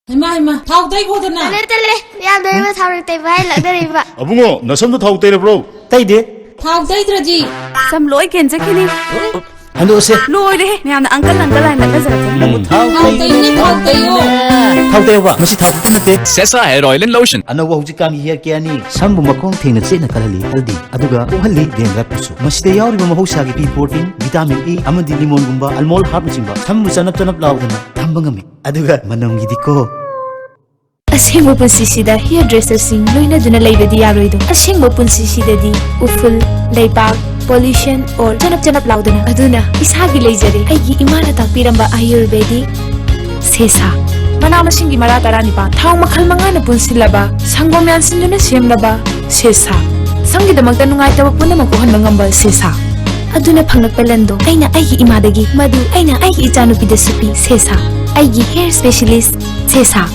ꯍꯩꯃꯥ ꯍꯩꯃꯥ ꯊꯥꯎ ꯇꯩꯈꯣꯗꯅ꯫ ꯇꯜꯂꯦ ꯇꯜꯂꯦ ꯃꯌꯥꯝꯗ ꯑꯩꯕꯨ ꯊꯥꯎꯔꯦꯛ ꯇꯩꯕ ꯍꯥꯏ ꯂꯥꯛꯅꯔꯤꯕ꯫ ꯑꯕꯨꯡꯉꯣ, ꯅꯁꯝꯗꯣ ꯊꯥꯎ ꯇꯩꯔꯕ꯭ꯔꯣ? ꯇꯩꯗꯦ꯫ ꯊꯥꯎ ꯇꯩꯗ꯭ꯔꯗꯤ꯫ ꯁꯝ ꯂꯣꯏ ꯀꯦꯟꯖꯈꯤꯅꯤ꯫ ꯍꯟꯗꯣꯛꯑꯁꯦ꯫ ꯂꯣꯏꯔꯦ꯫ ꯃꯌꯥꯝꯅ ꯑꯪꯀꯜ ꯑꯪꯀꯜ ꯍꯥꯏꯅ ꯂꯛꯅꯖꯔꯛꯀꯅꯤ꯫ ꯊꯥꯎ ꯊꯥꯎ ꯇꯩꯅꯦ, ꯊꯥꯎ ꯇꯩꯌꯣ꯫ ꯊꯥꯎ ꯇꯩꯌꯣꯕ꯫ ꯃꯁꯤ ꯊꯥꯎ ꯈꯛꯇ ꯅꯠꯇꯦ꯫ Sesa hair oil and lotion. ꯑꯅꯧꯕ ꯍꯧꯖꯤꯛꯀꯥꯟꯒꯤ ꯍꯤꯌꯔ ꯀꯦꯌꯔꯅꯤ꯫ ꯁꯝꯕꯨ ꯃꯈꯣꯡ ꯊꯦꯡꯅ ꯆꯦꯠꯅ ꯀꯜꯍꯜꯂꯤ ꯍꯜꯗꯤ, ꯑꯗꯨꯒ ꯀꯣꯛꯍꯜꯂꯤ ꯗꯦꯟꯗ꯭ꯔꯐꯄꯨꯁꯨ꯫ ꯃꯁꯤꯗ ꯌꯥꯎꯔꯤꯕ ꯃꯍꯧꯁꯥꯒꯤ ꯄꯤ ꯄ꯭ꯔꯣꯇꯤꯟ, ꯚꯤꯇꯥꯃꯤꯟ ꯏ ꯑꯃꯗꯤ ꯂꯤꯃꯣꯟꯒꯨꯝꯕ ꯑꯜꯃꯣꯟ ꯍꯥꯔꯕꯅꯆꯤꯡꯕ ꯁꯝꯕꯨ ꯆꯅꯞ ꯆꯅꯞ ꯂꯥꯎꯗꯅ ꯊꯝꯕ ꯉꯝꯃꯤ꯫ ꯑꯗꯨꯒ ꯃꯅꯝꯒꯤꯗꯤꯀꯣ꯫ ꯑꯁꯦꯡꯕ ꯄꯨꯟꯁꯤꯁꯤꯗ ꯍꯤꯌꯔ ꯗ꯭ꯔꯦꯁꯔꯁꯤꯡ ꯂꯣꯏꯅꯗꯨꯅ ꯂꯩꯕꯗꯤ ꯌꯥꯔꯣꯏꯗꯣ꯫ ꯑꯁꯦꯡꯕ ꯄꯨꯟꯁꯤꯁꯤꯗꯗꯤ ꯎꯐꯨꯜ, ꯂꯩꯕꯥꯛ, pollution or ꯆꯅꯞ ꯆꯅꯞ ꯂꯥꯎꯗꯅ꯫ ꯑꯗꯨꯅ ꯏꯁꯥꯒꯤ ꯂꯩꯖꯔꯦ꯫ ꯑꯩꯒꯤ ꯏꯃꯥꯅ ꯇꯥꯛꯄꯤꯔꯝꯕ ꯑꯌꯨꯔꯕꯦꯗꯤꯛ ꯁꯦꯁꯥ꯫ ꯃꯅꯥ ꯃꯁꯤꯡꯒꯤ ꯃꯔꯥ ꯇꯔꯥꯅꯤꯄꯥꯟ, ꯊꯥꯎ ꯃꯈꯜ ꯃꯉꯥꯅ ꯄꯨꯟꯁꯤꯜꯂꯕ, ꯁꯪꯒꯣꯝ ꯌꯥꯟꯁꯤꯟꯗꯨꯅ ꯁꯦꯝꯂꯕ ꯁꯦꯁꯥ꯫ ꯁꯝꯒꯤꯗꯃꯛꯇ ꯅꯨꯡꯉꯥꯏꯇꯕ ꯄꯨꯝꯅꯃꯛ ꯀꯣꯛꯍꯟꯕ ꯉꯝꯕ ꯁꯦꯁꯥ꯫ ꯑꯗꯨꯅ ꯐꯪꯂꯛꯄ ꯂꯟꯗꯣ ꯑꯩꯅ ꯑꯩꯒꯤ ꯏꯃꯥꯗꯒꯤ, ꯃꯗꯨ ꯑꯩꯅ ꯑꯩꯒꯤ ꯏꯆꯥꯅꯨꯄꯤꯗꯁꯨ ꯄꯤ꯫ ꯁꯦꯁꯥ, ꯑꯩꯒꯤ hair specialist꯫ ꯁꯦꯁꯥ,